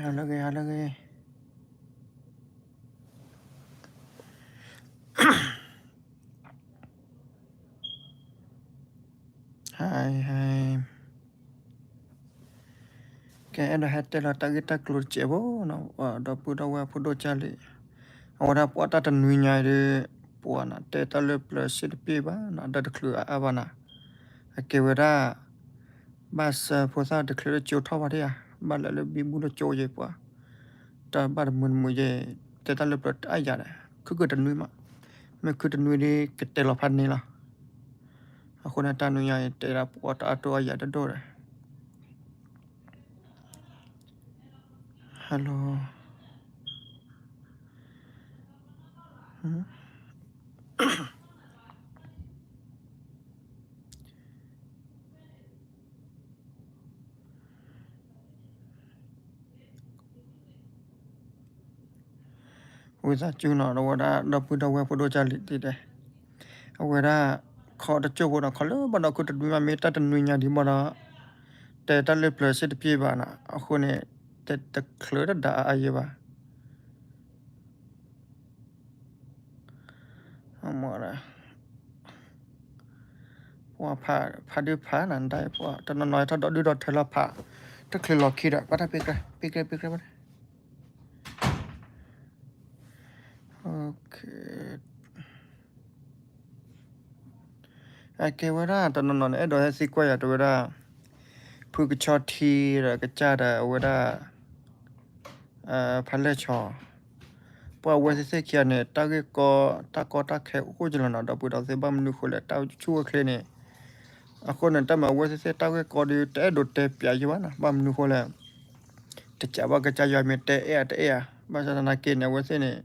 ဟါလၢအဂ့ၤ ဟါလၢအဂ့ၤ ဟါ ဟါ ကဲ အဲၣ်ဒိးဟဲတဲလီၤတၢ်ဂ့ၢ်တၢ်ကျိၤတစဲးဖိနီၤ, ဒီပုၢ်ဒီဝဲၢ်ဖိဒိၣ်ကၢ်လံၤ, အဝဲဒၣ်ပှၤတၢ်တနွံညါဒီး ပှၤနီၤ တဲတၢ်လၢပျၢၤစ့တပ့ၢ်ဘၣ်နီၤ, ဒီးတချုးအါအါဘၣ်နီၤ, အကဲဝဲဒၣ် ဘၣ်စၢဖိသၣ်တချုးလၢကၠိထီၣ်ဘၣ်ဒံးဧါ, ဘၣ်လၢလၢဘံဘူလၢကၠိယဲၢ်ပှၤ, တၢ်ဘၣ်တမုာ်တမုာ်ယဲၢ်, တဲတၢ်လၢပျၢၤတအါယၤဒီး ခုကတနွံမး, မ့ၢ်ခုတနွံဒီးကတဲလီၤဖးန့ၣ်လီၤ, အဃိန့ၣ်တၢ်နွံညါအံၤ တဲဒၣ်ပှၤတအါတိအါယၤဒိၣ်ဒိၣ်ဒီး Hello. ဝံသးစူၤနီၤ အဝဲဒၣ်ဒီပုၢ်ဒီဝဲၢ်ဖိဒိၣ်ကၢ်လံၤဒ်လဲၣ်, အဝဲဒၣ် ခီတကၠိၢ်ဖိနီၤ ခီလၢဘၣ်ဒီးခုတနွံမး မ့ၢ်တၢ်တနွံညါဒံးဘၣ်ဒီး တဲတၢ်လၢပျၢၤစ့တပ့ၢ်ဘၣ်နီၤ, အဃိန့ၣ် တချုးတဒၣ်အါအါယဲၢ်ဘၣ် ပှၤဖးဒုးဖးနၤ ဒ်ပှၤတနီၤနီၤထီၣ်ဒီဒူၣ်ဒီထၢလီၤဖး, တချုးလီၤခံဒီး ဘၣ်တၢ်ပ့ၤကြဲ ပ့ၤကြဲ ပ့ၤကြဲဘၣ်, အကဲဝဲဒၣ် တနီၤနီၤန့ၣ် အဲၣ်ဒိးဟဲသံကွၢ်ယၤတဲဝဲဒၣ် ဖုကဆီထံဒီးကစၢ်ဒီးအဝဲဒၣ် ဖးလဲၢ်ဆီ, ပှၤအဝဲသ့ၣ်သ့ၣ်ခံဂၤန့ၣ် တၢ်ဂ့ၢ်ကီ တၢ်ကီတၢ်ခဲအိၣ်ကလီၤနီၤ, ဒီပုၢ်ဒီဝဲၢ်သ့ၣ် ဘၣ်မနုၤဃိလဲၣ် တၢ်ဆူၣ်အိၣ်ချ့န့ၣ်, အဃိန့ၣ် တၢ်မၤအဝဲသ့ၣ်သ့ၣ်တၢ်ဂ့ၢ်ကီဒီး တအဲၣ်ဒိးတဲပၠးယဲၢ်ဘၣ်နီၤ, ဘၣ်မနုၤဃိလဲၣ် တကးဘၣ်ကစၢ်ယွၤမ့ၢ်တဲအဲၣ်အတအဲၣ်ဧါ, ဘၣ်ဆၣ်သနာ်က့န့ၣ် အဝဲသ့ၣ်န့ၣ်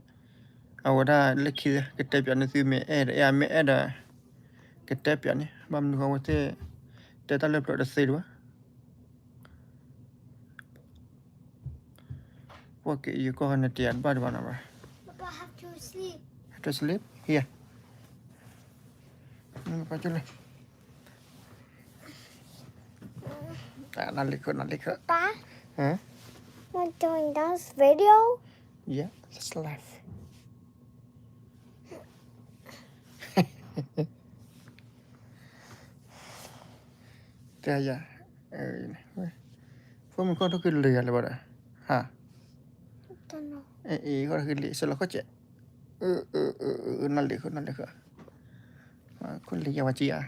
အဝဲဒၣ်လၢခံ ကတဲပၠးန့ၢ်သုမ့ၢ်အဲၣ်တအဲၣ်ဧါ, မ့ၢ်အဲၣ်ဒီး ကတဲပၠးန့ၣ်, ဘၣ်မနုၤဃိအဝဲသ့ၣ် တဲတၢ်လၢပျၢၤတသ့ဒံးဘၣ်. ကွၢ်က့ၤယကီၢ်ဟီန့ၣ် တယၤတဘၣ်ဒံးဘၣ်နီၤ, Papa have to sleep. Have to sleep? Here. နလံၤခိၣ် နလံၤခိၣ် Pa, not doing this video. Yeah, that's life. တဲယၤ, ဖိမုၣ်ခီၣ်ထီၣ်ကလံၤယၤလၢၤဘၣ်ဒီး, ဟါ, အ့ၣ် ခီၣ်ထီၣ်ကလံၤ စလီၤခီၣ်စဲး, နလံၤခိၣ် နလံၤခိၣ်, ခိၣ်လံၤယၤဝဲကံဧါ,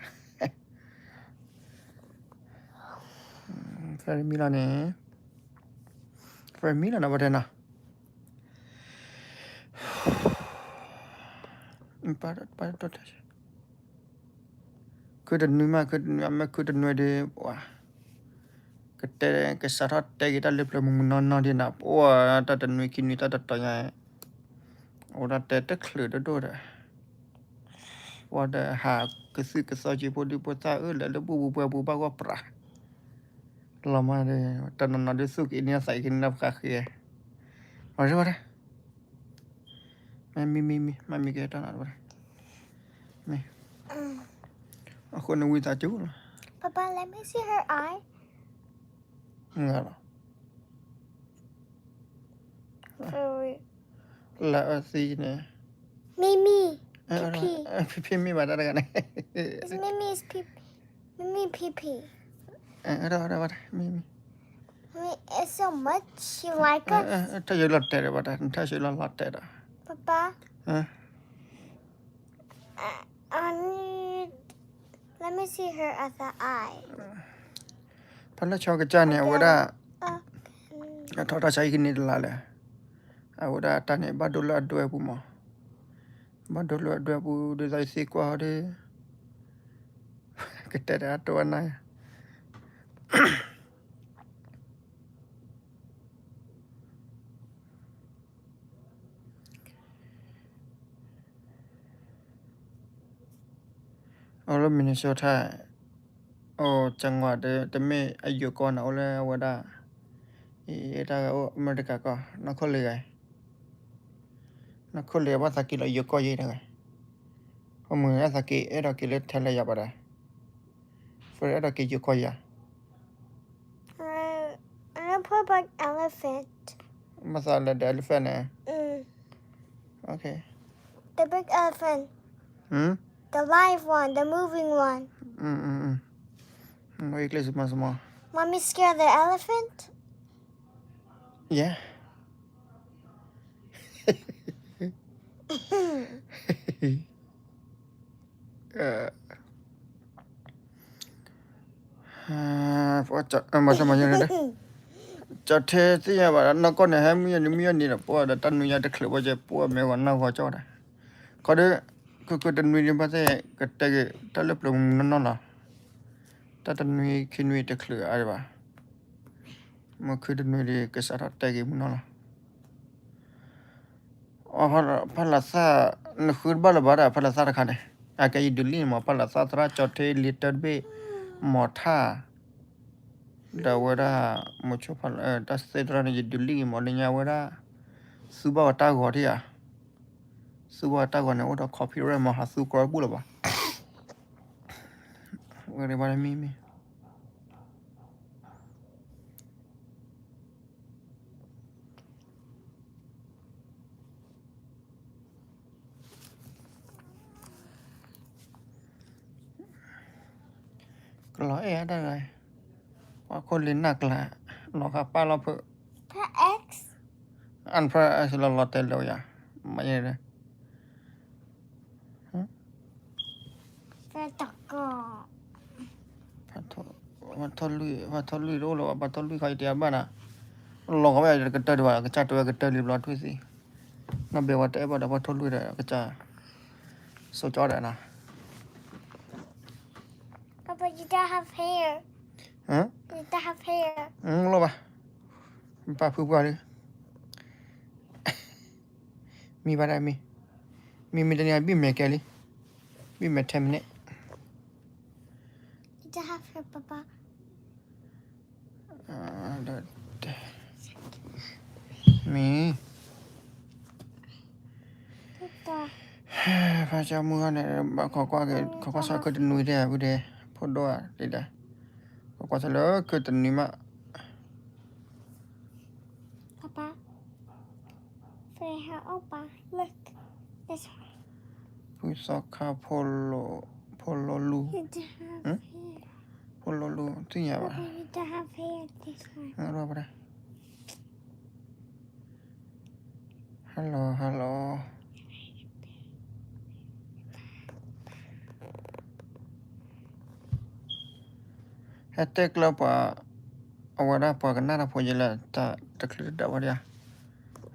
ဖဲမံလီၤန့ၣ်, ဖဲမံလီၤနီၤ ပတဲနီၤ ပတဲ ခုတနွံမး ခုတနွံမး မ့ၢ်ခုတနွံဒီး ပှၤ ကတဲ ကစးထီၣ်တဲက့ၤတၢ်လၢပျၢၤမုၢ်မုၢ်နီၢ်နီၢ်ဒ်နၤ ပှၤ တၢ်တနွံခံနွံတၢ်တတီၤညါ အိၣ်ဒၣ်တဲတချုးဒိၣ်ဒိၣ်ဒီး ပှၤဒီးဟးကသုၣ်ကသီက့ၤဖိဒံဖိသၣ်အၢ လဲၤလၢဘူၣ်ပူၤပှဲၤပူၤဘၣ်ဂီၢ်ပြး လီၤမးဒီး တနီၤနီၤဒုးသူၣ်က့ၤန့ၢ်သးက့ၤန့ၢ် နၢ်ပဃါဃ့ ဝဲဒၣ် မ့ၢ်မံမံမံ မ့ၢ်မံကဲတၢ်နၤဝဲဒၣ် မ့ၢ် အဃိန့ၣ်ဝံသးစူၤလီၤ Papa, let me see her eye. ငါလီၤ Sorry. လၢအသံန့ၣ် Mimi, ဖံဖံ ဖံဖံမ့ၢ်ဘၣ်တၢ်တဂၤန့ၣ် It's Mimi's pee, Mimi pee pee. အဲ အဲ အဲ မ့ၢ် မ့ၢ် Mimi, it's so much. She like us. အဲ အဲ ထၢၣ်ယိလီၤတဲာ်ဒီးဘၣ်တၢ် ထၢၣ်ယိလီၤလီၤတဲာ်ဒီး Papa, အဲ I, I need, let me see her other eye. ဖဲလၢဆီကစၢ်န့ၣ် အဝဲဒၣ် အထီၣ်တၢ်ဆါဟံၣ်ကန့ၢ်တလါလဲၣ် အဝဲဒၣ်တၢ်န့ၣ် ဘၣ်ဒိလၢအဒွဲၣ်ပူၤမး ဘၣ်ဒိလၢအဒွဲၣ်ပူၤ ဒ်သိးယသံကွၢ်ဟီဒီး ကတဲတၢ်အတိၢ်အနၢ် အိၣ်လၢ Minnesota အိၣ် ကၠၣ်ဝါဒီး တမ့ၢ်အယိၤကီၢ်န့ၣ် အိၣ်လၢအဝဲဒၣ် အံၤတၢ်ဂၤအိၣ် အမဲရကၤကီၢ် နီၢ်ခိၣ်လ့ၤဂၤ နီၢ်ခိၣ်လ့ၤ ဘၣ်သးက့ၤလီၤယိၤကီၢ်ယဲတၢ်ဂၤ အမုၢ်အသးက့ၤ အဲၣ်ဒိးက့ၤလၢထဲလဲၣ်ယၤဘၣ်ဒီး ဖဲအဲၣ်ဒိးက့ၤယိၤကီၢ်ယၤ လၢ What about elephant? မသးလၢ the elephant န့ၣ် Mm. Okay. The big elephant. Hmm? The live one, the moving one. Mm, mm, mm. Mm, wait, listen, small, small. Mommy scared the elephant? Yeah. ကၠီၣ်ထဲသ့ၣ်ညါဘၣ် နီၢ်ကီၢ်န့ၣ် ဟဲမုၢ်ယၤနံၤမုၢ်ယၤနံၤဒီး ပှၤဒီးတၢ်နွံညါတချုးဘၣ်ကဲ ပှၤမဲာ်ဂီၤနၢ်ဂီၤကၠီၣ်တၢ် ခီဒီး ခုခုတနွံဒံးဘၣ်သ့ၣ် ကတဲက့ၤ တၢ်လၢပျၢၤမုၢ်နီၢ်နီၢ်လီၤ. တၢ်တနွံခံနွံတချုးအါဒံးဘၣ်. မ့ၢ်ခုတနွံဒီး ကစးထီၣ်တဲက့ၤမုၢ်နီၢ်လီၤ. ဖးလီၤသၣ် နဃုတဘၣ်လၢၤဘၣ်ဒၣ် ဖးလီၤသၣ်တခါန့ၣ် အကဲယဒုးလံန့ၣ်မး ဖးလီၤသၣ်သရၣ်ကၠီၣ်ထဲလံတၢ်တဘ့ၣ် မီၤထၣ် ဒီးဝဲဒၣ် မိၤဆိဖးလီၤ တၢ်သ့ၣ်တရၣ်န့ၣ် ယဒုးလံက့ၤမး လၢညါဝဲဒၣ် သူဘၣ်ဝဲတၢ်ဂီၤထံၣ်ဧါ သူဘၣ်ဝဲတၢ်ဂီၤန့ၣ် အိၣ်ဒီး copyright မး ဟးသူကီၢ်ဘူၣ်လၢၤဘၣ်. ဝဲဒၣ်ဘၣ်မံမံ ကလီၤအဲၣ်တၢ်ဂၤ ပှၤခိၣ်လံၤနၢ်ကျါ လီၤဃာ်ပၢ်လီၤဖုး X အၣ်ဖၢၣ် X လီၤလီၤတဲာ်လၢယၤ မၤယဲ ဖဲတကီၢ် ဖးထီၣ်လွံၢ် ဖးထီၣ်လွံၢ်တအိၣ်လၢၤဘၣ် ဖးထီၣ်လွံၢ်ခီယတဲအဘၣ်နၤ လီၤကဝဲကတၢၢ်ဒံးဘၣ် ကစၢ်တဲဝဲကတၢၢ်လံဘျီထွံၣ်သံ နီၢ်ဘဲဝဲတအဲၣ်ဘၣ်ဒီးဖးထီၣ်လွံၢ်ဒီးကစၢ် စိကၠီဒီးနၤ Papa, you don't have hair. ဟမ် You don't have hair. လီၤဘၣ် ပာ်ဖုပှၢ်လံ မံဘၣ်ဒၣ်မံ မံမံတနံၤဘံၣ်မဲာ်ကဲလံ ဘံၣ်မဲာ်ထဲမနုၤ You don't have hair, Papa. မံ ဖါကၠီမုၢ်ဂီၢ်န့ၣ် ဘၣ်ခိးကွၢ်က့ၤ ခိးကွၢ်ဆၢခုတနွံတဲ ဖုဒဲ ဖိဒိၣ်ဧါ ဒ်လဲၣ် ခိးကွၢ်ဆၢလၢခုတနွံမး Papa, Freya, Opa, look. This one. ဖုသီခါ ဖိလိလူ You don't have hair. ဖိလိလူ သ့ၣ်ညါဘၣ် Papa, you don't have hair. This one. ရၢ်ပဒၣ် Hello, hello. ဟဲတဲကျၢၤပှၤ အဝဲဒၣ် ပှၤကနၣ်တၢ်ဖိယဲလၢ တၢ်တချုးတဒၣ်ဝဲဒၣ်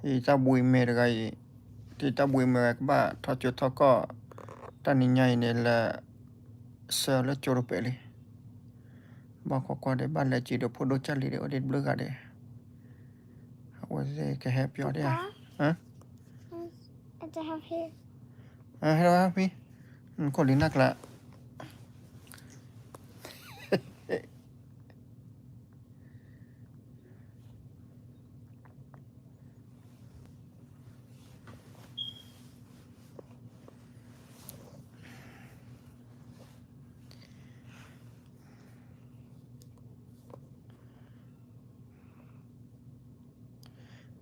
ယတၢ်ဘှံးမဲာ်တဂၤအံၤ ယတၢ်ဘှံးမဲာ်တဂၤကဘၣ်ထီၣ်ကၠိထီၣ်ကီၢ် တၢ်နံၤညါအံၤန့ၣ်လၢ ဆှၢလၢကၠိတပဲာ်လံ ဘၣ်ခိးကွၢ်ဒီး ဘၣ်လဲၤစံးဒီးဖိဒိၣ်ကၢ်လံၤဒီး အိၣ်ဒံးတဘျုးဂၤဒီး အဝဲသ့ၣ်ကဟဲပၠီဒံးဧါ ဟဲလီၤဟဲဖံ ခိၣ်လံၤနၢ်ကျါ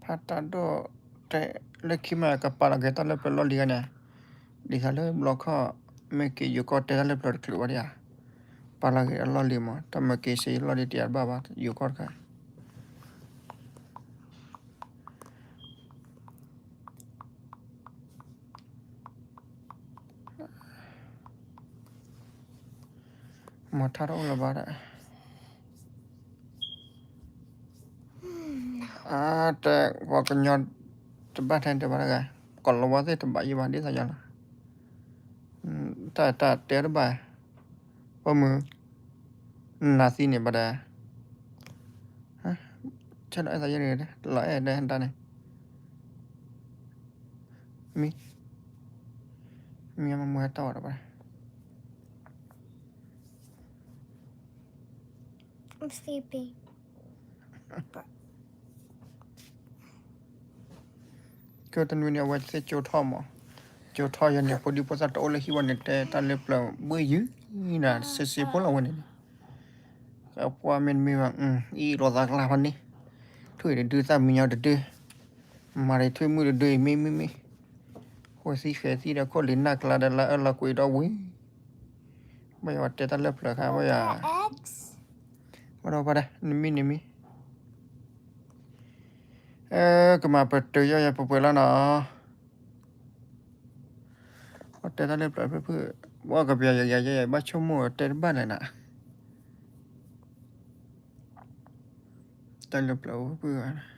ဖးတၢ်ဒိၣ်တဲာ်လၢခံမး ကပာ်လီၤက့ၤတၢ်လၢပျၢၤလီၢ်လံၤဂၤန့ၣ် ဒ်သိးလၢဘျီခီၣ် မ့ၢ်က့ၤယိၤကီၢ်တဲတၢ်လၢပျၢၤတချုးဘၣ်ဒံးဧါ ပာ်လီၤက့ၤအလီၢ်လံၤမး တၢ်မ့ၢ်က့ၤစ့အလီၢ်လံၤတယၤတဘၣ်ဘၣ် ယိၤကီၢ်တခါ မီၤထါတအိၣ်လၢၤဘၣ်ဒၣ် အါ တဲ ပှၤကညီတဘၣ်ထဲတဘၣ်တဂၤ ကီၢ်လီၤဝါသ့ၣ်တဘၣ်ယံၤဘၣ်ဒ်သိးယါလီၤ တၢ်တၢ်တဲတဘၣ် ပှၤမုၢ် နၤသံန့ၣ်ဘၣ်ဒၣ် ဆဲးလီၤအဲၣ်သးယဲန့ၣ် လီၤအဲၣ်ဒၣ်တၢ်န့ၣ် မံ မံမမူဟဲတီၢ်ဝဲဒၣ်ဘၣ် I'm sleepy. ကၢတနွံန့ၣ် အဝဲသ့ၣ်ကၠိထီၣ်မး ကၠိထီၣ်ယဲန့ၣ် ဖိဒံဖိသၣ်တအိၣ်လၢဟံၣ်ဝဲန့ၣ် တဲတၢ်လၢပျၢၤဘှ့ၣ်ယုၢ်နၤ စ့စ့ဖိလီၤဝဲန့ၣ် ကပှၢ်မ့တမ့ၢ်ဘၣ် အံၤလိာ်သးကျါဖးန့ၣ် ထွံၣ်တဒု သၣ်မံညီတဒု, မၤရံထွံၣ်မုၣ်တဒုအံၤ မ့ၢ်မ့ၢ်မ့ၢ်, ဃိသံဃဲၤသံဒီး ခိၣ်လံၤနၢ်ကျါဒီး လၢအၢၣ်လီၤကွံာ်ဒီးဝံၤ, ဘၣ်ယၤတဲတၢ်လၢပျၢၤခါ ဘၣ်ယၤ, ဘၣ်ဒီးဘၣ်ဒီး နမံနမံ, ကမၤပတုာ်ယီၢ်ယၤပှဲၤပှဲၤလီၤနီၤ. တဲတၢ်လၢပျၢၤဖုၣ်ဖုၣ်, ဘၣ်ကပျၢၤယၤယၤယၤ ဘၣ်ဆိကမိၣ်တဲတဘၣ်လဲၣ်နၤ, တၢ်လၢပျၢၤဖုၣ်ဖုၣ်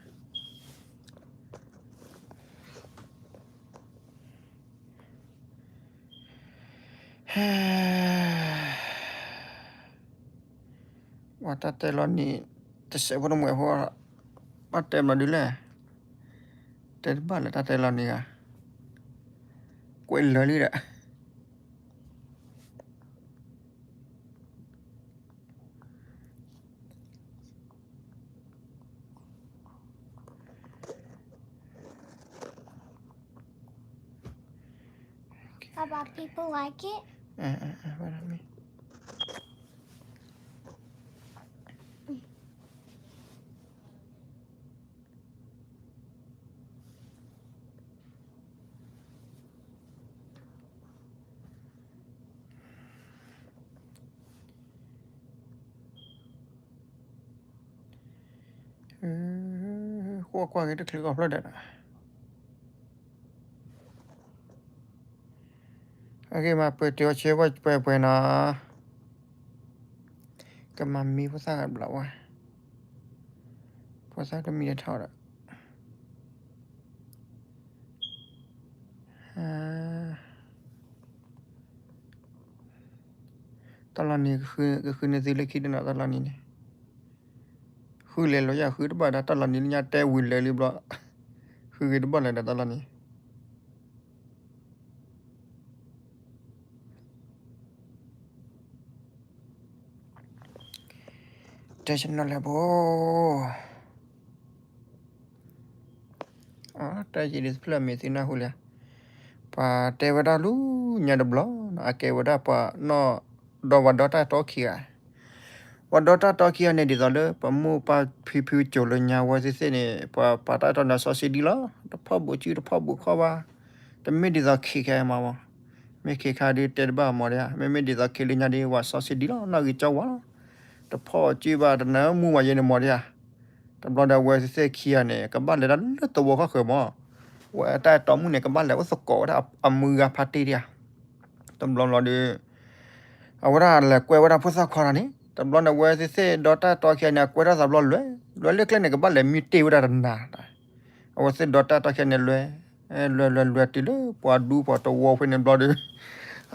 ပှၤတၢ်တဲလီၤနံၤ တစဲးဖိတမှဲးဖိ, ဘၣ်တဲဘျီဒုလဲၣ်, တဲတဘၣ်လၢတၢ်တဲလီၤနံၤဂၤ, ကွဲးလၢာ်လံဒီး Papa, people like it? အဝဲဒၣ်မ့ၢ် ဃိကွၢ်က့ၤတချုးကီၢ်ဖျၢၣ်ဒီး အဂ့ၢ်မး ပှဲၤတုၤအီၤဆၢဝဲပှဲၤပှဲၤနီၤ, ကမၤမံဖိသၣ်ဂၤဘျီဝဲ, ဖိသၣ်တမံၤတထီၣ်ဒီး တၢ်လီၤနံၤ ကဃုန့ၢ်သုလၢခံတနီၤ တၢ်လီၤနံၤန့ၣ်, ဃုလဲၤလီၤယၤဃုတဘၣ်ဒီး တၢ်လီၤနံၤလၢညါတဲဝံၤလၢာ်လံဘျီ, ဃုဂ့ၤတဘၣ်လဲၣ်ဒီးတၢ်လီၤနံၤ တဲဆ့ၣ်နီၤလဲၣ်ဘိ, တၢ်ယံၤဒ်တဖျၢၣ်မ့ၢ်သုနၢ်ဟူလံ, ပှၤတဲဝဲဒၣ်လၢညါတဘျီ, အကဲဝဲဒၣ်ပှၤနီၢ်ဒီးဝဲဒီတၢ်တီခံဂၤ, ဝဲဒီတၢ်တီခံဂၤန့ၣ် ဒ်သိးလၢ ပမိၢ်ပၢ်ဖံဖုစိၤလၢညါဝဲသ့ၣ်သ့ၣ်န့ၣ် ပှၤပာ်တၢ်တီန့ၣ် စီဆှံဒံလီၤ, တဖီၣ်ဘူးစု တဖီၣ်ဘူးခီၣ်ဘၣ်, တမ့ၢ်ဒ်သိးခံခဲအံၤမး, မ့ၢ်ခံခါဒုးတဲတဘၣ်မးဒံးဧါ, မ့မ့ၢ်ဒ်သိးခံလၢညါဒုး ပှၤစီဆှံဒံလီၤ နီၣ်ဂံၢ်ကၠီဝါလီၤ, တဖီၣ်စုဘၣ် တနၢမူဘၣ်ယဲန့ၣ်မးဒံးဧါ, တဘျီဒီးအဝဲသ့ၣ်သ့ၣ်ခံဂၤန့ၣ် ကဘၣ်လဲၤဒၣ်လၢသဝီခီၣ်ဃၢၤမး, ဝဲတၢ်အဲၣ်တီမုၣ်န့ၣ် ကဘၣ်လဲၤအိၣ်သကိးဝဲဒၣ်အမုၢ်ဂၤဖါတံၢ်ဒံးဧါ, တဘျီဘျီဒီး အဝဲဒၣ်လဲၤကွဲဝဲဒၣ်ဖိသၣ်ခွါတဂၤန့ၣ် တဘျီန့ၣ် အဝဲသ့ၣ်သ့ၣ်ဒီတၢ်တီခံဂၤန့ၣ် အကွဲထီၣ်သးဘျီလွဲၢ်, လွဲၢ်လၢကျဲန့ၣ် ကဘၣ်လဲၤမံတ့ၢ်ဝဲဒၣ်တနၤ, အဝဲသ့ၣ်ဒီတၢ်တီခံဂၤန့ၣ်လွဲၢ်, လွဲၢ်လွဲၢ်လွဲၢ်တုၤလၢပှၤဒူပှၤတဝီဖဲန့ၣ်ဘျီဒီး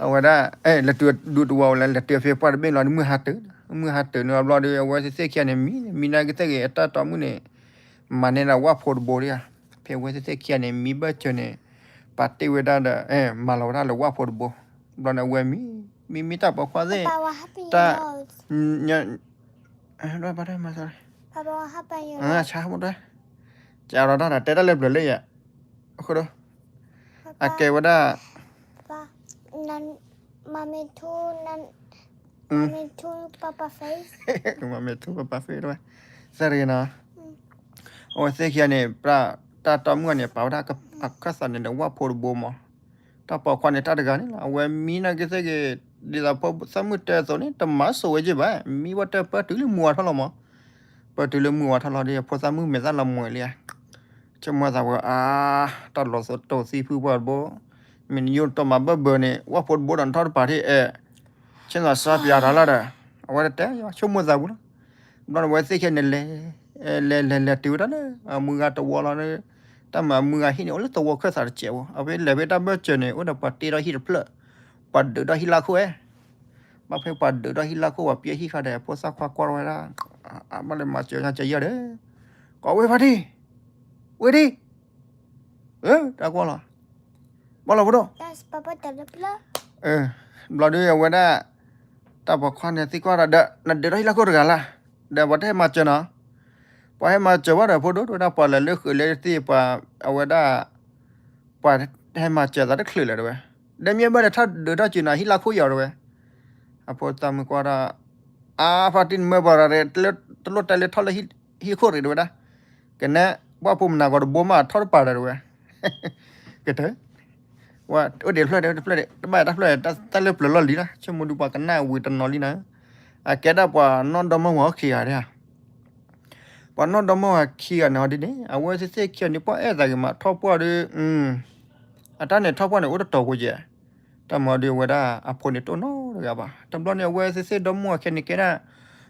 အဝဲဒၣ် လဲၤတုၤဒူတဝီဝဲလဲၣ် လဲၤတုၤအဖဲပှၢ်တဘ့ၣ်လီၤ မုၢ်ဟါတုၤ, မုၢ်ဟါတုၤန့ၣ်ဘျီဒီး အဝဲသ့ၣ်သ့ၣ်ခံဂၤန့ၣ် မံ မံနာ်က့သ့ၣ်ဂ့ၤ အတၢ်တီမုၣ်န့ၣ် မၤန့ၢ်ဒၣ်ဝၣ်ဖိတဘိဒံးဧါ, ဖဲအဝဲသ့ၣ်သ့ၣ်ခံဂၤန့ၣ် မံဘၢၣ်စၢၤန့ၣ် ပာ်တ့ၢ်ဝဲဒၣ်ဒီး မၤလီၤဝဲဒၣ်လၢဝၣ်ဖိတဘိ, ဘျီန့ၣ် အဝဲမံ မံမံတၢ်ပိာ်ခွါသ့ၣ် တၢ် ဆါမူတ ကဒီးတၢ်ဒီး တဲတၢ်လၢပျၢၤလၢယၤ, အဃိဒီး အကဲဝဲဒၣ် မၤမ့ၢ်ထူပပၢ်ဖ့ တဝဲ သၢတဂ့ၤနီၤ, အဝဲသ့ၣ်ခံဂၤန့ၣ် တၢ်တီမုၣ်န့ၣ် ပာ်ဝဲဒၣ်အခၢၣ်သးန့ၣ်ဒီး ဝၣ်ဖိတဘိမး, တၢ်ပိာ်ခွါန့ၣ် တၢ်တဂၤန့ၣ်လီၤ, အဝဲမံနာ်က့သ့ၣ်ဂ့ၤ ဒ်သိးဖိသၣ်မုၣ်တဲအသိးန့ၣ် တမၤစိးဝဲက့ဘၣ်, မံဝဲတၢ်ပၢၢ်တုၤလၢမုၢ်ဝါထီၣ်လီၤမး, ပၢၢ်တုၤလၢမုၢ်ဝါထီၣ်လီၤဒီး ဖိသၣ်မုၣ်မဲာ်သၣ်လီၤမှဲၤလံဧါ, ဆိကမိၣ်သးဝဲအါ, တၢ်လီၤတိၤသံဖုပှၢ်တဘိ, မ့ၢ်နယိၣ်တတီၤမၤဘၢၣ်ဘၢန့ၣ် ဝၣ်ဖိတဘိဒီးနထီၣ်တပၤထံၣ်အဲ, ဆ့ၣ်နီၤစါပၠးတၢ်လီၤဒီး အဝဲတတဲ ဆိကမိၣ်သးဝံၤလီၤ, ဘျီန့ၣ် အဝဲသ့ၣ်ခံဂၤန့ၣ်လဲၤ လဲၤလဲၤလဲၤတုၤဝဲဒၣ်လၢ အမုၢ်ဂၤတဝီလီၤ, တၢ်မၤအမုၢ်ဂၤဟံၣ်န့ၣ် အိၣ်လၢသဝီခၢၣ်သးတစဲးဖိ, အဝဲလဲၤဖဲတၢ်ဘၢၣ်စၢၤန့ၣ် အိၣ်ဒီးပှၤတ့ထီၣ်ဟံၣ်တဖျၢၣ်, ပှၤဒုးထီၣ်ဟံၣ်လၢခိၣ်ဝဲ, ဘၣ်ဖဲပှၤဒုးထီၣ်ဟံၣ်လၢခိၣ် ပှၤပျဲဟံၣ်ခါဒီး ဖိသၣ်ခွါကွၢ်ထီၣ်ဝဲဒၣ်, ဘၣ်လဲၤမၤစၢၤညါစၢၤယဲၢ်ဒီး, ကိးဝဲဖါတံၢ်, ဝဲတံၢ်, တၢ်ကွၢ်လီၤ, ဘၣ်လီၤဖိဒိၣ်, ဘျီဒုးအဝဲဒၣ် တၢ်ပိာ်ခွါန့ၣ်သံကွၢ်ဒီး ဒီးနဒုးထီၣ်ဟံၣ်လၢခိၣ်တဂၤလၢ်, ဒီးပှၤတဟဲမၤစၢၤနီၤ, ပှၤဟဲမၤစၢၤဘၣ်ဒီးဖိဒိၣ် တဝဲဒၣ်ပှၤလဲၤလၢဃုာ်လၢသ့ၣ်ပှၤ အဝဲဒၣ် ပှၤဟဲမၤစၢၤသးတချုးလၢၤတဝဲ, ဒီးမ့ၢ်ဘၣ်လဲၤထီၣ်ဒုးထီၣ်စၢၤနၤဟံၣ်လၢခိၣ်ယီၤတဝဲ, အဖိသၣ်မုၣ်ကွၢ်ဒီး အါဖါတံၢ်နမၢပှၤရၤ တလိၣ်တဲလၢထီၣ်လၢဟံၣ်ခိၣ်ရံးတဝဲဒၣ်, ကနဲ ပှၢ်ဖိမနၤဂီၤတဘိမးထီၣ်တပၤဒီးတဝဲ ကတၢၢ် ဝဲအိၣ်ဒံးတဖျၢၣ်ဒံး တဖျၢၣ်ဒံး တဘၣ်တဖျၢၣ်ဒံး တၢ်လၢပျၢၤလီၢ်လံလီၤ ဆိကမိၣ်ဒုးပှၤကနၣ်ဝံၤတနီၤလံနီၤ, အကဲဒၣ်ပှၤနီၢ်ဒီမါဝၤအီၣ်ခံဂၤဒၣ် ပှၤနီၢ်ဒီမါဝၤခံဂၤန့ၣ်ဟီဒ်န့ၣ် အဝဲသ့ၣ်သ့ၣ်ခံဂၤန့ၣ် ပှၤအဲၣ်သးဂ့ၤမး ထီၣ်ပှၢ်ဒီး အတၢ်န့ၣ်ထီၣ်ပှၢ်န့ၣ် အိၣ်တတီၤဖိယဲၢ်, တၢ်မၤဒီးအဝဲဒၣ်အဖိန့ၣ်တအိၣ်နီတဂၤဘၣ်. တဘျီန့ၣ် အဝဲသ့ၣ်သ့ၣ်ဒီမါဝၤခံဂၤန့ၣ်ကဲဒၣ်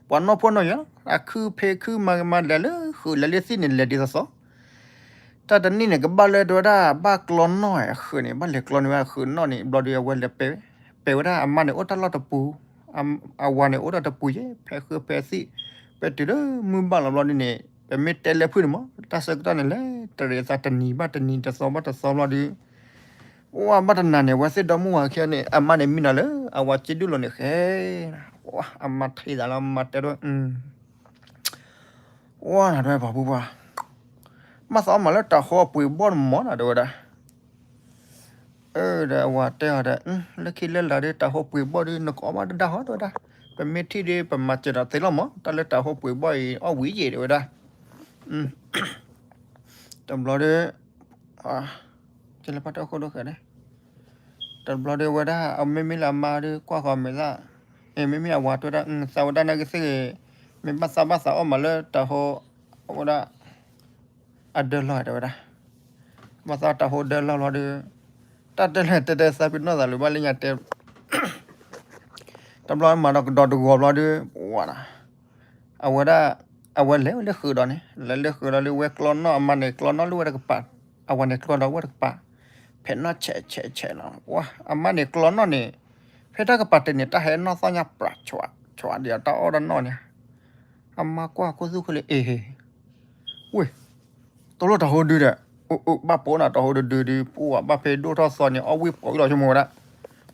ပှၤနီၢ်ဖှီၣ်နီၢ်ယာ်လီၤ, အခုဖံးခုမၤကမၤလဲၤလၢဃုာ် လဲၤလၢသ့ၣ်န့ၣ် လဲၤဒ်သိးသိး တၢ်တနံၣ်န့ၣ် ကဘၣ်လၢတဝဲဒၣ် ဘၣ်ကျီနီၣ်အဃုာ်န့ၣ် ဘၣ်လဲၤကျီန့ၢ်ဝဲအဃုာ်နီၣ်န့ၣ် ဘျီဒီးအဝဲလဲၤ ပဲာ်ဝဲဒၣ်အမါန့ၣ်အိၣ်တၢ်လီၢ်တပူၤ, အဝၤန့ၣ်အိၣ်တၢ်တပူၤယဲၢ် ဖဲဃုဖဲသ့ၣ်, ပတုၤလၢမုၢ်ဘၣ်လီၤဘျီဒ်န့ၣ် ပမ့ၢ်တဲလၢဖုၣ်န့ၣ်မး တၢ်ဆၢကတီၢ်န့ၣ် လဲၤတရံးသးတနံၤဘၣ်တနံၤ တသီဘၣ်တသီဘျီဒီး အိၣ်ဘၣ်တနၤန့ၣ် အဝဲသ့ၣ်ဒီမါဝၤခံဂၤန့ၣ် အမါန့ၣ်မံနီၤလၢ အဝၤစ့ဒိၣ်လိၤန့ၣ်ဃဲ, အမါထံၣ်သးလီၤ အမါတဲဒၣ် ဝဲနၤဒွဲၣ်ပှၤပူၤပှၢ်, ဘၣ်သးအီၣ်မးလၢတၤဟိအပှ့ၤဘီၣ်တမီၤနၤ တဲဝဲဒၣ်. ဒီးအဝၤတဲအီၤဒီး လၢခံလၢလာ်ဒီး တၤဟိပှ့ၤဘီၣ်ဒီး နကအီၣ်ဘၣ်တဒါဟီ တဲဝဲဒၣ်. ပမ့ၢ်ထံၣ်ဒီး ပမၤစၢၤဒီးသ့လီၤမး တၢ်လၢတၤဟိပှ့ၤဘီၣ်အံၤ အီၣ်ဝံၤယဲၢ် တဲဝဲဒၣ်. တဘျီဒီး ကဲလၢပတၢ်အိၣ်ဃိဒိၣ်ဃဲဒၣ် တဘျီဒီးဝဲဒၣ် အမ့မ့ၢ်လၢအမါဒီး ကွၢ်ဃီၤမဲာ်သၣ်, မ့မ့ၢ်အဝၤတဲဝဲဒၣ် သးဝဲဒၣ်နာ်က့သ့ၣ်ဂ့ၤ, မ့ၢ်ဘၣ်သးဘၣ်သးအီၣ်မးလၢတၤဟိ, အဝဲဒၣ် အဒၢလီၢ်တဲဝဲဒၣ်, ဘၣ်သးတၤဟိဒၢလီၢ်လီၤဒီး, တၢ်တဲလဲၣ်တဲတဲသးပ့ၤနီၣ်သးလၢၤဘၣ်လၢညါတဲ တဘျီမၤဒီးကဒီးတဂီၤဘျီဒီး, ဝၤ, အဝဲဒၣ်, အဝဲလဲၤဝဲလၢဃုာ်ဒီးန့ၣ် လဲၤလၢဃုာ်ဒီးလၢဝဲကျီနီၣ် အမါန့ၣ်ကျီနီၣ်လၢဝဲတကပၤ, အဝၤန့ၣ်ကျီဒီးဝဲတကပၤ, ဖဲနီၣ်ဆဲးဆဲးဆဲးလီၤ, ဝၤ, အမါန့ၣ်ကျီနီၣ်န့ၣ်, ဖဲတၢ်ကပၤတန့ၣ် တၢ်ဟဲနီၣ်သီၣ်ညါပြး, ဆှးဒ်အတၢ်အီၣ်တၢ်နီၣ်န့ၣ်, အမါကွၢ်ခိၣ်သူၣ်ခိၣ်လၢအ့ဟ့ ဝ့ၢ်, တလိၣ်တၤဟိဒုဒီး, အိၣ်အိၣ်ဘၣ်ပိာ်နၤတၤဟိဒုဒုဒု ပှၤဘၣ်ဖဲဒိၣ်ထီၣ်သီန့ၣ် အီၣ်ဝံၣ်ပိာ်အံၤလီၤဆိကမိၣ်ဝဲဒၣ်,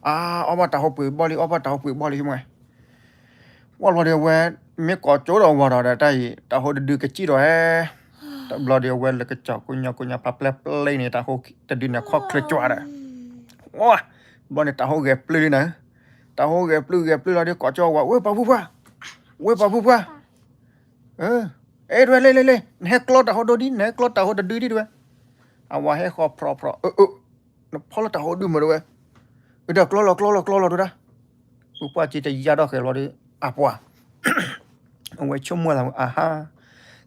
အါ, အီၣ်ဘၣ်တၤဟိပှ့ၤဘီၣ်လံ အီၣ်ဘၣ်တၤဟိပှ့ၤဘီၣ်လံဆိကမိၣ်ဝဲ, ဝံၤဘျီဒီးအဝဲ, မ့ၢ်ကိးကၠိဒီးဝၤဒီးဒီးတၢ်အံၤ တၤဟိတဒုကစံၣ်ဒီးဟဲ, တဘျီဒီးအဝဲလၢကစီၤကိညါကိညါပာ်ပျဲပျဲန့ၣ် တၤဟိတဒုန့ၣ်ခီၣ်ချၢကွၢ်ဒီး, ဝါ, ဘျီန့ၣ်တၤဟိဂဲၤပျုၢ်လံနၤ, တၤဟိဂဲၤပျုၢ်ဂဲၤပျုၢ်လီၤဒီးကိးကၠိဝၤ ဝ့ၢ်ပှၤပူၤပှၢ်, ဝ့ၢ်ပှၤပူၤပှၢ် အဲ ဒွဲၣ်လ့လ့လ့ နဟဲကျီတၤဟိဒိဒံ နဟဲကျီတၤဟိတဒုဒံတဝဲ, အဝၤဟဲဃီၤဖြီဖြီ, နဖီၣ်လၢတၤဟိဒုမ့ၢ်တဝဲ, ဒီးကျီလီၤကျီလီၤကျီလီၤတဝဲဒၣ်, ပှၤပှၢ်က့ၤတယါထီၣ်ဃဲၤလီၤဒီး, အပှၤ, အဝဲဆိကမိၣ်သး အဟါ,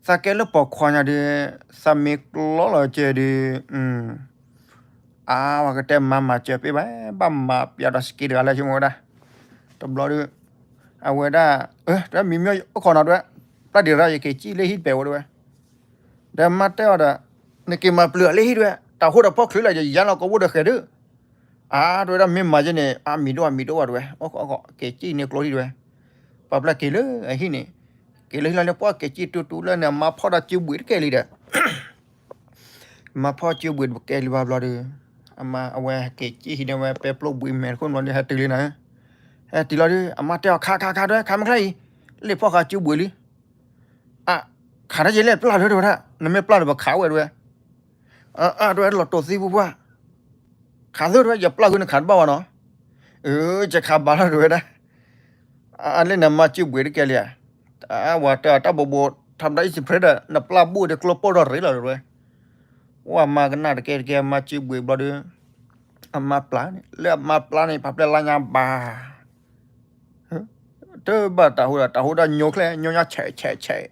သးကဲလၢပိာ်ခွါညါဒီး, သးမ့ၢ်ကျီလီၤကဲဒီး, အါ ပှၤကတဲမၤမၤစၢၤပ့ၢ်ဘၣ်, ဘၣ်မၤပျးဒီးစက့တဂၤလၢဆိကမိၣ်ဝဲဒၣ်, တဘျီဒီး, အဝဲဒၣ်, တမံၤမံၤအိၣ်ခိးနီၤတဝဲ, ပျၢ်ဒံးရၣ် ယက့ၤစံၣ်လၢဟံၣ်တပဲာ်ဝဲတဝဲ, ဒီးမါတဲအီၤဒီး, နက့ၤမၤပျုၤအီၤလၢဟံၣ်တဝဲ, တၤဟိဒီးဖီၣ်ချုးလီၤ ယယါလီၤကဝိၣ်ဒီးဃဲၤဒုး, အါ တဝဲဒၣ်မ့ၢ်မၤယဲန့ၣ် အါမံၤဒိၣ်အမံၤဒိၣ်ဘၣ်တဝဲ, က့ၤစံၣ်န့ၣ်ကျိဟံၣ်တဝဲ, ပှၤပျၢ်က့ၤလၢအဟံၣ်န့ၣ်, က့ၤလၢဟံၣ်လီၤန့ၣ် ပှၤက့ၤစံၣ်တူတူလၢန့ၣ် အမါဖီၣ်ဒီးစုဘှံးတကဲလံဒီး မါဖီၣ်စုဘှံးတကဲလံဘၣ်ဘျီဒီး, အမါအဝဲဟဲက့ၤစံၣ်ဟံးန့ၢ်ဝဲပဲပျိဘှံးမဲာ်တခိၣ်ဘျီဒီး ဟဲတုၤလံနၤ, ဟဲတုၤလီၤဒီး အမါတဲအီၤ ခးခးခးတဝဲ ခးမ့ၢ်ချါအံၤ, လံၣ်ဖီၣ်ဃာ်စုဘှံးလံ, အ, ခးတၢ်ယဲလဲၣ်ပျၢ်လၢတဝဲဒၣ်, နမ့ၢ်ပျၢ်ဒီးပခးဝဲတဝဲ, အတဝဲလီၤတိာ်သံပူၤပှၢ်, ခးသၢတဝဲ ယပျၢ်ဃုနခးတဘၣ်ဘၣ်နီၤ, အ, ယခးဘၣ်လီၤတဝဲဒၣ် အလၢနမါစုဘှံးတကဲလံဧါ, ဝၤတဲအီၤတၢ်ဘိးဘိး ထီဒါအံၣ်စံးဖရဲဒီး နပျၢ်ဘူၣ်ဒီးကျိပိၢ်ထီၣ်ရ့လီၤတဝဲ, ဝဲအမါကနၣ်တကဲတကဲ အမါစုဘှံးဘျီဒီး, အမါပျၢ်န့ၣ် လၢအမါပျၢ်န့ၣ် ပှၤပျဲလါညါဘၣ် တဘၣ်တၤဟိဒီး တၤဟိဒၣ်ညိချဲ ညိညါဆဲးဆဲးဆဲး,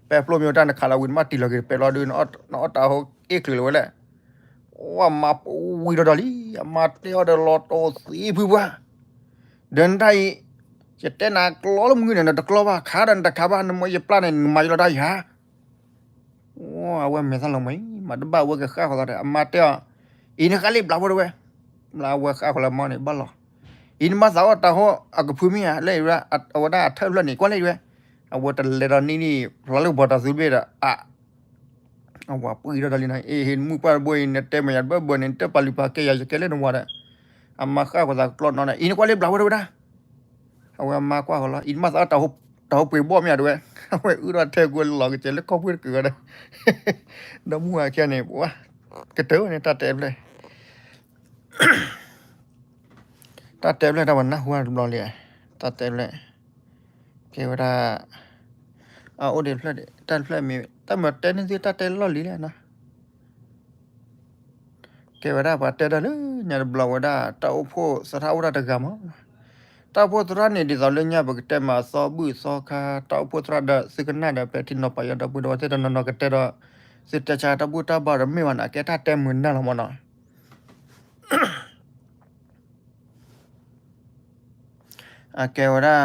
ပဲပျိမ့ၢ်တၢ်နခးလီၤဝံၤ နမါတံၢ်လီၤက့ၤတပဲာ်လီၤဒီး နအီၣ်တၤဟိအ့ၣ်ချုးလၢၤဝဲလဲၣ်, ဝဲအမါပဝံၤဒီးဒီးလံ, အမါတဲအီၤဒီးလီၤတိာ်သံဖုပှၢ်, ဒီးနတၢ်အံၤ, ယတဲနၤကျီလၢမုၢ်နၤ နတကျီဘၣ် ခးဒီးနတခးဘၣ် နမ့ၢ်ယပျၢ်န့ၣ် နမၤယလီၤတၢ်ယၤ အဝဲမဲာ်သၣ်လီၤမးအံၤ မၤတဘၣ်ဝဲကဃၣ်ဃီၤသးဒီး အမါတဲအီၤ, အံၤနဃၣ်လံဘျးဝဲတဝဲ, ဘျးဝဲဃၣ်ဃီၤလၢမီန့ၣ် ဘၣ်လီၤ, အံၤနမါသးအီၣ်တၤဟိအကဖုမ့ၢ်ဧါ လၢအဝဲဒၣ်အထၢၣ်ဖျၢၣ်န့ၣ် ကွၢ်လၢဝဲ, အဝဲတလဲၤဒီးနံၣ်နံၣ် ဖျါလၢကပီၤတၢ်သူတဘ့ၣ်ဒီး အ အဝၤပှံၢ်ထီၣ်တၢ်လံနီၤ အ့ၣ် ဟ့ၣ်နမုၣ်ပှၢ်တဘိအံၤ နတဲမ့ၢ်ယၤတဘၣ်ဘၣ်န့ၣ် နတပာ်လုၢ်ပာ်ကဲယၤ ယကဲလၢနဝၤဒီး, အမါဃၣ်ဃီၤသးကျီနီၤဒီး အံၤနကွၢ်လံဘျးဝဲတဝဲဒၣ် အဝဲအမါကွၢ်ဃီၤလီၤ အံၤနမါသးအီၣ်တၤဟိပှ့ၤဘီၣ်မ့ၢ်ဧါတဝဲ, အဝဲအုၣ်ထီၣ်ထဲကွံာ်လီၤကစဲးလၢခီၣ်ဖှိၣ်တကုာ်ဒီး, ဒီမုၢ်ဝၤခံဂၤန့ၣ် ပှၤ, ကတၢၢ်ဝဲန့ၣ်တၢ်တဲဖျဲၣ်, တၢ်တဲဖျဲၣ်တၢ်ပနၢ်ဟူတဘျီလံ, တၢ်တဲဖျဲၣ်, ကဲဝဲဒၣ်, အအိၣ်ဒံးတဖျၢၣ်ဒံး တၢ်တဖျၢၣ်မ့ၢ် တၢ်မၤတဲန့ၢ်သုတၢ်တဲလီၢ်လံၤလဲၣ်နီၤ. ကဲဝဲဒၣ်ပှၤတဲတၢ်လၢညါတဘျီဝဲဒၣ် တၢ်အိၣ်ဖှိၣ်သရၣ်အိၣ်တၢ်တဂၤမး, တၢ်အိၣ်ဖှိၣ်သရၣ်န့ၣ် ဒ်သိးလၢညါပကတဲမးသီဘူၣ်သီခါ တၢ်အိၣ်ဖှိၣ်သရၣ်ဒီးသုကနၣ်ဒီး ပဲာ်ထံနီၤပာ်ယီၤဒီပုၢ်ဒီဝဲၢ်သ့ၣ်တနီၤနီၤကတဲဒီး သုတဲဆါတၢ်ဘူၣ်တၢ်ဘါဒီးမ့ၢ်ဘၣ်န့ၣ် အကဲတၢ်တဲမုာ်နၢ်လီၤမးနီၤ. အကဲဝဲဒၣ်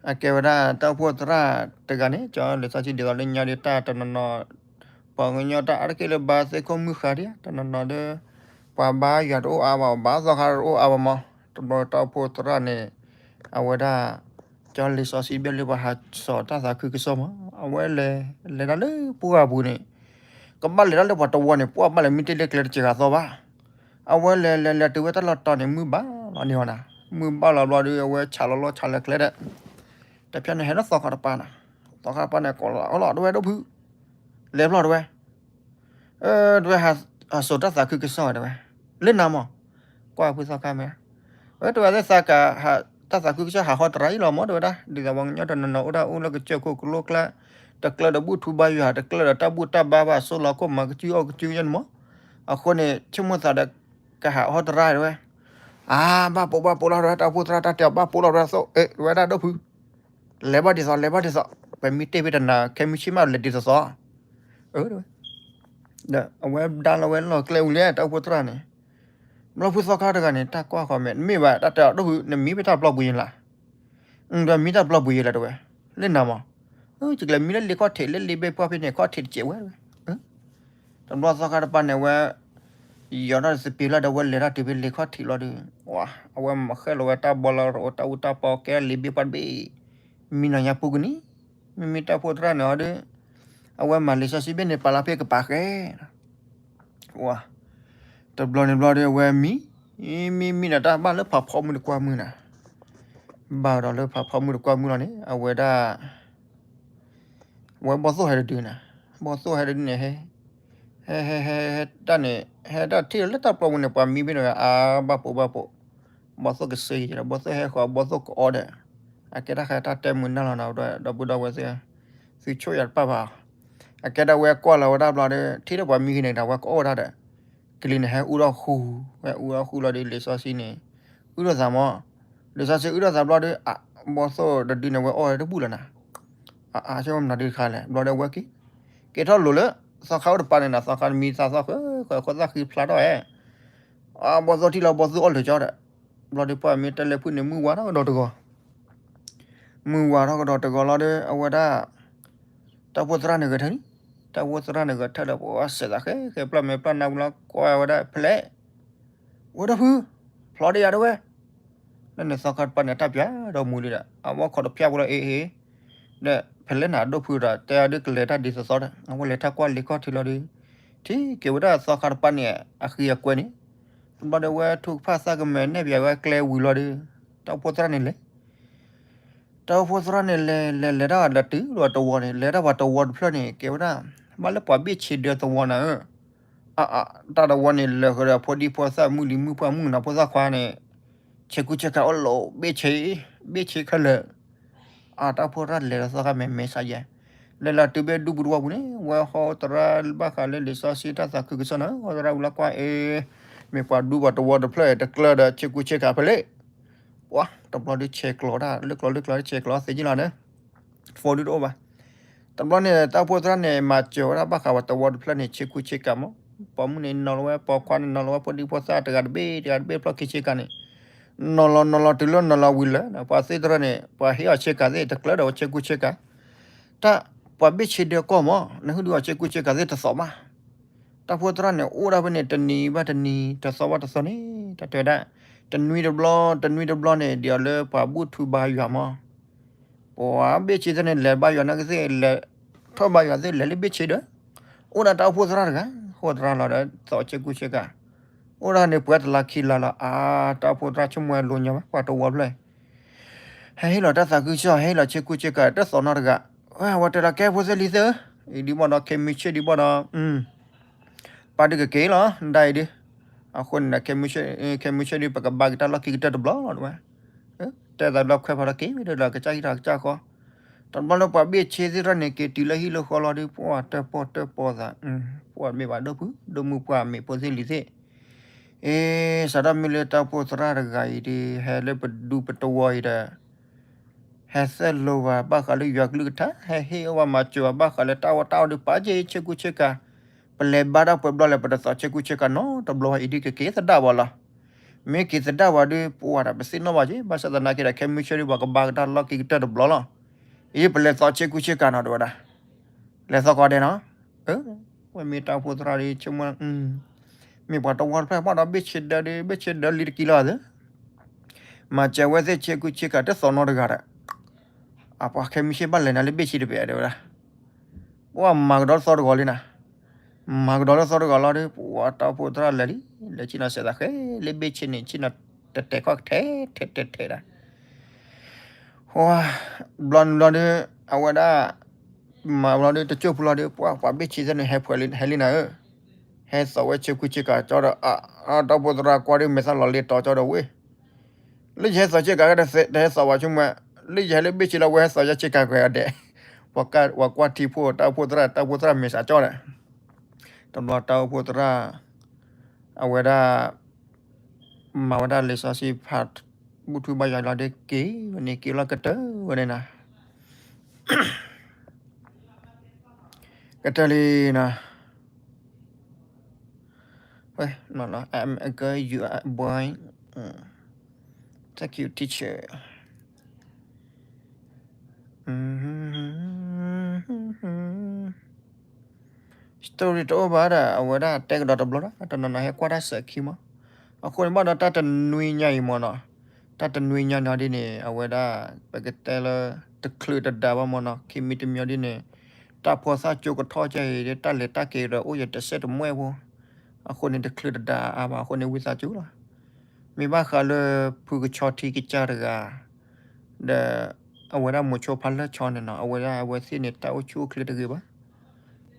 အကဲဝဲဒၣ်တၢ်အိၣ်ဖှိၣ်သရၣ်တဂၤန့ၣ် ကၠီလံာ်စီဆှံဒ်သိးလၢညါဒီးတၢ်တနီၤနီၤ ပှၤကညီတၢ်အါတက့ၢ်လၢဘါသ့ၣ်ခိၣ်မုၢ်ဃာ်ဒံး တနီၤနီၤဒီး ပှၤဘါယွၤတအိၣ်အါဘၣ် ဘါသီခါတအိၣ်အါဘၣ်မး တဘျီတၢ်အိၣ်ဖှိၣ်သရၣ်န့ၣ် အဝဲဒၣ် ကၠီလံာ်စီဆှံဘၣ်လၢပှၤဟးစိာ်တၢ်သးခုကစီၣ်မး အဝဲလဲၤ လဲၤတၢ်လၢပှၢ်ပူၤန့ၣ် ကဘၣ်လဲၤတၢ်လၢပှၤတဝီန့ၣ် ပှၢ်ဘၣ်လဲၤမံတ့ၢ်လၢကျဲတစဲးဂၤသီဘၣ် အဝဲလဲၤလဲၤလဲၤတုၤဝဲတၢ်လီၢ်တီၤန့ၣ် မုၢ်ဘၣ်လီၤန့ၣ်ဝဲနၤ, မုၢ်ဘၣ်လီၤဘျီဒီး အဝဲဆးလီၤလီၢ်ဆးလၢကျဲဒီး တဖၣ်န့ၣ်ဟဲလၢသီခါတပၤနၤ, သီခါတပၤန့ၣ်ကိးလီၤ အိၣ်လီၤ တဝဲဒိၣ်ဖု, လဲၤဘျီတဝဲ, တဝဲ ဟးစိာ်တၢ်သးခုကစီၣ်ဝဲတဝဲ, လၢနၤမး, ကွၢ်ဖုသီခါမ့ၢ်, ဝဲတဝဲသ့ၣ်သးကဟး တၢ်သးခုကစီၣ်ဟးဟီတရါအံၤလီၤမး တဝဲဒၣ် ဒ်သိးပှၤကညီတနီၤနီၤအိၣ်ဒၣ်အိၣ်လၢကစၢၢ်ခိၣ်ကလိကျါ, တကျၢၢ်ဒီးဘူၣ်ထူဘါယွၤ တကျၢၢ်ဒီးတၢ်ဘူၣ်တၢ်ဘါဘၣ်ဆိလီၤခိၣ်မၤကစုအီၣ်ကစုယဲၢ်န့ၣ်မး, အဃိန့ၣ် ဆိကမိၣ်သးဒီး ကဟးဟီတရါတဝဲ, အါ ဘၣ်ပိာ်ဘၣ်ပိာ်လီၤတဝဲ တၢ်အိၣ်ဖှိၣ်သရၣ်တၢ်တဲအီၤ ဘၣ်ပိာ်လီၤတဝဲသိး အဲ တဝဲဒၣ်ဒိၣ်ဖု လဲၤဘၣ်ဒ်သိး လဲၤဘၣ်ဒ်သိး ပမ့ၢ်တ့ၢ်ဖဲတနၤ ခဲမုၢ်ဆ့ၣ်မးလဲၤဒ်သိးသိး, အဝဲဒၣ်လီၤဝဲလီၢ်ကျဲအူၤလဲၣ် တၢ်အိၣ်ဖှိၣ်သရၣ်န့ၣ်, ဘျီဖုသီခါတဂၤန့ၣ် တၢ်ကွၢ်ဃီမဲာ် နမ့ၢ်ဘၣ်တၢ်တဲအီၤဒိၣ်ဖု နမံဖဲတၢ်ဘျီပူၤယဲလၢ်, ဒီးမံတၢ်ဘျီပူၤယဲလၢ်တဝဲ, လၢနၤမး, ယကလဲၤမံလၢလ့ခီၣ်ထံးလၢလ့ဘ့ၣ်ပှၢ်ဖဲန့ၣ် ခီၣ်ထံးတစဲးဝဲတဝဲ တဘျီသီခါတပၤန့ၣ် အဝဲ ယီၤထီၣ်စပံးလီၤဒီး အဝဲလဲၤထီၣ်တုၤဖဲလ့ခီၣ်ထံးလီၤဒီး အဝဲမၤဃဲၣ်လီၤဝဲတၢ်ဘီလီၤ တၢ်အူတၢ်ပီကဲလ့ဘ့ၣ်ပှၢ်တဘ့ၣ် မံနီၤညါပူၤကနံၤ မ့မ့ၢ်တၢ်အိၣ်ဖှိၣ်သရၣ်န့ၣ်အီၤဒီး အဝဲမၤလံာ်စီဆှံဘ့ၣ်န့ၣ် ပာ်လီၤဖဲကပၤဃဲ တဘျီန့ၣ်ဘျီဒီး အဝဲမံ မံမံဒီးတၢ်ဘၣ်လၢဖးဖီမုၢ်တကွၢ်မုၢ်နၤ, ဘၣ်ဒီးလၢဖးဖီမုၢ်တကွၢ်မုၢ်လီၤန့ၣ် အဝဲဒၣ် အဝဲဘီၣ်သိၣ်ဟဲတဒုနၤ, ဘီၣ်သိၣ်ဟဲတဒုန့ၣ် ဟဲ ဟဲ ဟဲ ဟဲ ဟဲတၢ်န့ၣ် ဟဲတၢ်ထံၣ်လၢတၢ်ပျီပူၤန့ၣ် ပှၤမံဖဲန့ၣ် အါ ဘၣ်ပိာ်ဘၣ်ပိာ်, ဘီၣ်သိၣ်ကစၢ်ယဲဒီး ဘီၣ်သိၣ်ဟဲဃီၤ ဘီၣ်သိၣ်ကအီဒီး အကဲတၢ်ဃဲတၢ်တဲမုာ်နၢ်လီၤနၤ ဒီပုၢ်ဒီဝဲၢ်သ့ၣ်, သုဆိၣ်ယၤတပာ်ဘၣ်, အကဲဒၣ်ဝဲကွၢ်လီၤဝဲဒၣ်ဘျီဒီး ထံၣ်ဒီးပှၤမံဂ့ၤန့ၣ်ဒီး အဝဲကအီၣ်ဝဲဒၣ်ဒီး ကလံၤန့ၣ် ဟဲအူထီၣ်ဃူ, ဟဲအူထီၣ်ဃူလီၤဒီး လံာ်စီဆှံန့ၣ် အုၣ်ထီၣ်သးမး, လံာ်စီဆှံအုၣ်ထီၣ်သးဘျီဒီး ဘီၣ်သိၣ်တဒုန့ၣ် ဝဲအီၣ်ဝဲတဘူၣ်လၢၤနၤ, အါ ဆိကမိၣ်မနုၤဒုးတခါလဲၣ် ဘျီဒီးဝဲက့ၤ က့ၤထီၣ်လိၤလၢ သီခါအိၣ်တပၤန့ၣ်နၤ သီခါတမံသးသီၣ်ဃၢဃၢ ခိၣ်သၣ်ဃံဖျါထီၣ်ဝဲ, အဘီၣ်သိၣ်ထံၣ်လီၤဘီၣ်သိၣ်အီၣ်လၢာ်ကၠီဒီး, ဘျီဒီးပှၤမ့ၢ်တဲလဲၤဖုၣ်န့ၣ် မုၢ်ဝါထီၣ်ကဒီးတဂီၤ မုၢ်ဝါထီၣ်ကဒီးတဂီၤလီၤဒီး အဝဲဒၣ် တၢ်အိၣ်ဖှိၣ်သရၣ်န့ၣ်ဂဲၤထၢၣ်လံ, တၢ်အိၣ်ဖှိၣ်သရၣ်န့ၣ်ဂဲၤထၢၣ်ဒီး ပှၤစဲးသးဃဲဃဲ ပျၢ်မဲာ်ပျၢ်နါဝံၤလီၤ ကွၢ်ဝဲဒၣ်ဖဲလဲၣ်, ဝဲဒၣ်ဖု, ဖျီဒးယၤတဝဲ, လၢန့ၣ်သီခါတပၤန့ၣ် တၢ်ပၠးဒီးမူလံဒီး အဝဲခိးတပျၢ်ဖိလီၤအ့အ့, ဒီးဖဲလဲၣ်နၤဒိၣ်ဖုဒီး တဲအဒုးကလဲၤတၢ်ဒ်သိးသိးဒီး အဝဲလဲၤထီၣ်ကွၢ်လ့ခီၣ်ထံးလီၤဒီး ထံၣ်က့ၤဝဲဒၣ်သီခါတပၤန့ၣ် အဃံအကွဲန့ၣ်, တဘျီဒီးဝဲထူကဖၣ်သၣ်ကမဲာ်နဲၣ်ပၠးဝဲကျဲဝံၤလီၤဒီး တၢ်အိၣ်ဖှိၣ်သရၣ်န့ၣ်လဲၤ တၢ်အိၣ်ဖှိၣ်သရၣ်န့ၣ်လဲၤ လဲၤလဲၤတၢ်ဒီးတုၤလီၤတဝီန့ၣ် လဲၤတၢ်ပှၤတဝီတဖျၢၣ်န့ၣ် ကဲဝဲဒၣ် ဘၣ်လၢပှၤဘ့ၣ်ဆ့ဒၢသဝီနၤဧၢ, အ အ တၢ်တဝီန့ၣ် လၢာ်ဃုာ်ဒီးဖိဒံဖိသၣ်မုၢ်လံၤမုၢ်ပှၢ်မုၢ်နၤဖိသၣ်ခွါန့ၣ် ဆ့ကူဆ့ကၤအိၣ်လီၤ ဘ့ၣ်ဆ့ ဘ့ၣ်ဆ့ခဲလၢာ် အတၢ်အိၣ်ဖှိၣ်သရၣ်လဲၤလီၤသီခါမဲာ်မဲာ်ဆါယဲ, လဲၤလီၤတုၤဖဲဒူပူၤတဝီပူၤန့ၣ် ဝဲဟီသရၣ်ဘၣ်ဃးလၢလံာ်စီဆှံတၢ်သးခုကစီၣ်န့ၣ် ဟီသရၣ်ဝံၤလီၤကွၢ်အ့ မ့ၢ်ပှၤဒူပှၤတဝီတဖျၢၣ်တကျၢၢ်ဒီးဆ့ကူဆ့ကၤဖဲလဲၣ် ပှၤတဘျီဒုးဆဲးကျိးတၢ် လၢကျိးလၢကျိးဆဲးကျိးသ့ကလီၤန့ၣ် ဖိဒုတအိၣ်ဘၣ်. တဘျီန့ၣ် တၢ်အိၣ်ဖှိၣ်သရၣ်န့ၣ် မၤစၢၤဝဲဒၣ်ဘၣ်ဃးပှၤတဝီတဖျၢၣ်န့ၣ် ဆ့ကူဆ့ကၤမး, ပိာ်မုၣ်န့ၣ်နီၤလီၤဝဲ ပိာ်ခွါန့ၣ်နီၤလီၤဝဲ ဖိဒံဖိသၣ်တဂၤတဘ့ၣ် တဂၤတဘ့ၣ်ဖျီၣ်ခံဆ့ကၤန့ၣ် နီၤလီၤနီၤလီၤတုၤလၢနီၤလီၤဝံၤလၢာ် ပှၤသ့ၣ်တဖၣ်န့ၣ် ပှၤဟ့ၣ်အီၤဆ့ကၤသ့ၣ် တကျၢၢ်ဒီးဝဲဆ့ကူဆ့ကၤ တၢ်ပှၤဘ့ၣ်ဆ့ဒၢကီၢ်မး နဟ့ၣ်ဒုးအီၤဆ့ကူဆ့ကၤသ့ၣ်တသီၣ်ဘၣ်. တၢ်အိၣ်ဖှိၣ်သရၣ်န့ၣ် အိၣ်ဒၣ်ဖဲန့ၣ် တနံၤဘၣ်တနံၤ တသီဘၣ်တသီန့ၣ် တၢ်တဲဝဲဒၣ် တနွံတဘျီ တနွံတဘျီန့ၣ် ဒ်အီၤလၢပှၤဘူၣ်ထူဘါယွၤမး ပှၤဘ့ၣ်ဆ့သ့ၣ်န့ၣ် လဲၤဘါယွၤနာ်က့သ့ၣ် လဲၤထီၣ်ဘါယွၤသ့ၣ် လဲၤလၢဘ့ၣ်ဆ့ဒီး အိၣ်ဒၣ်တၢ်အိၣ်ဖှိၣ်သရၣ်တဂၤ အိၣ်သရၣ်လီၤဒီး သီၣ်ဆ့ကူဆ့ကၤ အိၣ်ဒၣ်န့ၣ်ပှဲၤတလါခံလါလီၤ အါ တၢ်အိၣ်ဖှိၣ်သရၣ်ဆိကမိၣ်ဝဲလိၤညါဘၣ် ပှၤတဝီဖျၢၣ် ဟဲဟ့ၣ်လီၤတၢ်သးခုကစီၣ် ဟဲဟ့ၣ်လီၤဆ့ကူဆ့ကၤ တသီၣ်နီတဂၤ ဝဲအဝဲတဲလီၤကဲဖိသ့ၣ်လံၤသ့ၣ်ဧၢ, အံၤဒ်ဘၣ်ဒီး ခဲမုၢ်ဆ့ၣ်ဒ်ဘၣ်ဒီး ပၢ်ဒုးကက့ၤလီၤ ဒ်အံၤဒ်, အဃိန့ၣ်ဒီး ခဲမုၢ်ဆ့ၣ်ဒ် ပကဘါက့ၤတၢ်လီၢ်ခံကတၢၢ်တဘျီလီၤ တဲဝဲ, တဲသးဘျီခွဲးဖးလီၤက့ၤဝဲဒီး ကစၢ်ဟံၣ်ထီၣ်ကစၢ်ဃီ, တဘျီလၢပှၤဘ့ၣ်ဆ့သ့ၣ်တဖၣ်န့ၣ် က့ၤတုၤလၢဟံၣ်လၢဃီလီၤဒီး ပှၤတၢၣ်ပီၣ်တၢၣ်ပီသး, ပှၤမ့ၢ်ဘၣ်ဒိၣ်ဖုဒိၣ်မုၣ်ပှၢ်မ့ၢ်ဖိသ့ၣ်လံၤသ့ၣ်, အ့ စးထီၣ်မ့ၢ်လၢတၢ်အိၣ်ဖှိၣ်သရၣ်တဂၤအံၤဒီး ဟဲလၢပဒူပတဝီၤအံၤဒီး ဟဲသ့ၣ်လိဘၣ်ဘၣ်ဃးလၢယွၤကလုၢ်ကထါ, ဟဲဟ့ၣ်အီၣ်ဘၣ်မၤစၢၤဘၣ်ဘၣ်ဃးလၢတၢ်အီၣ်တၢ်အီဒီး ပာ်က့ၤဆ့ကူဆ့ကၤ, ပလဲၤဘါတၢ်ပှဲၤဘျီလဲၣ် ပတသိးဆ့ကူဆ့ကၤနီတဘျီဘၣ်အံၤဒ်ကက့ၤသဒၣ်ဝဲလီၤ. မ့ၢ်က့ၤသဒၣ်ဝဲဒီး ပှၤတၢ်ပသ့ၣ်နီၣ်ဘၣ်က့ၤ, ဘၣ်ဆၣ်သနာ်က့ဒီး ခဲမုၢ်ဆ့ၣ်ဒီး ပှၤကဘါကဒါလီၢ်ခံကတၢၢ်တဘျီလီၤ. အံၤပလဲၤသိးဆ့ကူဆ့ကၤနီၤ တဲဝဲဒၣ်, လဲၤသိးကီးဒဲးနီၤ, အၢ ဝဲမ့ၢ်တၢ်အိၣ်ဖှိၣ်သရၣ်ဒီး ဆိကမိၣ် မ့ၢ်ပှၤတဝီတဖျၢၣ်ဘၣ်ဒီး ဘ့ၣ်ဆ့ဒၢဒီး ဘ့ၣ်ဆ့ဒၢလံတကံလီၤသ့, မၤစၢၤဝဲသ့ၣ်ဆ့ကူဆ့ကၤတသိးနီတဂၤဒီး အပှၤခဲမုၢ်ဆ့ၣ်ဘၣ်လဲၤနၤလၢဘ့ၣ်ဆ့တပဲာ် တဲဝဲဒၣ်, ပှၤမၤကဒီးသီတဂီၤလံနၤ, မၤကဒီးလၢသီတဂီၤလီၤဒီး ပှၤတၢ်အိၣ်ဖှိၣ်သရၣ်လဲၤလံ, လဲၤဆ့ၣ်နီၤစဲးသးဃဲလၢဘ့ၣ်ဆ့န့ၣ် ဆ့ၣ်နီၤတတဲာ်ခီၣ်ထဲထဲထဲထဲဒၣ် ဘျီနုၤဘျီဒီး အဝဲဒၣ် မၤဘျီဒီး တကၠိၢ်ဖိလီၤဒီး ပှၤပှၤဘ့ၣ်ဆ့သ့ၣ်န့ၣ် ဟဲဖှဲးလံ ဟဲလံနၤဧၢ, ဟဲသိးဝဲဆ့ကူဆ့ကၤကၠီဒီး တၢ်အိၣ်ဖှိၣ်သရၣ်ကွၢ်ဒီး မဲာ်သၣ်လီၤလ့တီကၠီဒီးဝ့ၢ်, လၢယဟဲသိးဆ့ကၤကဒီး တဟဲသိးဝဲဆိကမိၣ်, လၢယဟဲလၢဘ့ၣ်ဆ့လီၤ ဝဲဟဲသိးယၤဆ့ကၤကွဲးအီၤဒဲး, ပှၤကွၢ်ထံဖိ တၢ်အိၣ်ဖှိၣ်သရၣ် တၢ်အိၣ်ဖှိၣ်သရၣ်မဲာ်စးကၠီဒီး တဘျီတၢ်အိၣ်ဖှိၣ်သရၣ် အဝဲဒၣ် မၤဝဲဒၣ်လံာ်စီဆှံဖး ဘူၣ်ထူဘါယွၤလီၤဒီးက့ၤဝဲန့ၣ် က့ၤလီၤကတၢၢ်ဝဲန့ၣ်နၤ, ကတၢၢ်လံနၤ, ဝဲ I'm a girl, you are a boy. Thank you, teacher. Story တအိၣ်ဘၣ်ဒီး အဝဲဒၣ်တဲကဒီးတဘျီဒီး တနီၤနီၤဟဲကွၢ်တၢ်စဲးခံမး, အဃိန့ၣ်ဘၣ်ဒီး တၢ်တနွံညါအံၤမ့ၢ်နီၤ, တၢ်တနွံညါန့ၣ်ဒ်န့ၣ် အဝဲဒၣ် ပကတဲလၢ တချုးတဒါဘၣ်မ့ၢ်နီၤ, ခံမံၤတမံၤဒ်န့ၣ် တၢ်ဖိသၣ်ကၠိကထီၣ်ကဲအံၤ တၢ်လဲၤတၢ်က့ၤဒီး အိၣ်ယတစဲးတမှဲၣ်ဖိ, အဃိန့ၣ် တချုးတဒါအါဘၣ် အဃိန့ၣ် ဝံသးစူၤလီၤ. မ့ၢ်ဘၣ်ဃးလၢ ဖုကဆီထံကစၢ်တဂၤ ဒီး အဝဲဒၣ်မိၤဆိဖါလၢၢ်ဆီန့ၣ်နီၤ, အဝဲဒၣ်အဝဲသ့ၣ်န့ၣ် တၢ်အိၣ်ဆူၣ်အိၣ်ချ့တဂ့ၤဘၣ်,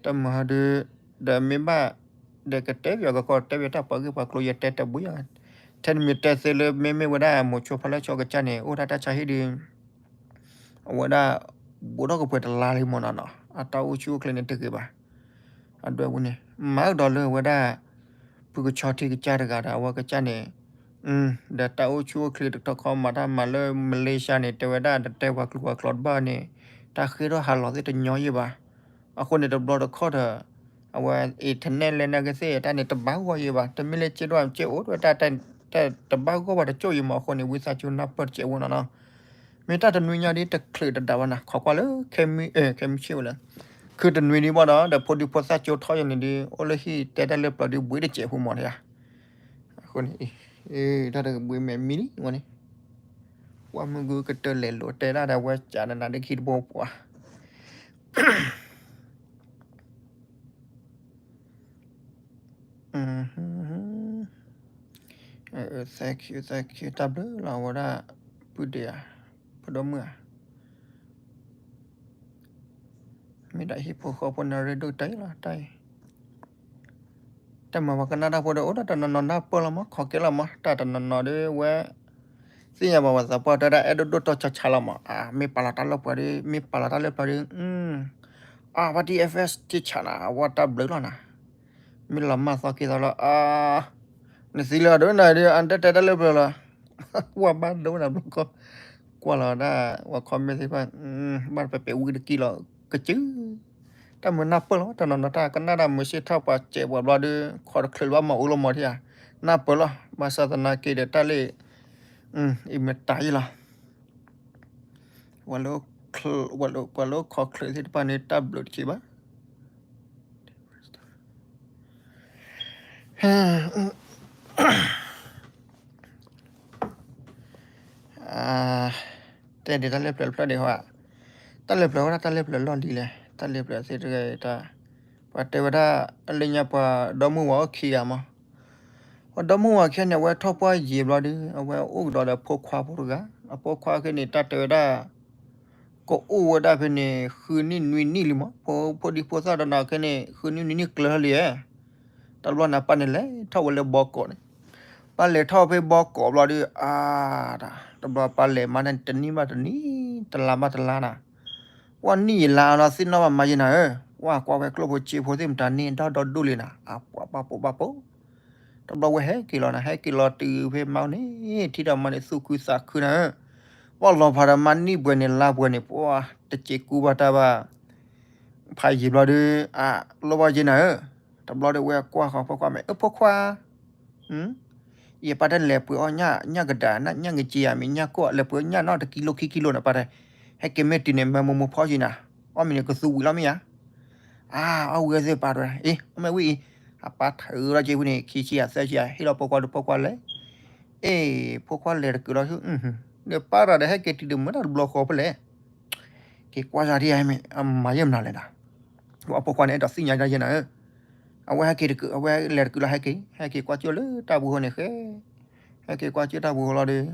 တၢ်မၤဟီဒုး ဒီးမ့ၢ်ဘၣ် ဒီးကတဲပယီၤကကီ တဲပယီၤတၢ်ပှၤဂ့ၢ်ပှၤကျိၤ ယတဲတဘျီယၤ, ထဲတမံၤတဲသ့လၢ မ့မ့ၢ်ဝဲဒၣ်မိၤဆိဖါလၢၢ်ဆီကစၢ်န့ၣ် အိၣ်ဒၣ်တၢ်ဆါဟံၣ်ဒီး အဝဲဒၣ် ဘူးထီၣ်ကပှဲၤတလါလံမ့ၢ်နီၤနီၤ, အတၢ်အိၣ်ဆူၣ်အိၣ်ချ့န့ၣ်တဂ့ၤဘၣ်. အဒွဲၣ်ဝံၤန့ၣ် မၤကဒီးလၢအဝဲဒၣ် ဖုကဆီထံကစၢ်တဂၤဒီး အဝဲကစၢ်န့ၣ် ဒီးတၢ်အိၣ်ဆူၣ်အိၣ်ချ့တထီၣ်ခီမၤတၢ်မၤလၢ Malaysia န့ၣ် တဲဝဲဒၣ် တတဲပှၤကျိၤပှၤကျိၤတဘၣ်န့ၣ် တၢ်ဃ့ထီၣ်ဟးလီၤသ့ၣ်တညီယံၣ်ဘၣ်. အဃိန့ၣ် တဘျီတခီၣ်ဒီး အဝဲ internet လဲၤနကသ့ၣ် တၢ်န့ၣ် တဘၣ်ဂီၢ်ယံၣ်ဘၣ်. တမ့ၢ်လၢက့ဒိၣ်က့အိၣ်တဝဲ တၢ်တဘၣ်ဂီၢ်ဘၣ်တကၠိၣ်ယံၣ်မး အဃိန့ၣ် ဝံသးစူၤနၢ်ပၢၢ်တစဲးဖိနီၤနီၤ. မ့ၢ်တၢ်တနွံညါဒ်တချုးတဒါဘၣ်နၤ ခိးကွၢ်လၢ ခဲမုၢ် ခဲမုၢ်ဆ့ၣ်ဝဲလၢ ခုတနွံဒ်ဘၣ်ဒီး ဒီးဖိဒံဖိသၣ်ကၠိထီၣ်ယံၤန့ၣ်ဒ် အိၣ်လၢဟံၣ်တဲတၢ်လၢပျၢၤဒ်ဘှံးတစဲးဖိမးတယၤ. အဃိန့ၣ် တၢ်တကဘှံးမဲာ်မံလံဝဲန့ၣ် ကွၢ်မုၢ်ဂုၢ်ကတၢၢ်လဲၤလိာ်တဲဒၣ်ဒီးဝဲစးနနၤဒ်ခံတဘိပှၤ thank you, thank you တၢ်ဘျုးလီၤ အဝဲဒၣ် ပုၢ်ဒ့ဧါ ဖိဒိၣ်မုၣ်ဧါ မ့ၢ်ဒၣ်ဟံၣ်ဖိဃီဖိန့ၣ် ရ့ဒိၣ်တၢ်အံၤလီၤ တၢ်အံၤ တၢ်မၤပှၤကနၣ်တၢ်ဖိဒီး အိၣ်ဒၣ်တနီၤနီၤနၢ်ပၢၢ်လီၤမး ခိးကဲလီၤမး တၢ်တနီၤနီၤဒီးဝဲ သ့ၣ်ညါဘၣ်ပှၤသးပှၢ်တဲဒၣ် အဲၣ်ဒိးဒိၣ်တီၢ်ဆါဆါလီၤမး မ့ၢ်ပာ်လီၤတၢ်လၢပှၤဒီး မ့ၢ်ပာ်လီၤတၢ်လၢပှၤဒီး အါ ဖါတံၢ် FS တ့ဆးနၤ အဝဲတၢ်ဘျုးလီၤနၤ မ့ၢ်လီၤမၢ်သီက့ၤသီလီၤ အါ နသံလၢအဒိနၤဒီး အတတဲတၢ်လၢပျၢၤလီၤ ကွၢ်ဘၣ်ဒိနၤဘျီကီ ကွၢ်လီၤဒၣ် ပှၤ comment သ့ၣ်တဖၣ် ဘၣ်ပှဲၤပှဲၤဝံၤတကံလီၤ ကစု တၢ်မုာ်နၢ်ပၢၢ်လီၤ တနီၤနီၤတၢ်ကနၣ်တၢ်မုာ်စ့ၢ်ထီၣ်ပှၤစဲးပှၤဘျီဒီး ခိးတချုးလၢဘၣ်မၤအိၣ်လီၤမးထံဧါ နၢ်ပၢၢ်လီၤ ဘၣ်ဆၣ်သနာ်က့ဒီးတၢ်လၢ အံၤမ့ၢ်တၢ်အံၤလီၤ ပှၤလၢ ပှၤလၢခိးချုးသ့ၣ်တဖၣ်န့ၣ် တၢ်ဘျုးတက့ၢ်ဘၣ် တဲဒ်တၢ်လၢပျၢၤတဖျၢၣ်ဒံးဟီဧါ တၢ်လၢပျၢၤဝဲဒၣ်တၢ်လၢပျၢၤလီၢ်လံၤလဲၣ် တၢ်လၢပျၢၤသ့ၣ်တဂၤတၢ် ပှၤတဲဝဲဒၣ် အလၢညါပှၤဒီမုၢ်ဝၤအိၣ်ခံဂၤမး ပှၤဒီမုၢ်ဝၤခံဂၤန့ၣ် အဝဲထီၣ်ပှၢ်ယံာ်ဘျီဒီး အဝဲအိၣ်ကဒီးဒီးဖိခွါဖိတဂၤ အဖိခွါခဲန့ၣ် တၢ်တဲဝဲဒၣ် ကအိၣ်ဝဲဒၣ်ဖဲန့ၣ် ဃုနံၣ်နွံနံၣ်လံမး ဖိဒံဖိသၣ်တနီၤခဲန့ၣ် ဃုနံၣ်နွံနံၣ်ကျၢၤလံ တဘျီန့ၣ် ပၢ်န့ၣ်လဲၤထီၣ်ဝဲလၢဘီကီးန့ၣ် ပၢ်လဲၤထီၣ်ဖဲဘီကီးဘျီဒီး အါ တဘျီပၢ်လဲၤမးန့ၣ် တနံၣ်ဘၣ်တနံၣ် တလါဘၣ်တလါနၤ ပှၤနံၣ်ယလါလီၤ သ့ၣ်နီၣ်ဘၣ်မါယဲနၤဧၢ, ပှၤကွၢ်ဝဲကျိၣ်ဖိစ့ဖိသ့ၣ်မတၤန့ၣ် ဒီဒိၣ်ဒိၣ်လံနၤ, အပှၤဘၣ်ပိာ်ဘၣ်ပိာ်, တဘျီဝဲဟဲက့ၤလီၤနၤ, ဟဲက့ၤလီၤတုၤဖဲမါန့ၣ် ထံၣ်ဒီးမါန့ၣ်သူၣ်ခုသးခုနၤဧၢ, ပှၤလီၤဖးဒီးမါနံၣ်ပှဲၤန့ၣ်လါပှဲၤန့ၣ် ပှၤတစဲးကူဘၣ်တၢ်ဘၣ် ဖးယံာ်ဘျီဒီး အလိၣ်ဘၣ်ယဲနၤဧၢ, တဘျီဒီးဝဲကွၢ်ဃီၤဖိခွါမ့ၢ် အၢ ဖိခွါ ယပၢ်တဲလဲၤပှ့ၤအီၣ်ညၣ်ကဒါ ညၣ်ငက့ယၤမ့ၢ်ညၣ်ကိၣ် လဲၤပှ့ၤအီၣ်ညၣ်နီၢ်တကံလိခံကံလိန့ၣ် ပၢ်တဲ, ဟဲက့ၤမ့ၢ်တုၤန့ၣ် မၢမိၢ်မိၢ်ဖီယံၤနၤ, အီၣ်မ့ၢ်န့ၣ်ကသူဝံၤလီၤမ့ၢ်ဧါ, အါ အီၣ်ဝံၤသ့ၣ်ပၢ်တဲ, အ့ အီၣ်မ့ၢ်ဝံၤအံၤ, အပၢ်ထုးထီၣ်က့ဝံၤန့ၣ် ခံဆံယၤသၢဆံယၤ ဟ့ၣ်လီၤဖိခွါဒီးဖိခွါလဲၤ, အ့ ဖိခွါလဲၤတကုာ်လီၤ, ဒီးပၢ်ရၤဒီးဟဲက့ၤတုၤဒီးမ့ၢ်တၢ်တဘျီဃီဖဲလဲၣ် က့ၤကွၢ်စၢ်ဒ်အံၤမ့ၢ် အမၤယဲၢ်မနုၤလဲၣ်နၤ, အဖိခွါန့ၣ်အဲၣ်ဒိးသ့ၣ်ညါယဲနၤဧၢ, အဝဲဟဲက့ၤတကုာ် အဝဲလဲၤတကုာ်လီၤ ဟဲက့ၤ ဟဲက့ၤကွၢ်ကၠိလၢတၢ်ပူၤဃီန့ၣ်ဃဲ, ဟဲက့ၤကွၢ်ကၠိတၢ်ပူၤဃီလီၤဒီး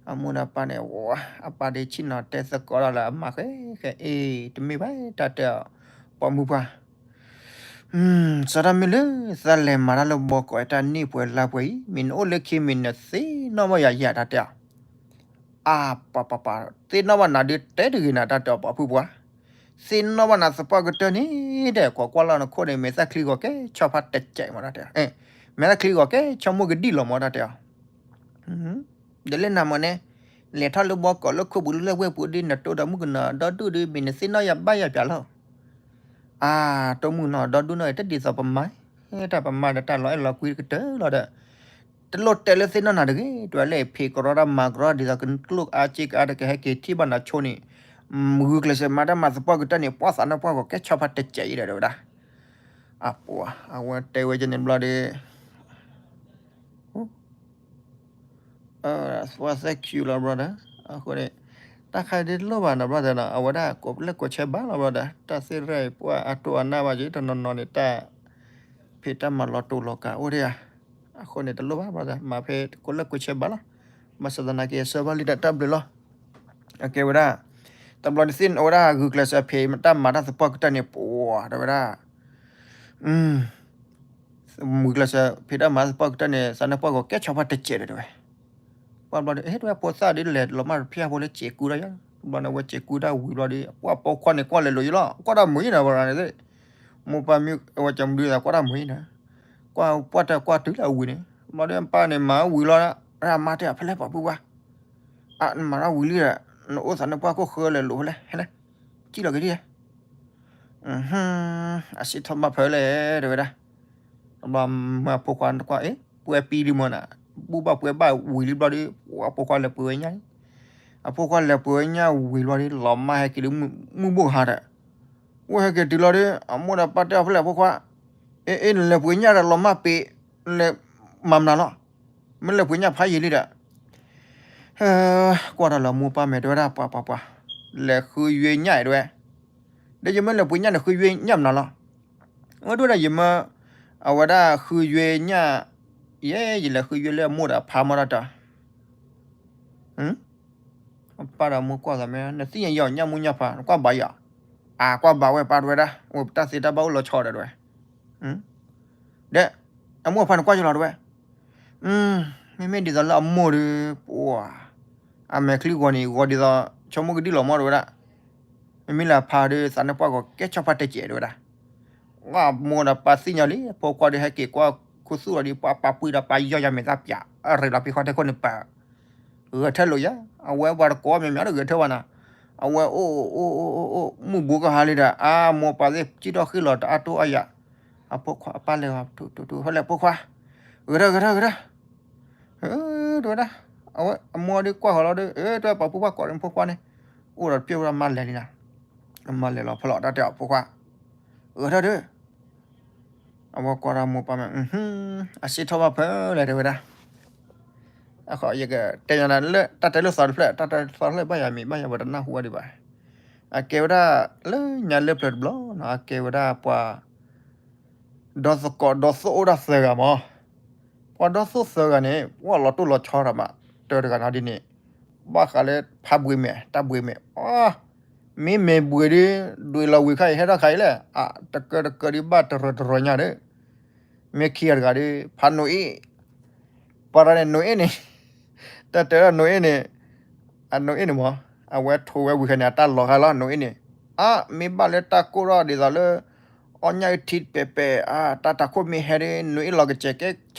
အမိၢ်ဒီးပၢ်န့ၣ် အပၢ်ဒ့ဆ့ၣ်နီၤတဲသကိးတၢ်လၢအမါဃဲဃဲ အ့ တမ့ၢ်ဘၣ်တၢ်တဲအီၤ, ပိာ်မုၣ်ပှၢ် စးထီၣ်မ့ၢ်လၢသးလဲၤမၤတၢ်လၢဘီကီးတၢ်နံၣ်ပှဲၤလါပှဲၤအံၤ မ့ၢ်နအိၣ်လၢခံမ့ၢ်နသ့ၣ်နီၣ်ဘၣ်ယၤယၤတၢ်တဲအီၤ, အါ ပၢ်ပၢ်ပၢ် သ့ၣ်နီၣ်ဘၣ်နၤဒုးတဲတဂ့ၤနၤတၢ်တဲအီၤ ပိာ်မုၣ်ပှၢ်, သ့ၣ်နီၣ်ဘၣ်နၤသပှၢ်ကတၢၢ်န့ၣ် တဲ ကွၢ်ကွၢ်လီၤနခိၣ်န့ၣ် မဲာ်သၣ်ချံဂီၤကဲဆီဖါတစဲးမးတၢ်တဲအီၤ, မဲာ်သၣ်ချံဂီၤကဲဆီမိၢ်ကဒံၣ်လီၤမးတၢ်တဲအီၤ ဒီးလၢနၤမ့ၢ်န့ၣ် လဲၤထီၣ်လၢဘီကီးလၢခိၣ်ပူၤလၢဝဲၢ်ပူၤဒ် နတိၢ်ဒီးမုၣ်ကနီၤဒီဒူၣ်ဒီး မ့ၢ်နသ့ၣ်နီၣ်ယၤဘၣ်ယၤပၠးလီၤ, အါ တိၢ်မုၣ်နီၤဒီဒူၣ်နီၤ တဒ်သိးပမါ, တၢ်ပမါဒီးတၢ်လီၤအဲၣ်လီၤကွံကတၢၢ်လီၤဒီး တလိၣ်တဲလၢသ့ၣ်နီၣ်နၤတဂ့ၤ တဲဝဲလၢဖံးကရီတၢ်မၤကရီဒ်သိးကကျိၣ်ကအါစ့ကအါတကဟဲက့ၤထံၣ်ဘၣ်နၤဆိန့ၣ်, ဂုာ်ကျဲးစၢးမၤတၢ်မၤသပှၢ်ကတၢၢ်န့ၣ် ပှၤသးနါပှၢ်ဂီၤကဲဆီဖါတစဲးအံၤဒီးတဲဝဲဒၣ်, အပှၤ အဝဲတဲဝဲကန့ၣ်ဘျီဒီး သဝီသဲခံလီၤ brother, အဃိန့ၣ် တၢ်ခါဒ်တလိၣ်ဘၣ်နီၤ brother နီၤ အဝဲဒၣ်ကိးလၢကိးဆဲဘၣ်လီၤ brother, တၢ်သ့ၣ်ရဲၣ်အံၤပှၤအတိၢ်အနၢ်ဘၣ်က့ၤတနီၤနီၤန့ၣ် တၢ်ဖံးတၢ်မၤလီၤတိၢ်လီၤကးအိၣ်ဒံးဧါ, အဃိန့ၣ်တလိၣ်ဘၣ် brother မၤဖဲကိးလၢကိးဆဲဘၣ်လီၤ, ဘၣ်ဆၣ်သနာ်က့ ဆၢဘၣ်လံတၢ်တၢ်ဘျုးလီၤ, အကဲဝဲဒၣ် တဘျီန့ၣ်သ့ၣ်အဝဲဒၣ်ဂုာ်ကျဲးစၢးဖံးတၢ်မၤတၢ်သပှၢ်ကတၢၢ်န့ၣ် ပှၤတဲဝဲဒၣ် မုၢ်ကျဲးစၢးဖံးတၢ်မၤသပှၢ်ကတၢၢ်န့ၣ် သးနါပှၢ်ဂီၤကဲဆီဖါတစဲးဒီးတဲဝဲ, ပှၤဘျီဒီး အဲ တဲဝဲဖိသၣ်ဒ်လဲၤလီၤမၢ်တဖျၢၣ်ဖိလၢစဲးကူတၢ်ယါ, ဘျီန့ၣ်ဝဲစဲးကူတၢ်ဝံၤဘျီဒီး ပှၤပိာ်ခွါန့ၣ်ကွၢ်လဲၤလိာ်ယလီၤ ကွၢ်တၢ်မုာ်ယဲနၤ ပှၤန့ၣ်သ့ၣ်, မိၢ်ပၢ်မ့ၢ်အဝဲကမုဒုသးကွၢ်တၢ်မုာ်ယဲနၤ, ကွၢ်ပှၢ်တၢ်ကွၢ်တုၤလၢအဝံၤန့ၣ် ဘျီဒီးပၢ်န့ၣ်မၤဝံၤလီၤ, ရၣ်မါတဲအီၤဖဲလဲၣ်ပှၤပုၢ်ပှၢ်, အနမၤထီၣ်ဝံၤလံဒီး နအိၣ်သးနါပှၢ်ခိၣ်ဃၢလဲၤလိာ်ဖဲလဲၣ်, ဟဲလဲၣ်, စံၣ်လီၤက့ၤဒ်လဲၣ် အစံးထီၣ်ဘၣ်ဖဲလဲၣ် တဲဝဲဒၣ်, ဘျီမၢအဖိခွါကွၢ် အ့ ပှဲၤပံလံမၢနၤ, ဘူၣ်ဘၣ်ပှဲၤဘၣ်ဝံၤလံဘျီဒီး အဖိခွါလဲၤပှ့ၤဝဲညၣ်, အဖိခွါလဲၤပှ့ၤဝဲညၣ်ဝံၤဘျီဒီး လီၤမၢ်ဟဲက့ၤလၢမုၢ်ဘိၣ်ဟါဒီး, ဝဲဟဲက့ၤတုၤလီၤဒီး အမိၢ်ဒီးပၢ်တဲအီၤဖဲလဲၣ်အဖိခွါ, အ့ အ့ နလဲၤပှ့ၤညၣ်ဒီးလီၤမၢ်ပ့ၤ, လဲၤမၤမနုၤလီၤ, မ့ၢ်လဲၤပှ့ၤညၣ်ဖးယံာ်လံဒီး ကွၢ်တၢ်လၢမိၢ်ပၢ်မဲာ်တဲဝဲဒၣ် ပှၤပှၤပှၤ, လဲၤဃုယွ့ညၣ်တဲဝဲ, ဒီးယမ့ၢ်လဲၤပှ့ၤညၣ်န့ၣ် ဃုယွ့ညၣ်မနုၤလီၤ, ဝဲတဲဝဲဒၣ် ယမ့ၢ် အဝဲဒၣ်ဃုယွ့ညၣ်, ယဲ ယလဲၤဃုယွ့လၢအမိၢ်ဒီးအဖါမီၢ်တၢ်တၢ်, အပၢ်ဒီးမိၢ်ကွၢ်သးမ့ၢ် နသ့ၣ်ညါယီၤညၣ်မူညၣ်ဖး နကွၢ်ဘၣ်ယီၤ, အကွၢ်ဘၣ်ဝဲပၢ်တဲဝဲဒၣ် ဝဲပတၢ်သ့တၢ်ဘၣ်အိၣ်လီၤဆီဒီးတဲဝဲ ဒီး အမိၢ်အဖါန့ၣ်ကွၢ်ယလီၤတဲဝဲ, မ့မ့ၢ်ဒ်သိးလၢအမိၢ်ဒီး ပှၤ အမဲာ်ချံဂီၤန့ၣ် ဂီၤဒ်သိး ဆိကမိၣ်ကဒံၣ်လီၤမီၢ်တဲဝဲဒၣ်, မ့မ့ၢ်လၢအဖါဒီး သးနါပှၢ်ဂီၤကဲဆီဖါတစဲးတဲဝဲဒၣ်, ဝဲမိၢ်ဒီးပၢ်သ့ၣ်ညါလံ ဖိခွါဒီးဟဲက့ၤကွၢ်ခူသူၣ်လီၤဒီး ပှၤပာ်ပှံဒီးပာ်ယီၢ်ယၤမဲာ်သၣ်ပၠး အရ့လီၤဖံးခီၣ်ထံးခိၣ်န့ၣ်ပၢ် ဂဲၤထၢၣ်လိာ်ယၤ, အဝဲပှၤတကိးမဲာ်မးဒီးဂဲၤထၢၣ်ဝဲနၤ, အဝဲအိၣ်အိၣ်အိၣ်အိၣ်အိၣ် မုၢ်ဘူးကဟါလံဒီး အမိၢ်ပၢ်သ့ၣ်စံၣ်ထီၣ်ဃ့ၢ်လီၤတအါတိၢ်အါယၤ, အဖိခွါအပၢ်လဲၤဂီၤထူထူထူ ဖဲလဲၣ်ဖိခွါ, ဂဲၤထၢၣ်ဂဲၤထၢၣ်ဂဲၤထၢၣ်, တဲဝဲဒၣ်, အဝဲအမိၢ်ဒီးကွၢ်ဃီၤလီၤဒီး တဲဝဲပှၤပုၢ်ပှၢ်ကိးန့ၣ်ဖိခွါန့ၣ်, အိၣ်ဒီးတပျဲၢ်ဝဲဒၣ်မါလဲၤလံနၤ, မါလဲၤလီၤဖဲလီၤတၢ်တဲအီၤဖိခွါ, ဂဲၤထၢၣ်ဒီး အဝဲကွၢ်ဒၣ်မိၢ်ပၢ်မဲာ်, အစံးထီၣ်ဘၣ်ဖဲလဲၣ်တဲဝဲဒၣ်, အဃိယကတဲညါနၤလၢတၢ်တဲလၢသီတဖျၢၣ် တၢ်တဲသီတဖျၢၣ်ဘၣ်ယၤမံၤဘၣ်ယၤဝဲတနၢ်ဟူဝဲဒံးဘၣ်, အကဲဝဲဒၣ်လၢညါလၢပျၢၤတဘျီနီၤ အကဲဝဲဒၣ်ပှၤ ဒီသကိးဒီသိၣ်အိၣ်ဒၣ်သၢဂၤမး, ပှၤဒီသိၣ်သၢဂၤန့ၣ် ပှၤလီၤတိၢ်လီၤဆီတၢ်မး, တၢတဂၤနီၤဒ်န့ၣ်, ဘၣ်ဃးလၢဖးဘှံးမဲာ် တၢ်ဘှံးမဲာ်, မ့ၢ်မဲာ်ဘှံးဒီး ဒွဲၣ်လီၤဝံၤခါအံၤ ဟဲထီၣ်ခါအံၤလဲၣ်, အတကၢတကၢဒ်ဘၣ်တရၢတရၢညါဒီး, မ့ၢ်ခံဂၤတဂၤဒီး ဖးနိအ့ၣ်, ပှၤတဂၤန့ၣ်နိအ့ၣ်န့ၣ်, တၢ်တဲဒၣ်နိအ့ၣ်န့ၣ်, အနိအ့ၣ်န့ၣ်မး အဝဲထိးဝဲဝံၤခဲန့ၣ် အတၢ်လီၤဃာ်လီၤ နိအ့ၣ်န့ၣ်, အါ မ့ၢ်ဘၣ်လၢတၢ်ကိၢ်ထီၣ်ဒ်သိးလၢ အီၣ်ညၣ်အုၣ်ထံပဲာ်ပဲာ် အါ တၢ်တၤခိၣ်မ့ၢ်ဟဲဒီး နိအ့ၣ်လီၤကစဲးကဲ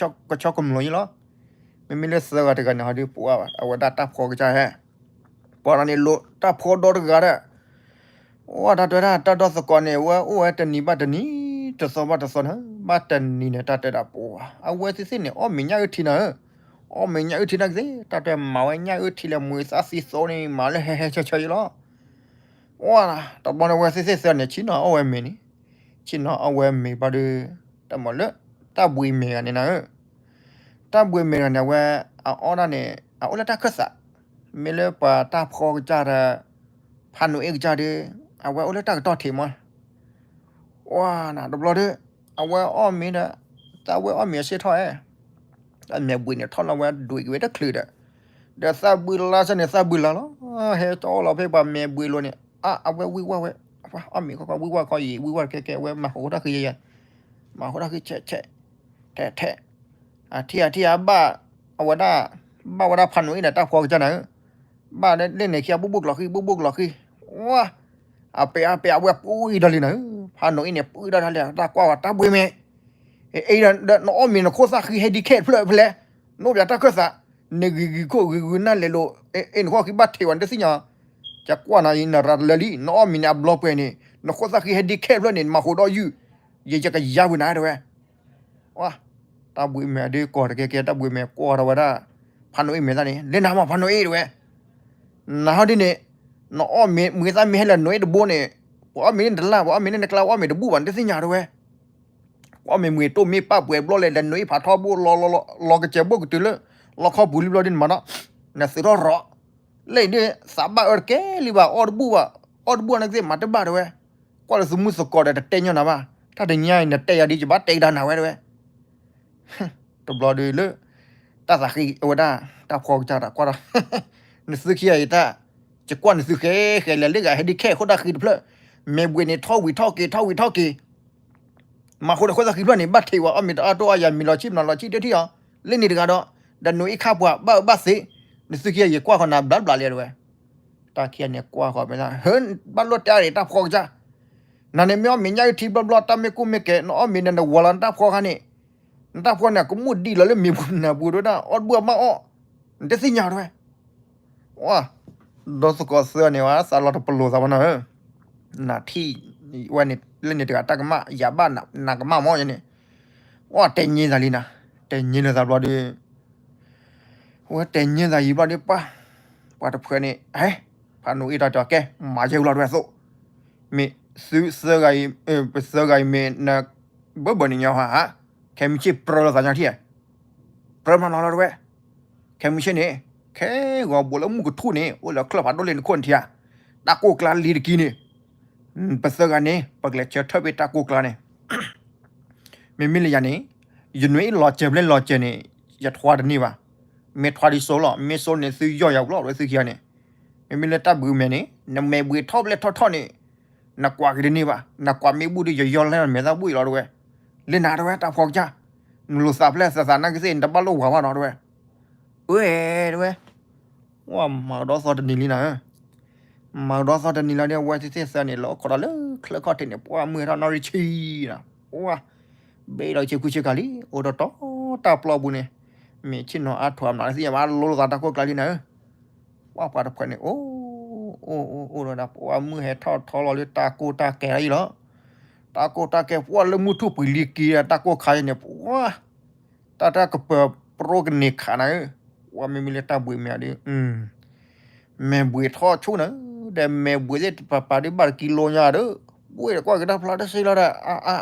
ကဆီကမျီၤယံလီၤ. မ့မ့ၢ်လၢသၢဂၤတဂၤန့ၣ် ဟီဒုးပှၤဘၣ် အဝဲဒၣ်တၢ်ဖှီကစၢ်ဟဲ ပှၤဒီးန့ၣ်လိာ်တၢ်ဖှီဒီတဂၤဒီး ဝဲတၢ်တဲဝဲဒၣ် တၢ်ဒီသကိးန့ၣ် ဝဲအိၣ်ဝဲတနံၤဘၣ်တနံၤ တသီဘၣ်တသီန့ၣ် ဘၣ်တနံၤန့ၣ် တၢ်တဲဒၣ်ပှၤ အဝဲသ့ၣ်သ့ၣ်န့ၣ် အီၣ်မ့ၤညၣ်အုၣ်ထံနၤဧၢ, အီၣ်မ့ၤညၣ်အုၣ်ထံနၤကသ့ တၢ်တဲမၤဝဲညၣ်အုၣ်ထံလၢမွံသၣ်သံသိန့ၣ် မၤလၢဟဲဟဲဆၢဆၢယံလီၤ. ဝဲ တဘျီန့ၣ် ဝဲသ့ၣ်သ့ၣ်သၢန့ၣ် ဆ့ၣ်နီၤအီၣ်ဝဲမ့ၤန့ၣ်, ဆ့ၣ်နီၤအီၣ်ဝဲမ့ၤဘၣ်ဒီး တၢ်မၤလၢ တၢ်ဘှံးမဲာ်ဂၤန့ၣ်နၤဧၢ, တၢ်ဘှံးမဲာ်ဂၤန့ၣ် အဝဲ အအီၣ်ဒၣ်န့ၣ် အအိၣ်လၢတၢ်ခၢၣ်သး, မ့ၢ်လၢပှၤတၢ်ဖှီကစၢ်ဒီး ဖးနိအ့ၣ်ကစၢ်ဒီး အဝဲအိၣ်လၢတၢ်ကတီၢ်ထံးမး ဝဲနၤတဘျီဒီး အဝဲအီၣ်မ့ၤဒီး သးဝဲအီၣ်မ့ၤအဆ့ၣ်ထီၣ်ဧဲ, တၢ်မဲာ်ဘှံးန့ၣ်ထီၣ်လီၤဝဲဒွံးက့ၤဝဲတချုးဒီး, ဒီးသးဘှံးလါဆၢန့ၣ် သးဘှံးလါလီၤ, ဟဲကၠီလီၤဖဲပှၤမဲာ်ဘှံးလိၤန့ၣ် အါ အဝဲဝံၢ်ဝၢ်ဝဲ, အီၣ်မ့ၤခီခီဝံၢ်ဝၢ်ခီယံာ် ဝံၢ်ဝၢ်တကဲကဲ အဝဲမၤဟိတၢ်ဃံယဲယဲ, မၤဟိတၢ်ဃံဆဲးဆဲး ထဲးထဲး, အထံၣ်အထံၣ်အဘၣ်, အဝဲဒၣ်, ဘၣ်ဝဲဒၣ်ဖးနိအ့ၣ်ဒီးတၢ်ဖှီကစၢ်နၤဧၢ, ဘၣ်လၢန့ၣ်ခံ အဘူၣ်ဘူၣ်ကျိၤဃံ ဘူၣ်ဘူၣ်ကျိၤဃံ, ဝါ, အပဲအါပဲအါဝဲပှံၢ်ဒီးလံနၤဧၢ, ဖးနိအ့ၣ်န့ၣ် ပှံၢ်ဒီးတၢ်လဲၤတၢ်ကွၢ်ဝဲတၢ်ဘှံးမဲာ်, အ့ဒီးနအီၣ်မ့ၤနခိၣ်သၣ်ဃံဟဲဒံခဲဖျၢၣ်ဖဲလဲၣ်, နအိၣ်ပှၤတၢ်ခၢၣ်သး, နဂံၤဂံၤခိၣ်ဂံၤဂံၤနၢ်လဲၤလိာ်, အ့ နခိၣ်ဃံဘၣ်ထံးဝဲ နတသ့ၣ်ညါ, ကကွၢ်နၤအံၤ နရၤတလၢလံ နအီၣ်မ့ၤန့ၣ်အဘျီပှဲၤန့ၣ် နခိၣ်သၣ်ဃံဟဲဒံခဲဖျၢၣ်န့ၣ် နမၤဟိဒီးယုၢ်, ယယကယါဝံၤနၤတဲဝဲ ဝါ, တၢ်ဘှံးမဲာ်ဒုးကီၢ်တကဲကဲ တၢ်ဘှံးမဲာ်ကွၢ်ထီၣ်ဝဲဒၣ်, ဖးနိအ့ၣ်မဲာ်သၣ်န့ၣ် လၢနၤမးဖးနိအ့ၣ်တဲဝဲ, နဟီဒ်န့ၣ်, နအီၣ်မ့ၤမွံသၣ်မ့ၢ်ဟဲလၢနိအ့ၣ်တဘိန့ၣ်, ပှၤအီၣ်မ့ၤန့ၣ်တလၢ် ပှၤအီၣ်မ့ၤန့ၣ်နကျါ ပှၤအီၣ်မ့ၤတဘူၣ်ဘၣ် နတသ့ၣ်ညါတဲဝဲ, ပှၤအီၣ်မ့ၤမွံတိၢ်မ့ၢ်ပာ်ပှဲၤဘျီလဲၣ် လၢနိအ့ၣ်ဖးထီဘိ လီၤလီၤလီၤ လီၤကစဲးဘိၣ်ကတုၤလၢ, လီခီပူၤလံဘျီဒ်န့ၣ်မးနီၤ, နသုးထီၣ်ရီၤ လၢအံၤဒ် သးဘၣ်အၢတကဲလံဘၣ် အီၣ်တဘူၣ်ဘၣ်, အီၣ်တဘူၣ်နကသ့ၣ်မၤတဘၣ်တဲဝဲ, ကွၢ်လၢသုမုၢ်သကိးဒီးတတဲညီနၤဘၣ်, တၢ်တညါအံၤနတဲယၤဒ်ယဘၣ်တဲကဒါနၤဝဲတဲဝဲ, တဘျီဒီးလၢ, တၢ်သးဃံအဝဲဒၣ်, တၢ်ဖှီကစၢ်တၢ်ကွၢ်ဒီး, နသုခံဂၤအံၤတၢ်, ယကွၢ်နသုဃဲဃဲလၢာ်လၢဂၤဟဲဒ်ခဲအခိၣ်တၢ်ဃံတဖျၢၣ်, မဲာ်ဘှံးန့ၣ်ထီၣ်ဝံၤထီၣ်က့ၤ ထီၣ်ဝံၤထီၣ်က့ၤ မၤဃိဒီးခိၣ်သၣ်ဃံဖျၢၣ်န့ၣ် ဘၣ်ထံးဝဲအီၣ်မ့ၤတအါတိၢ်အါယၤ မ့ၤလီၤဆံၣ်မနီၤလီၤဆံၣ်တထံၣ်အီၤ, လၢန့ၣ်တဂၤဒီး, ဒီးနိအ့ၣ်ခါပှၤဘၣ်အၢဘၣ်သီ, နသုခံဂၤယကွၢ်ဃီနၤဘျးဘျးလံတဲဝဲ, တၢ်ခံဂၤန့ၣ်ကွၢ်ဃီမ့ၢ်သး ဟၢ, ဘၣ်လိၣ်တဲအါဒံးတၢ်ဖှီကစၢ်, နၤန့ၣ်မ့ၢ်အီၣ်မ့ၤညၣ်အုၣ်ထံဘျီဘျီ တၢ်မ့ၢ်ကိၢ်မ့ၢ်ကဲ နအီၣ်မ့ၤန့ၣ် နဝၤလီၤနတၢ်ဖှီခါန့ၣ်, နတၢ်ဖှီန့ၣ် အကမူၣ်ဒံးလီၤလၢမ့ၤပူၤနၢ်ပူၤတဲဝဲဒၣ် အီၣ်တဘူၣ်အမၢ်အီၣ်, နတသ့ၣ်ညါတဲဝဲ ဝါ, ဒီသကိးသၢန့ၣ်ဝဲ သးလီၤတပလိာ်သးဘၣ်နီၤဧၢ, နထံၣ်, ဝဲန့ၣ်လၢန့ၣ်တဂၤတၢ်ကမၣ် ယၤဘၣ်နကမၣ်မၢ်ယဲန့ၣ်, ဝါတဲညံသးလံနၤ, တဲညံလၢသးဘျီဒီး, ဝဲတဲညံသးယံၤဘျီဒီးပှၤ, ပှၤတဖုန့ၣ် ဟဲ, ဖးနိအ့ၣ်တၢ်တဲကဲ မၤယဲဝံၤလီၤတဲဝဲသိး, မ့ၢ်သုသၢဂၤအံၤ, ပသၢဂၤအံၤမ့ၢ်န, ဘၢဘၢန့ၣ်ညီဟါ, ခဲမုၢ်ဆ့ၣ်ပြၢလိာ်သးညီထံၣ်ဧါ, ပြၢမးလီၤလီၤတဲဝဲ ခဲမုၢ်ဆ့ၣ်န့ၣ်, ခဲဂီၤဘိးလၢမုၢ်ကထူၣ်န့ၣ် အိၣ်လၢချၢၣ်ဖးဒိၣ်လ့ၣ်နခိၣ်နထံၣ်ဧါ, တၢ်ကိၢ်ကျါလံတကံန့ၣ်, ပသၢဂၤန့ၣ် ပကလဲၤဆၢထၢၣ်ဖဲတၢ်ကိၢ်ကျါန့ၣ်, မ့မ့ၢ်လၢယၤန့ၣ်, ယနွံအ့ၣ်လီၤစဲၤဖျဲၣ်လီၤစဲၤန့ၣ်, ယထွါတန့ၢ်ဘၣ်, မ့ၢ်ထွါဒ်စိလီၤ မ့ၢ်စိန့ၣ်သုယီၢ်ယၤဘျီဝဲသုခံဂၤန့ၣ်, မ့မ့ၢ်လၢတၢ်ဘှံးမဲာ်န့ၣ် နမဲာ်ဘှံးထီၣ်ဖျဲၣ်ထီၣ်ထီၣ်န့ၣ်, နကွၢ်က့ၤတန့ၢ်ဘၣ် နကွၢ်မ့ၢ်ဘူၣ်ဒီးယယီၢ်လၢမဲာ်သၣ်ဘူၣ်အံၤလီၤတဲဝဲ, လၢနၤတဲဝဲတၢ်ဖှီကစၢ်, နလိာ်သးဖျဲၣ်သးသးနာ်က့သ့ၣ် နတဘၣ်လိၣ်ဝၤဘၣ်နီၤတဲဝဲ, အၢတဲဝဲ, ဝဲမၤကဒီးသီတနံၤလံနၤဧၢ, မၤကဒီးသီတနံၤလီၤဒီး အဝဲသ့ၣ်သၢန့ၣ် လီၤခီဒီးလၢချၢခီၣ်ထံးန့ၣ် ပှၤမုၢ်ဟဲထီၣ်နီၣ်ရံၣ်ဆံနီၤ, ဝါ, ဘ့ၣ်လီၤဆ့ကူဆ့ကၤလံ အိၣ်ဒီးတီတၢ်ပျီပူၤန့ၣ်, မ့ၢ်ဆ့ၣ်နီၤအါထီၣ်အမနုၤသ့ၣ်ညါဘၣ် လိလိာ်သးတၢ်ကိၢ်ကျါလံနၤဧၢ, ပှၤပှၤတဖုန့ၣ် အိၣ်, အိၣ်အိၣ်အိၣ်ဒီး ပှၤမုၢ်ဟဲထီၣ်ထီလီၤလၢတၢ်ကိၢ်တၢ်ကဲၤလီၤအံၤလီၤ, တၢ်ကိၢ်တၢ်ကဲၤ ပှၤလၢမုၢ်ထူၣ်ပှဲၤလံက့ၤဒီးတၢ်ကိၢ်ခါအံၤန့ၣ် ပှၤ တၢ်တၢ်ကပၢၤပြိကန့ၢ်ခးနၤဧၢ, ပှၤမ့မ့ၢ်လၢတၢ်ဘှံးမဲာ်ဒီး, မဲာ်ဘှံးထီၣ်ဆူၣ်နၤ, ဒီးမဲာ်ဘှံးသ့ၣ်တပၤပၤဒုးဘၣ်တကံလိညါဒီး, ဘှံးတကွၢ်က့ၤတၢ်ဖျါတစ့လီၤဒီး အါအါ,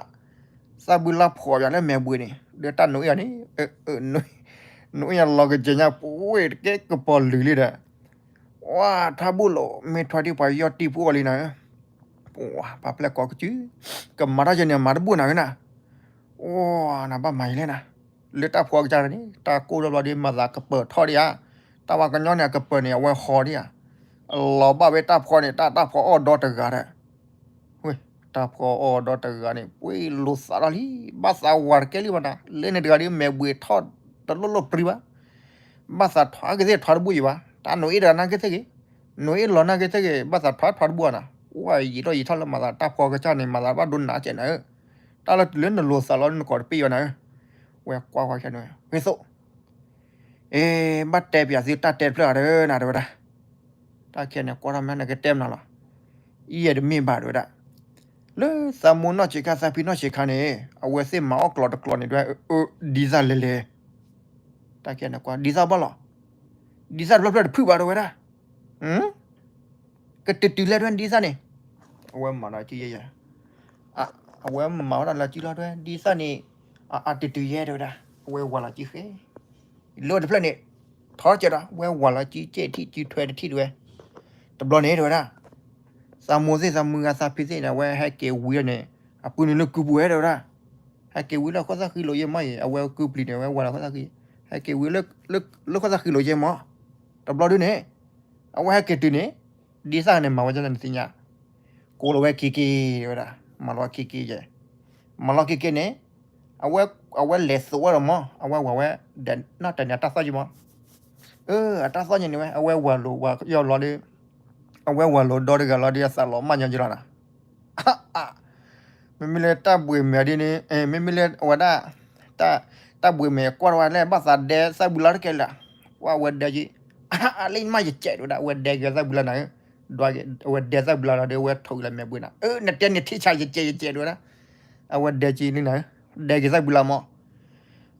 သးဘုလါဖှီၣ်ယၤလၢမဲာ်ဘှံးန့ၣ် ဒီးတၢ်နိအ့ၣ်န့ၣ်, နိအ့ၣ်ယၤလီၤကစဲးညါ ပှ့ၤတကဲကပီၤလုာ်လံဒီး ဝါထါဘူၣ်လိာ် မ့ၢ်ထွါဒ်ပှၤယီၢ်တံၢ်ဖှိၣ်အီၤလံနၤ, ပှၤပာ်ဖျါကိးကစု, ကမၤတၢ်ယဲန့ၣ် မၤတဘူၣ်နၤဝဲနၤ, အိ နဘၣ်မၤယလဲၣ်နၤ, လၢတၢ်ဖှီကစၢ်န့ၣ် တၢ်ကိၢ်လီၤဘျီဒီး မၤသးကပၢၤထီၣ်ဒံးဧါ, တၢ်ဝါကညီန့ၣ် အကပၢၤန့ၣ် အဝဲဟီဒံးဧါ, လီၤဘၣ်ဝဲတၢ်ဖှီန့ၣ် တၢ်တၢ်ဖှီအီၣ်ဒီတဂၤဒီး ဝဲ, တၢ်ဖှီအီၣ်ဒီတဂၤန့ၣ် ပှ့ၤလိာ်သးလီၤလံ, ဘၣ်သးဝၤတကဲလံဘၣ်နၤ, လၢန့ၣ်တဂၤဒီး မဲာ်ဘှံးထီၣ်တလိၣ်လိၣ်ပြံဘၣ်, ဘၣ်သးထွါကသ့ၣ်ထွါတဘူၣ်ယံၤဘၣ်, တၢ်နိအ့ၣ်တဂၤနာ်က့သ့ၣ်ဂ့ၤ, နအိၣ်လီၤနာ်က့သ့ၣ်ဂ့ၤ ဘၣ်သးထွါထွါတဘူၣ်နၤ, အိၣ်ယံာ်ထီၣ်ယံာ်ထီၣ်လၢမၤသးတၢ်ဖီကစၢ်န့ၣ် မၤသးဘၣ်ဒိနးကဲးနၤဧၢ, တၢ်လၢတုၤလၢနလိၤသးလီၤနကိးတပ့ၢ်ယီၤနၤဧၢ, ဝဲကွၢ်ကွၢ်ခဲန့ၣ် ဝ့ၢ်သိၣ် အ့ ဘၣ်တဲပၠးသုတၢ်တဲတဖျၢၣ်အါတၢ်နၤ တဲဝဲဒၣ်, တၢ်ခဲန့ၣ် ကွၢ်ထီၣ်မ့ၢ်နကတဲမနုၤလီၤ, အံၤယဲတမ့ၢ်ဘၣ် တဲဝဲဒၣ်, လၢသးမိၢ်နီၢ်ဆံးခါ သးဖံနီၢ်ဆံးခါန့ၣ် အဝဲသ့ၣ်မၤအီၣ်ကျိးတကျိးန့ၣ် တဲဝဲ ဒ်သၣ်လဲၤလဲၤ, တၢ်ခဲန့ၣ်ကွၢ် ဒ်သၣ်ဘၣ်လီၤ, ဒ်သၣ်တဖျၢၣ်တဖျၢၣ်တဖုၣ်ဘၣ် တဲဝဲဒၣ် ကတုၤတုၤလဲၣ် တဲဝဲ ဒ်သၣ်န့ၣ်, အဝဲမၤလီၤစုယဲယဲ, အဝဲမၤဝဲဒၣ်လီၤစုလီၤ တဲဝဲ ဒ်သၣ်န့ၣ်, အတုၤတုၤယဲ တဲဝဲဒၣ်, အဝဲဝၤလီၤစုဃဲ, လၢတဖျၢၣ်န့ၣ်, ထီကဲဒီး ဝဲဝၤလီၤစုကဲထံၣ်စုထွဲတထံၣ် တဲဝဲ, တဘျီန့ၣ် တဲဝဲဒၣ်, သးမိၢ်သ့ၣ်သးမုၢ်ဂၤသးဖံသ့ၣ်န့ၣ် အဝဲဟဲက့ၤဝံၤန့ၣ်, အပုၢ်န့ၣ်လၢကုပူၤဝဲ တဲဝဲဒၣ်, ဟဲက့ၤဝံၤလၢခိၣ်သၣ်ဃံလိာ်ယဲမီၢ်အံၤ အဝဲကုပျံၤန့ၣ် အဝဲဝၤလီၤခိၣ်သၣ်ဃံ, ဟဲက့ၤဝံၤလၢ, လၢခိၣ်သၣ်ဃံလိာ်ယဲမီၢ်, တဘျီဒုန့ၣ်, အဝဲဟဲက့ၤတုၤန့ၣ်, ဒ်သၣ်န့ၣ် မၤဝဲဒ်လဲၣ်နသ့ၣ်ညါ, ကိးလီၤဝဲခံက့ၤ တဲဝဲဒၣ်, မၤလီၤခံက့ၤယဲ, မၤလီၤခံက့ၤန့ၣ်, အဝဲလဲၤသိးဝဲဒီးမီၢ် အဝဲဝၤဝဲ, နီၢ်တဲာ်န့ၣ်အတၢ်သီၣ်က့မီၢ်, အတၢ်သီၣ်ညါန့ၣ်ဝဲ အဝဲဝၤလိာ်ဝၤယီၤလီၤဒီး, အဝဲဝၤလိာ်ဒီတဂၤလီၤဒီးအသးလီၤမၢ်ညီက့လီၤနၤ မ့မ့ၢ်လၢတၢ်ဘှံးမဲာ်ဒ်န့ၣ်, မ့မ့ၢ်လၢအဝဲဒၣ်, တၢ်ဘှံးမဲာ်ကွၢ်တဝဲလၢဘၣ်သးဒဲသၣ်ဘုလါတကဲလၢာ်, ဝဲဒဲက့ၤ, အလံမးယကဲး တဲဝဲဒၣ် အဝဲဒဲက့ၤသၣ်ဘုလါနၤဧၢ, အဝဲဒဲသၣ်ဘုလါလီၤဒီး အဝဲထိၣ်က့ၤလၢမဲာ်ဘှံးနၤ, အၢ နတဲန့ၣ်ထံဆးယကဲးယကဲး တဲဝဲဒၣ်, အဝဲဒဲက့ၤလံနၤဧၢ, ဒဲက့ၤသၣ်ဘုလါမီၢ်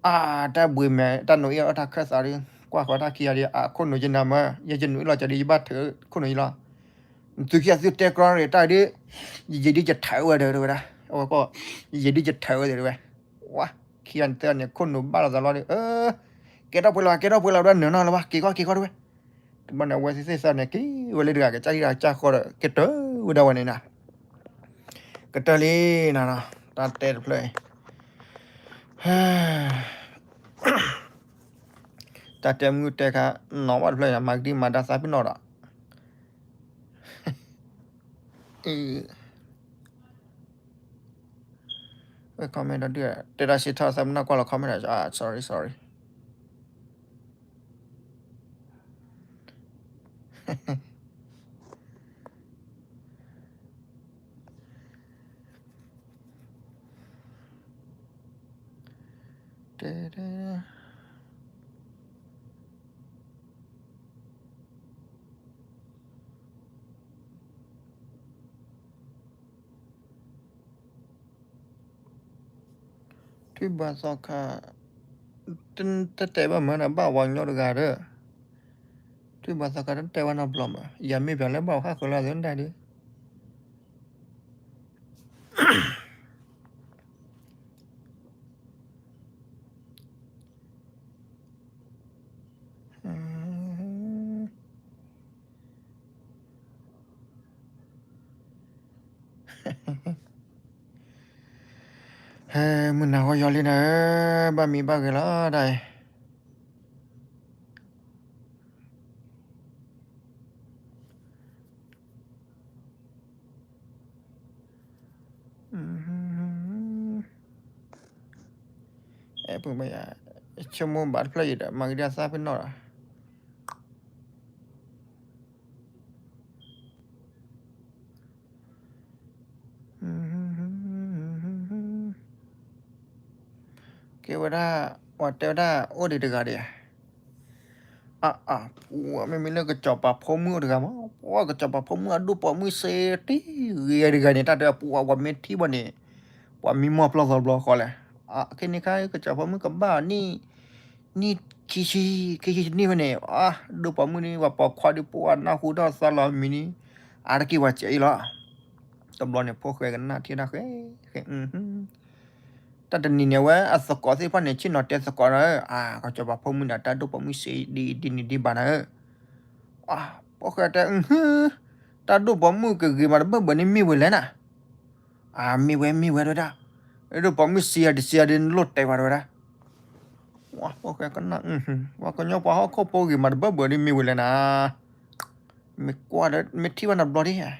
အါ တၢ်ဘှံးမဲာ် တၢ်နိးအ့ၣ်အီၣ်တၢ်ခၢၣ်သးဒီး ကွၢ်ဃီတၢ်ခံဂၤဒီး အခိၣ်နူာ်ယနၤမၢ် ယယနူးအ့ၣ်လီၤကဒီး ယဘၣ်ထုးခိၣ်နူာ်ယလီၤ, နသုခံဂၤသုတဲကြီရ့ၣ်တၢ်ဒီး ယယံာ်ဒုးယထးဝဲဒီး တဲဝဲဒၣ်, အဝဲကီၢ်, ယယံာ်ဒုးယထးဝဲဒီး တဲဝဲ, ဝါ, ခံဂၤန့ၣ်သၢဂၤန့ၣ် ခိၣ်နူာ်ဘၣ်လီၤသးလီၤဒီး အၢ, ကဲထီၣ်ပှဲၤလီၤ ကဲထီၣ်ပှဲၤလီၤ ဒွးနုာ်နီၢ်လၢၤဘၣ် က့ၤကီၢ်က့ၤကီၢ်တဝဲ, တဘျီန့ၣ် အဝဲသ့ၣ်သၢဂၤန့ၣ် က့ၤဝဲလၢတဂၤ ကစၢ်ဟံၣ်တဂၤကစၢ်ဃီဒီး ကတၢၢ်ဝဲဒၣ်ဝဲန့ၣ်နၤ ကတၢၢ်လံနၤ, တၢ်တဲတဖျၢၣ်အံၤ, တၢ်တဲမုၢ်တဲခါ, နီၢ်ဝဲတဖျၢၣ်အံၤ မၤကဒံမၤဒါသးပ့ၤနီၣ်ဒီး, ဝဲ comment ဒီးဒုး တဲဒၣ်စ့ထီၣ်သးပ့ၤနီၣ်ကွၢ်လီၤ comment ဒီး sorry sorry တဲ ထွံၣ်ဘၣ်သီခါ, တတဲဘၣ်မၢ်ဒီး ဘၣ်ဝၤညီတဂၤဒီး, ထွံၣ်ဘၣ်သီခါတတဲဘၣ်နီတဘျီမၢ် ယမ့ၢ်ပၠးလၢဘၣ်ဟးဃုာ်လီၤသဒၣ်ဒီး မုၢ်နၤဂီၢ်ယီၤလံနၤဧၢ, ဘၣ်မံဘၣ်ဂဲၤလီၤတၢ်အံၤ ဆိကမိၣ်ဘၣ်တဖျၢၣ်အံၤဒီး မၤကဒံသးပ့ၤနီၣ်ဒီး ကဲဝဲဒၣ်, ပှၤတဲဝဲဒၣ် အိၣ်ဒံးတဂၤဒံးဧါ, အါအါ, ပှၤမ့မ့ၢ်လၢကစီၤပၤဖိမုၣ်အိၣ်တဂၤမး, ပှၤကစီၤပၤဖိမုၣ်အဒိၣ်ပိာ်မုၣ်စ့တံၢ်ဂ့ၤတဂၤန့ၣ် တၢ်တဲပှၤ ပှၤမ့ၢ်ထံၣ်ဘၣ်န့ၣ်, ပှၤမံမီၢ်ပျီသီဘျီဃီလဲၣ်, ခဲန့ၣ်ခါ ကစီၤပၤဖိမုၣ်ကဘၣ်နံၣ် နံၣ်ခံဆံ, ခံဆံနံၣ်ဝဲန့ၣ်, ဒိၣ်ပိာ်မုၣ်န့ၣ် ပှၤပိာ်ခွါဒုးပှၤနၢ်ဟူထီၣ်သါလီၤမံၤန့ၣ်, အါတက့ၢ်ပှၤစဲအံၤလီၤ. တဘျီန့ၣ် ဖိၣ်ဃဲကနၣ်ထံၣ်တၢ်ဃဲ, တၢ်တနံၤန့ၣ်ဝဲ အသကိးသ့ၣ်တဖၣ်န့ၣ် ဆ့ၣ်နီၤတဲသကိးနၤဧၢ, အါ ကစီၤပၤဖိမုၣ်န့ၣ် တၢ်ဒိၣ်ပိာ်မုၣ်စ့ဒ်အံၤဒ်နံၤဒ်ဘၣ်နၤဧၢ, ဖိၣ်ဃဲတဲ တၢ်ဒိၣ်ပိာ်မုၣ်ကဂ့ၤမးတဘၢၣ်ဘၢၣ်န့ၣ်မ့ၢ်ဝဲလဲၣ်နၤ အါ မ့ၢ်ဝဲ မ့ၢ်ဝဲ တဲဝဲဒၣ်, ဒိၣ်ပိာ်မုၣ်စ့ယၤတစ့ယၤဒ်နလိၣ်တဲဝဲ တဲဝဲဒၣ်, ဖိၣ်ဃဲကနၣ်, ပှၤကညီပှၤဟီၣ်ခိၣ်ဖိဂ့ၤမးတဘၢၣ်ဘၢၣ်ဒ်မ့ၢ်ဝဲလဲၣ်နၤ, မ့ၢ်ကွၢ်ဒီး မ့ၢ်ထံၣ်ဘၣ်နဘျီဒ်,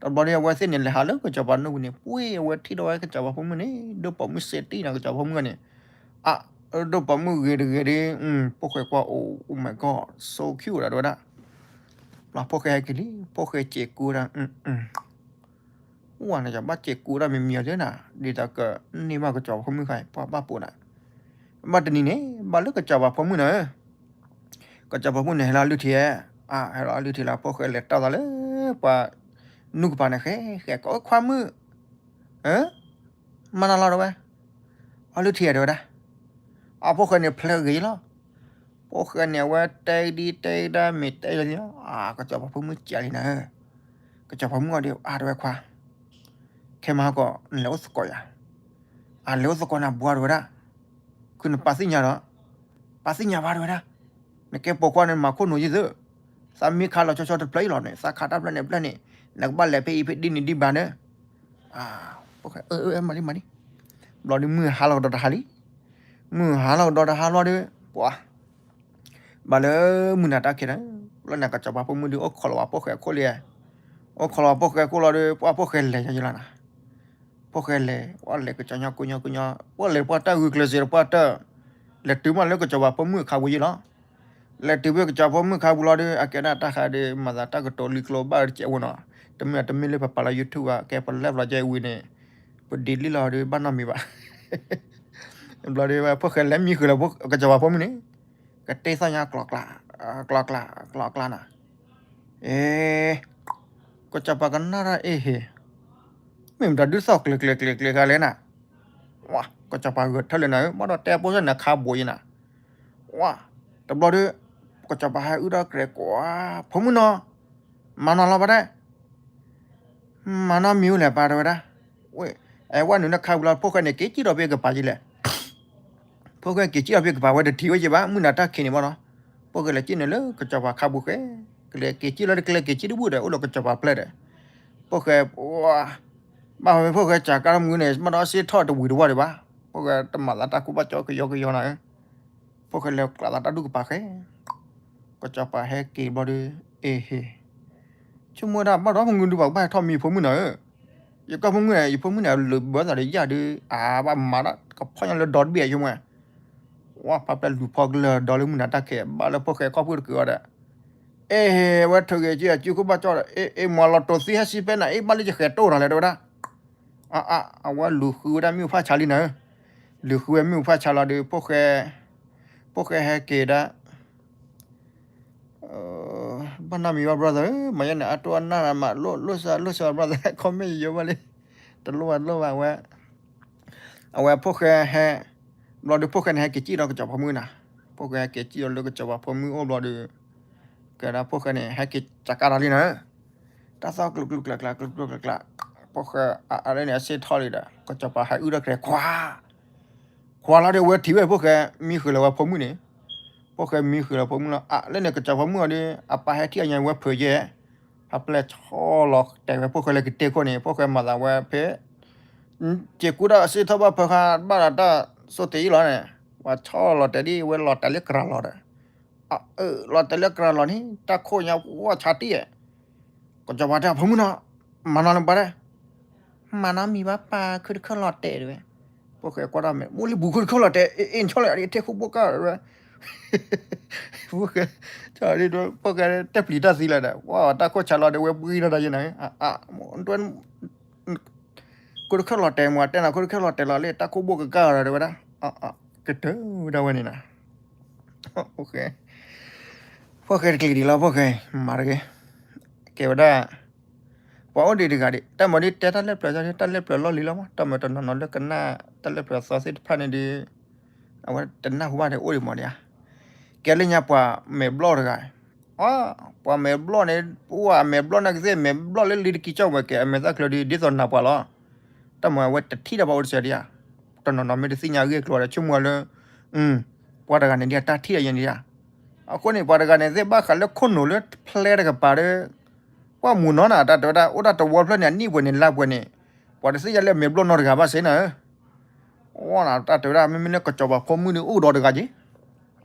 တဘျီဒ်အဝဲသ့ၣ်န့ၣ် လဲၤဟးလၢကစီၤပၤနူၢ်ပူၤန့ၣ် ပှ့ၤအဝဲထံၣ်ဒီးဝဲကစီၤပၤဖိမုၣ်န့ၣ် ဒိၣ်ပိာ်မုၣ်စ့တံၢ်နၤ ကစီၤပၤဖိမုၣ်န့ၣ်, အါ ဒိၣ်ပိာ်မုၣ်ဂ့ၤတဂ့ၤဒ်, ဖိၣ်ဃဲကွၢ်အိၣ် oh my god, so cute တဲဝဲဒၣ် ဖိၣ်ဃဲဟဲက့ၤလံ, ဖိၣ်ဃဲစဲးကူတၢ်, ဝဲန့ၣ် ယဘၣ်စဲးကူတၢ်မံၤမံၤအီၤသ့နၤ, ဒ်သိးကန့ၢ်ဘၣ်ကစီၤပၤဖိမုၣ်ခါအံၤ ပှၤဘၣ်ပိာ်နၤ, ဘၣ်တနံၤန့ၣ် ဘၣ်လၢကစီၤပၤဖိမုၣ်န့ၣ်, ကစီၤပၤဖိမုၣ်န့ၣ် ဟဲလီၤလုၢ်ထံဧါ, ဟဲလီၤလုၢ်ထံလီၤ ဖိၣ်ဃဲလဲၤတၢ်သးလၢ ပှၤနူၢ်ကပၤန့ၣ် ဃဲဃဲကိးခွါမုၣ် မၤနၤလီၤတဲဝဲ, အလုၢ်ထံဧါတဲဝဲဒၣ်, အဖိၣ်ဃဲန့ၣ်ဖျဲးဂ့ၤလီၤ, ဖိၣ်ဃဲန့ၣ် အဝဲတဲဒ်တဲဒၣ်မ့ၢ်တဲလီၤ, ကစီၤပၤဖိမုၣ်ကးလံနၤ, ကစီၤပၤဖိမုၣ်အီၤဒီး အါတဲဝဲခွါ, ခဲမၤဟီၣ်ကီး နလဲၤအိၣ်သကိးယၤ, အလဲၤအိၣ်သကိးနၤဘှါတဲဝဲဒၣ်, ခုနပာ်သ့ၣ်ညါဒီး, ပာ်သ့ၣ်ညါဘၣ်တဲဝဲဒၣ်, နကဲပိာ်ခွါန့ၣ် မၤခိၣ်နူာ်ယံၤသု, သးမ့ၢ်ခါလီၤဆီဆီတဖျၢၣ်အံၤလီၤန့ၣ် သးခးတၢ်ဖျၢၣ်န့ၣ်ဖျၢၣ်န့ၣ်, နကဘၣ်လဲၤဖဲအံၤဖဲဒ်န့ၣ်ဒ်ဘၣ်န့ၣ်, မၤလံမၤလံ, ဘျီဒုးမုၢ်ဟါလီၤကဒီးတဟါလံ, မုၢ်ဟါလီၤကဒီးတဟါလီၤဒီး, ပှၤ ဘၣ်လၢမုၢ်နၤတၢ်ခံးန့ၣ်, လၢန့ၣ်ကစီၤပၤဖိမုၣ်ဒုးအိၣ်ခိးလီၤဝဲဖိၣ်ဃဲအခိၣ်လံ, အိၣ်ခိးလီၤဝဲဖိၣ်ဃဲအခိၣ်လီၤဒီး ပှၤဖိၣ်ဃဲလဲၤယလီၤနၤ, ဖိၣ်ဃဲလဲၤ ပှၤလဲၤကစီၤညီကိညီကိညီ, ပှၤလဲၤပှၤတၢ်ဂုာ်ကျဲးစၢးဒီးပှၤတၢ်, လဲၤတုၤမးလၢကစီၤပၤဖိမုၣ်အခါပူၤယလီၤ, လဲၤတုၤဖဲကစီၤပၤဖိမုၣ်အခါပူၤလီၤဒီး အကဲဒၣ်တၢ်ဃးဒီး မၤသးတၢ်ကတိၤလံကျိဘၣ်တကဲးဝဲနီၤ, တမ့ၢ်တမ့ၢ်လၢပပာ်လၢ YouTube ဘၣ် ကဲပလဲၣ်ဘျီကဲအံၤဝံၤန့ၣ်, ပဒ့လံလီၤဒီးဘၣ်နီတမံၤဘၣ် ဘျီဒီး ဖိၣ်ဃဲလဲၤမံဃုာ်လၢကစီၤပၤဖိမုၣ်န့ၣ်, ကတဲသီၣ်ညါကျီကျါ, ကျီကျါ, ကျီကျါနၤ, အ့, ကစီၤပၤကနၣ်တၢ်အ့ဟ့ၣ်, မ့ၢ်မတၤဒုးသီၣ်ကျဲၤကျဲၤကျဲၤကျဲၤဂၤလဲၣ်နၤ, ဝါ, ကစီၤပၤဂဲၤထၢၣ်လၢနၤဧၢ, ဘၣ်ဒီးတဲပိစၢ်နၤခါဘိးယနၤ, ဝါ, တဘျီဒီး, ကစီၤပၤဟဲအုၣ်ထီၣ်ကြဲးကွၢ်, ဖိမုၣ်နီၤ, မၤနီၤလီၤပှၤဒဲး မၤနီတမံၤအိၣ်လဲၣ်ပၢ်တဲဝဲဒၣ်, ဝဲ, အဲဝဲနုာ်လၢခါပူၤလီၤ ဖိၣ်ဃဲန့ၣ်က့ၤစံၣ်ထီၣ်ဖဲကပၤယလဲၣ်, ဖိၣ်ဃဲက့ၤစံၣ်ထီၣ်ဖဲကပၤဝဲတထံၣ်ဝဲယဘၣ် မုၢ်နၤတၢ်ခံးန့ၣ်ဘၣ်နီၤ, ဖိၣ်ဃဲလဲၤစံၣ်နုာ်လၢကစီၤပၤခါပူၤဃဲ, ကလဲၤက့ၤစံၣ်လီၤတကလဲၤက့ၤစံၣ်တဘူၣ်ဒီး အိၣ်လၢကစီၤပၤဖျဲၣ်ဒီး, ဖိၣ်ဃဲ, ဘၣ်ဝဲဖိၣ်ဃဲစးကါတမုၢ်န့ၣ် ဘၣ်ဒီးစ့ထီၣ်တဝံၤတဝီဒံးဘၣ်, ဖိၣ်ဃဲတမၤသးတၢ်ကူၣ်ဘၣ်ကၠီကယီကယီနၤဧၢ ဖိၣ်ဃဲလဲၤကျးသးတၢ်ဒူၣ်ကပၤဃဲ, ကစီၤပၤဟဲက့ၤဘျီဒီး, အ့ဟ့ၣ်, ဆိကမိၣ်ဝဲဒၣ်ဘၣ်ဒီးမုၢ်ဒုးပှၤကဘၣ်ဟဲထီၣ်မံဖိမုၣ်နၤဧၢ, ယကီၢ်ဖိမုၣ်န့ၣ် ယဖိမုၣ်န့ၣ် လုးဘၢသးဒီးယၢ်ဒုး အါဘၣ်မၤတၢ်ကဖီၣ်ညါလၢဒီတဘ့ၣ်အယိမွဲ, ဝါဖးပျဲၢ်လူၤဖီကလၢာ်ဒီးလၢမုၢ်နၤတၢ်ခံး ဘၣ်လၢဖိၣ်ဃဲခီၣ်ဖုၣ်တကုာ်အီၤဒီး, အ့ဟ့ၣ်ဝဲထုးဂ့ၤက့ၤအစုခိၣ်ဘၣ်ကၠီဒီး အ့ အ့ မၤလီၤတိာ်သံဟဲစံးဖဲနၤ အ့ ဘၣ်လၢယဃဲၤတိၢ်နၤလဲၣ်တဲဝဲဒၣ်, အါအါ အဝဲလူၤဃုဝဲဒၣ်မ့ၣ်အူဖးဆါလံနၤဧၢ, လူၤဃုဝဲမ့ၣ်အူဖးဆါလီၤဒီး ဖိၣ်ဃဲ ဖိၣ်ဃဲဟဲက့ၤဒၣ် ဘၣ်နီတမံၤဘၣ် brother ဧၢ, မၤယဲန့ၣ် အတိၢ်အနၢ်မး လိၣ်စၢ်လိၣ်စၢ် brother comment ယယိဘၣ်လံ, တလိၣ်ဘၣ်တလိၣ်ဘၣ်ဝဲ, အဝဲဖိၣ်ဃဲဟဲ, ဘျီဒီးဖိၣ်ဃဲန့ၣ် ဟဲက့ၤစံၣ်ဒီးကစီၤပၤဖိမုၣ်နၤ, ဖိၣ်ဃဲဟဲက့ၤစံၣ်ဒီးလၢကစီၤပၤဖိမုၣ်အိၣ်ဘျီဒီး, ကဲဒၣ်ဖိၣ်ဃဲန့ၣ် ဟဲက့ၤစးကါတၢ်လံနၤဧၢ, တၢ်သီၣ်ကျူကျူကျါကျါ ကျူကျူကျါကျါ, ဖိၣ်ဃဲအအါလၢန့ၣ် အစ့ထီၣ်လံဒီး ကစီၤပၤဟဲအုၣ်ထီၣ်ကြဲးခွါ ခွါလီၤဒီး အဝဲထံၣ်ဝဲဖိၣ်ဃဲ မံဃုာ်လၢၤဝဲဖိမုၣ်န့ၣ်, ဖိၣ်ဃဲမံဃုာ်လၢၤဖိမုၣ်လီၤ. အါလၢန့ၣ် ကစီၤပၤဖိမုၣ်အီၤဒီး အပၢ်ဟဲထံၣ်အညါဝဲဖုးယဲၢ်, ဖးပျဲၢ်ဆီလီၤတဲာ်ဝဲဖိၣ်ဃဲလၢကတဲခိၣ်န့ၣ် ဖိၣ်ဃဲမၤသးဝဲဖဲ စ့ၤကူတၢ်အစ့ထီၣ်ဘၣ်ဖၢခါ ဘၣ်ဒီးတၢ်စိတ့ၢ်အံၤလီၤန့ၣ်, ပှၤဆီလီၤတဲာ်ဒ်ဝဲလီၤတဲာ်လၢကရၤလီၤဒီး, အၢ လီၤတဲာ်လၢကရၤလီၤန့ၣ် တၢ်ခိၣ်ညါဝဲဆါတံၢ်ဧါ, ကစီၤပၤတဲအဖိမုၣ်နီၤ, မၤနီၤလၢၤပှၤဒဲး မၤနီတမံၤဘၣ်ပၢ် ခုတခၢၣ်လီၤတဲာ်တဲဝဲ, ဖိၣ်ဃဲကွၢ်တၢ်မဲာ် ဘိလံပူၤ ခုတခၢၣ်လီၤတဲာ် အ့ အ့ နဆီလီၤ အထဲခိၣ်ဘိၣ်ကၢ်ဝဲ, ဖိၣ်ဃဲ, ဖိၣ်ဃဲတဲပျံၤတၢ်သံလီၤဒီး ဝဲတၢ်ခိၣ်ဆါလီၤဒီး ဝဲဘှံထီၣ်တၢ်ယဲနၤ, ခိၣ်တခၢၣ်လီၤတဲာ် မ့ၢ်တဲနၤ ခိၣ်တခၢၣ်လီၤတဲာ်လီၤလၢ တၢ်ခိၣ်ဘိၣ်ကကၢ်လီၤတဲဝဲဒၣ်, ကတၢၢ်ဝဲဒၣ်ဝဲန့ၣ်နၤ, ဖိၣ်ဃဲတကျံၤဒံးလီၤ ဖိၣ်ဃဲ မၤတဂ့ၤ, ကဲဝဲဒၣ် ပှၤအိၣ်ဒံးတဂၤဒံး တၢ်မၤဒ်တဲတၢ်လၢပျၢၤ တၢ်လၢပျၢၤလီၢ်လံၤလီၤမး တၢ်မၤတနီၤနီၤလၢကနၣ် တၢ်လၢပျၢၤသီသ့ၣ်တဖၣ်န့ၣ်ဒီး အဝဲတနၢ်ဟူဘၣ်ဒီးအိၣ်ဒံးမးဒံးဧါ, ကဲလၢညါပှၤမဲာ်ဘျီၣ်တဂၤ, အ ပှၤမဲာ်ဘျီၣ်န့ၣ် ပှၤမဲာ်ဘျီၣ်န့ၣ်ကသ့ၣ် မဲာ်ဘျီၣ်လၢလံတကံကၠီၣ်ဝဲကဲ အမဲာ်သၣ်ချၢဒ် ဒ်သိးနၤပှၤလီၤ, တၢ်မၤအဝဲတထံၣ်ဒီးပှၤအိၣ်တစဲးဒံးဧါ, တနီၤနီၤမ့ၢ်တသ့ၣ်ညါအဂ့ၢ်အကျိၤဒီး ဆိကမိၣ်လၢ ပှၤတဂၤန့ၣ်ဒ်အတၢ်ထံၣ်အယဲၢ်န့ၣ်ဧါ, အဃိန့ၣ် ပှၤတဂၤန့ၣ်သ့ၣ်ဘၣ်ဃးလၢခိၣ်နူာ်လၢဖျဲတကပၤဒီး ပှၢ်မူနီၤနၤ တၢ်တဲဝဲဒၣ် အိၣ်ဒၣ်တဝီဖျၢၣ်န့ၣ် အနံၣ်ပှဲၤန့ၣ်လါပှဲၤန့ၣ်, ပှၤတသ့ၣ်ညါလၢမဲာ်ဘျီၣ်နီတဂၤဘၣ်စ့ၢ်နၤဧၢ, အိၣ်နၤ တၢ်တဲဝဲဒၣ် မ့မ့ၢ်လၢကစီၤပၤဖိမုၣ်န့ၣ်အိၣ်ဒီးတဂၤက့ၤ,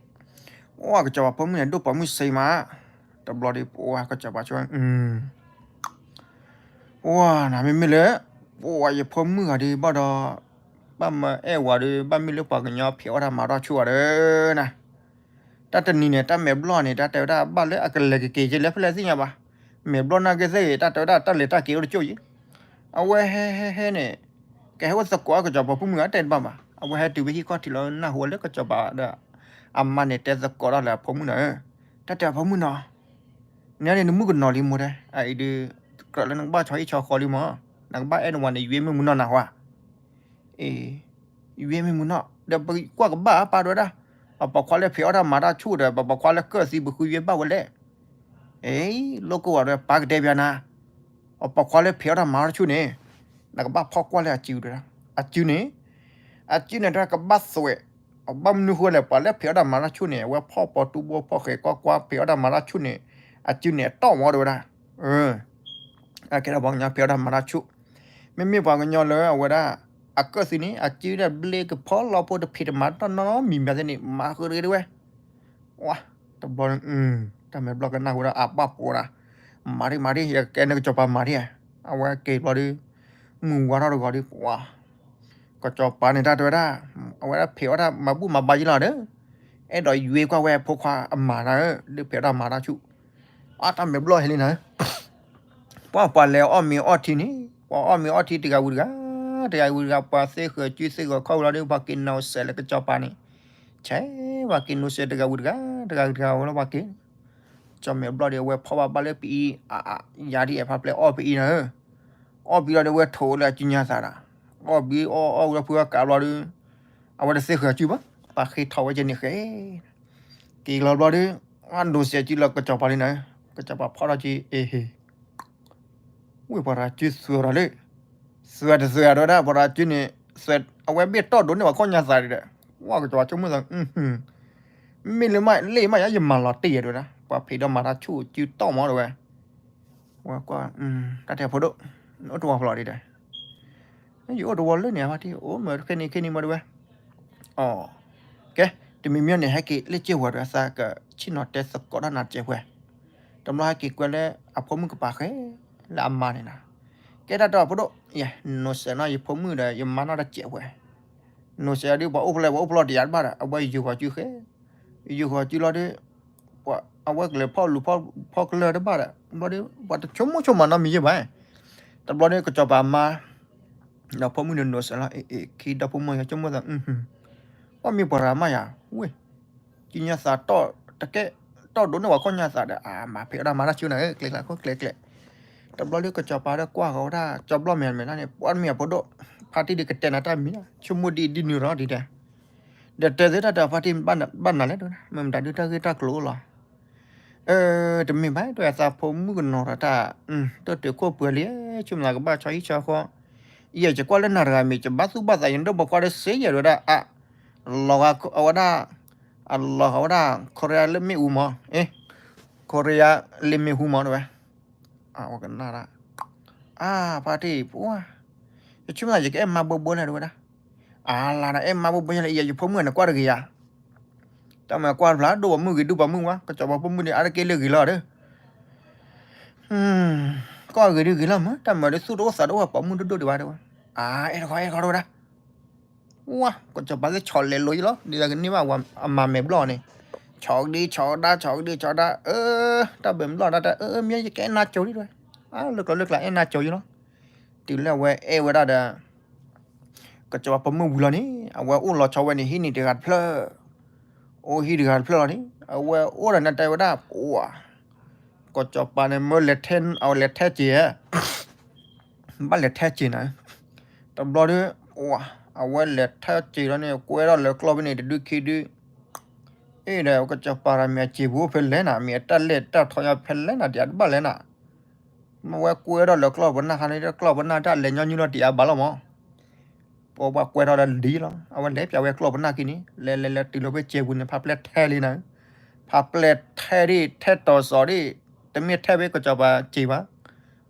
အိၣ်ကစီၤပၤဖိမုၣ်န့ၣ် ဒိၣ်ပှၤမုၣ်စ့မး, တဘျီဒီး ပှၤကစီၤပၤဆိ အိၣ်နၤ မ့မ့ၢ်လၢပှၤယဖိမုၣ်ဂၤဒီးဘၣ်ဒီး ဘၣ်မၢအဲၣ်ဝဲဒီး ဘၣ်မ့ၢ်လၢပှၤကညီဖံးအီၣ်တၢ်မၤထီၣ်ဆူၣ်ဝဲဒီးနၤ, တၢ်တနံၤန့ၣ် တၢ်မဲာ်ဘျီၣ်န့ၣ် တၢ်တဲဝဲဒၣ်ဘၣ်လၢအကလဲၤကက့ၤက့ၤလၢဖဲလဲၣ်သ့ၣ်ညါဘၣ်, မဲာ်ဘျီၣ်နာ်က့သ့ၣ်ဂ့ၤ တၢ်တဲဝဲဒၣ်တၢ်လဲၤတၢ်က့ၤအိၣ်တကၠိၢ်ယံၤ, အဝဲဟဲဟဲဟဲန့ၣ် ကဟဲအိၣ်သကိးကစီၤပၤဖိမုၣ်ဧါ တဲတဘၣ်ဘၣ်, အဝဲဟဲတုၤဖဲဟံၣ်ခီၣ်ထံးလီၤ နၢ်ဟူဝဲလၢကစီၤပၤဒီး အမါန့ၣ်တဲသကိးတၢ်လၢအဖိမုၣ်နီၤဧၢ, တၢ်တဲအဖိမုၣ်နီၤ နန့ၣ်နမုၣ်ကနီၤလံမိၢ်တဲ, အအံၤဒုး ကြၢးလၢနကဘၣ်ဆီဟံၣ်ဆီဃီလံမး, နကဘၣ်အဲၣ်နဝၤန့ၣ် ယွ့မ့ၢ်မုၢ်နီၢ်နၢ်ဟူဧါ, အ့ ယွ့မ့ၢ်မုၢ်နီၢ် ဒီးပကွၢ်ကဘၣ်ပာ်ဒဝဲဒၣ်, ပှၤပိာ်ခွါလၢဖံးအီၣ်တၢ်မၤတၢ်ဆူၣ်ဒီး ပှၤပိာ်ခွါလၢကၢၢ်သံပဃုယွ့ဘၣ်ဝဲလဲၣ်, အ့ လိၣ်ကဝၤဒီးပာ်ကတဲပျါနၤ အပိာ်ခွါလၢဖံးအီၣ်တၢ်မၤတၢ်ဆူၣ်န့ၣ်, နကဘၣ်ဖီၣ်ကွၢ်လၢအစုဒၣ်, အစုန့ၣ်, အစုန့ၣ်တၢ်ကဘၣ်သွဲး, အဘၣ်မနုၤဃိလဲၣ် ပှၤလၢဖံးအီၣ်တၢ်မၤတၢ်ဆူၣ်န့ၣ် အဝဲဖီၣ်ပီၤတူဘိဖီၣ်ဃဲၤကွၢ်ကွၢ်ဖံးအီၣ်တၢ်မၤတၢ်ဆူၣ်န့ၣ်, အစုန့ၣ်အတီၢ်မီၤဒၣ်ဝဲဒၣ်, အကဲထီၣ်ပှၤကညီဖံးအီၣ်တၢ်မၤတၢ်ဆူၣ်, မ့မ့ၢ်ပှၤကညီလၢအဝဲဒၣ်, အကၢၣ်သံန့ၣ် အစုဒၣ်ဘျ့ကဖီလီဖိတဖံးတမၤတၢ်နီတမံၤမံၤသ့ၣ်န့ၣ် မၤဃုာ်တဂ့ၤတဝဲ ဝါ, တဘျီ, တၢ်မဲာ်ဘျီၣ်ကနၢ်ဟူဒၣ်အပၣ်ပိာ်ဒၣ်, မၤဒံးမၤဒံး ယကဲနကစီၤပၤမၤဒံးဧါ, အဝဲက့ၤဘျီဒုး, မုၢ်ဝါထီၣ်တဂီၤဒုး ပှၤ, ကစီၤပၤန့ၣ်တၢ်တဲဝဲဒၣ်, အဝဲဒၣ်ဖံးအီၣ်တၢ်မၤဘူၣ်မၤဘါယံလီၤဒီး, အဲၣ်ဒိးယွ့ကွၢ်ဝဲဖိခွါအမါနၤဧၢ လၢဖံးအီၣ်တၢ်မၤတၢ်ဆူၣ်, အတၢ်မဲာ်ဘျီၣ်ဟဲလံနၤဧၢ ပှၤပှၤလဲၤအီၣ်မ့ၤအီထံန့ၣ်, ပှၤအီၣ်မ့ၤအီထံတဂၤဝံၤတဂၤ, တဂၤဝံၤတဂၤ ပှၤသ့ဃၢၤစုသ့ဂီၤခီဝံၤလီၤဒီး ပှၤက့ၤနီၢ်စဲးလၢကစီၤပၤန့ၣ်, ဆဲး, ပှၤက့ၤနီၢ်စဲးတဂၤဝံၤတဂၤ, တဂၤတဂၤဝဲလီၤပှၤက့ၤ, ကစီၤမဲာ်ဘျီၣ်ဒီးအဝဲဖီၣ်ဘၣ်ဘၣ်လၢပအံၤ, အါအါ, ယၤဒ်အဲၣ်ဖးပျဲၢ်အီၣ်ပအံၤနၤဧၢ, အီၣ်ပအံၤလီၤဒီးအဝဲထိးလၢအစုညါသးဒၣ်, အီၣ်ပအံၤအီၣ်အီၣ်ဝံၤလီၤဖုအီၣ်ကးဘျီဒီး, အဝဲတသ့ဃၢၤစုဘၣ်, ပှၤဃ့ထီၣ်ဝဲကန့ၣ်ဃဲ က့ၤလီၤဘျီဒီး, အဒိးစဲးစုလီၤကစီၤပၤလံနၤ, ကစီၤပၤဖီၣ်ထီၣ်စု အ့ဟ့, ဝ့ၢ်ပှၤရၤစုသွဲးဒီးလၢ, သွဲးတသွဲးဒီးဝဲဒၣ် ပှၤရၤစုန့ၣ်, အဝဲဘ့ၣ်တီၢ်ဒိးန့ၢ်ပှၤခိၣ်ညါသးဒံးဒီး, ဝါကစီၤပၤဆိကမိၣ်သး, မ့ၢ်လၢမ့ၢ်လၢမးယါယမၤလီၤတ့ၢ်ယဲဒၣ်ဝဲဒၣ် ပှၤဖံးဒီးမၤတၢ်ဆူၣ်စုတီၢ်မီၤဒၣ်ဝဲ, ဝဲကွၢ်, တၢ်တဲဖိဒိၣ်, နအိၣ်တဝီဖျိးဒံးဒီး ယအိၣ်တဝီလၢန့ၣ်အဖါတံၢ် အိၣ်မ့ၢ်ခဲနံၤခဲနံၤမ့ၢ်ဒၣ်ဝဲ, အ, ကဲ, တမံၤမံၤန့ၣ် ဟဲက့ၤလၢကဲဝဲဒီးအသးကဆ့ၣ်နီၤတဲသကိးတၢ်နၤကဲဝဲ, တဘျီဟဲက့ၤကွဲလၢအဖိမုၣ်ကပၤဃဲ, လၢအမါန့ၣ်နၤ, ကဲတၢ်တဲအဖိဒိၣ်, ယ, နီၢ်စဲးနီၢ်ယဖိမုၣ်ဒီး ယမါနီၢ်တကဲဝဲ, နီၢ်စဲးဒ်ပှၤအိၣ်ဖျဲၣ်ပှၤအိၣ်ဖျဲၣ်တယၤတဘၣ်ဒီး အဝဲယိၤဃီၤစုဃဲ ယိၤဃီၤစုလီၤဒီး, အဝဲကလဲၤဖီၣ်လူၤဖီၣ်ကလၢာ်တဘၣ်ဒီး ဘျီဒီး ပှၤတဆိကမိၣ်ဆိကမးနီတမံၤယဲဘၣ်, တဘျီဒီးကစီၤပၤမါ, ဒီးဖိမုၣ်န့ၣ်နီၢ်စဲးလီၤ, အ့ အ့ ခံဒီဖိမုၣ်ဆိကမိၣ်သး, အီၣ်မ့ၢ်ပှၤရၤမးယၤ, ဝ့ၢ်, ကညါသးတီၢ်တကဲ, တီၢ်ဒိးန့ၢ်ပှၤခိၣ်ညါသးဒီး အမၤဖံးအီၣ်တၢ်မၤတၢ်ဆူၣ်နၤဧၢ ကျဲကျဲခိၣ်ကျဲကျဲ, တဘျီဒီးကစီၤပၤဒီးကွၢ်ဃီၤဝဲဒၣ် ကၠီဘျီၣ်မဲာ်မဲာ်ဒၣ်န့ၣ် ပှၤမ့ၢ်အဖိဒိၣ်, ဖါတံၢ်ဒ်ကတဲနၤတၢ်မံၤလီၤ ဆိကမိၣ်ဒ်အံၤဒ်နုၤလီၤဒ်တဲ ဒီးတဲသ့တၢ်တဖါတံၢ်ဘၣ်နၤလဲၣ်ဒၣ် မ့ၢ်မတၤဒုတၢ်ဂ့ၢ်တၢ်ကျိၤအိၣ်လီၤ, အၢ, တမ့ၢ်ဘၣ်ဒ်အသးဖိမုၣ်ကနီၤဒီးတၢ်, တၢ်တုၤခိၣ်ပှဲၤလံ, ဆိကမိၣ်သးကဘၣ်ဆီဟံၣ်ဆီဃီ, ယဲယကွၢ်လၢနၤတဂၤမ့ၢ် ယဘၣ်သူၣ်ဘၣ်သး ယဒိၣ်ပိာ်ခွါဒီးစ့ယဲဒၣ်ဝဲဒၣ်, အလီၤဂာ်အဝဲဒၣ်, အလီၤဂာ်ဝဲဒၣ် ခိရံယါလၢမ့ၣ်အူမး, အ့, ခိရံယါလၢမ့ၣ်ဟူမးတဲဝဲ အဝဲကနၣ်ဒၣ်, အါ ဖါတံၢ်ပှၢ်, ယဆိကမိၣ်သးယကအဲၣ်မါဘိဘိလဲၣ်တဲဝဲဒၣ်, အါလါဒီးအဲၣ်မါဘိဘိလဲၣ် ယဲယဖိမုၣ်န့ၣ်ကွၢ်တဂ့ၤယၤ, တၢ်မၤကွၢ်တဖျါ ဒိၣ်ပိာ်မုၣ်ဂ့ၤဒူပိာ်မုၣ်ဝဲ ကစီၤပၤဖိမုၣ်န့ၣ် အါတက့ၢ်လၢဂ့ၤလီၤဒီး ကီၢ်ဂ့ၤဒုးဂ့ၤလီၤမး တၢ်မၤဒုးသူၣ်တအိၣ်သးတအိၣ် ပိာ်မုၣ်ဒိၣ်ဒိၣ်ဒံးဘၣ်တဲဝဲ, အါ အဲၣ်တခီအဲၣ်တခီတဲဝဲဒၣ်, ဝါ ကစီၤပၤသ့ၣ်ဆီလဲၤလိၤယလီၤ ဒ်သိးကန့ၢ်ဘၣ်အမၤမဲာ်ဘျီၣ်န့ၣ်, ဆီကဒံဆီကဒါ ဆီကဒံဆီကဒါ အၢ, တၢ်မဲာ်ဘျီၣ်ဒၣ်တဲ အၢ မ့ၢ်ယကအဲၣ်နါကၠိဒ်တဲဝဲ, လၢကျိၤလၢကျါအဲၣ်နါကၠိယလီၤ, တုၤလၢအဝဲအဲၣ်ဝဲဒၣ်ဒီး ကစီၤပၤဖိမုၣ်ဝံၤလီၤန့ၣ် အဝဲအိၣ်လီၤဆီဝဲန့ၣ် ဟံၣ်န့ၣ်တဂၤတဖျၢၣ်, အိၣ်ဟံၣ်တဂၤတဖျၢၣ်လီၤန့ၣ် အဝဲအိၣ်ဒီးနတဲဝဲဒၣ်, ပှၤ, ကစီၤပၤန့ၣ်မၢလဲၤထဲ, အဝဲလဲၤထဲစ့ဧါ, ဘၣ်လဲၤထဲစ့နၤ, တဘျီဒီး, ပှၤ, အဝဲလဲၤထဲစ့လီၤန့ၣ် ကွဲထီၣ်လၢကျီၢ်ဖဲန့ၣ် တဒုခံဒု, အ့ဒီး ကစီၤပၤတဂၤမ့ၢ်အစ့ပူၤအိၣ်ဖဲလဲၣ်နၤ မ့ၢ်အတၢ်လဲၢ်တၢ်ထီၣ်ညါဖဲလဲၣ်နၤ တယၤတဘၣ်လဲၣ်နၤ မ့ၢ်ဝဲကွဲထီၣ်လၢကျီၢ်ပနၢ်ခါန့ၣ် ကျီၢ်ပနၢ်တၢ်လဲၤညီနုၢ်လီၤတယၤဘၣ်လီၤမး, ပှၤကွဲထီၣ်လၢလံလီၤ အဝဲလဲၤပၠးဝဲကျီၢ်ပနၢ်ခံန့ၣ် လဲၤလဲၤလဲၤတုၤလီၤဖဲစဲပူၤန့ၣ် ဖးပျဲၢ်ထဲလံနၤ, ဖးပျဲၢ်ထဲဒ်ထဲတီၤစီၤဒ်, တမ့ၢ်ထဲဖဲကစီၤပၤစ့ဘၣ်,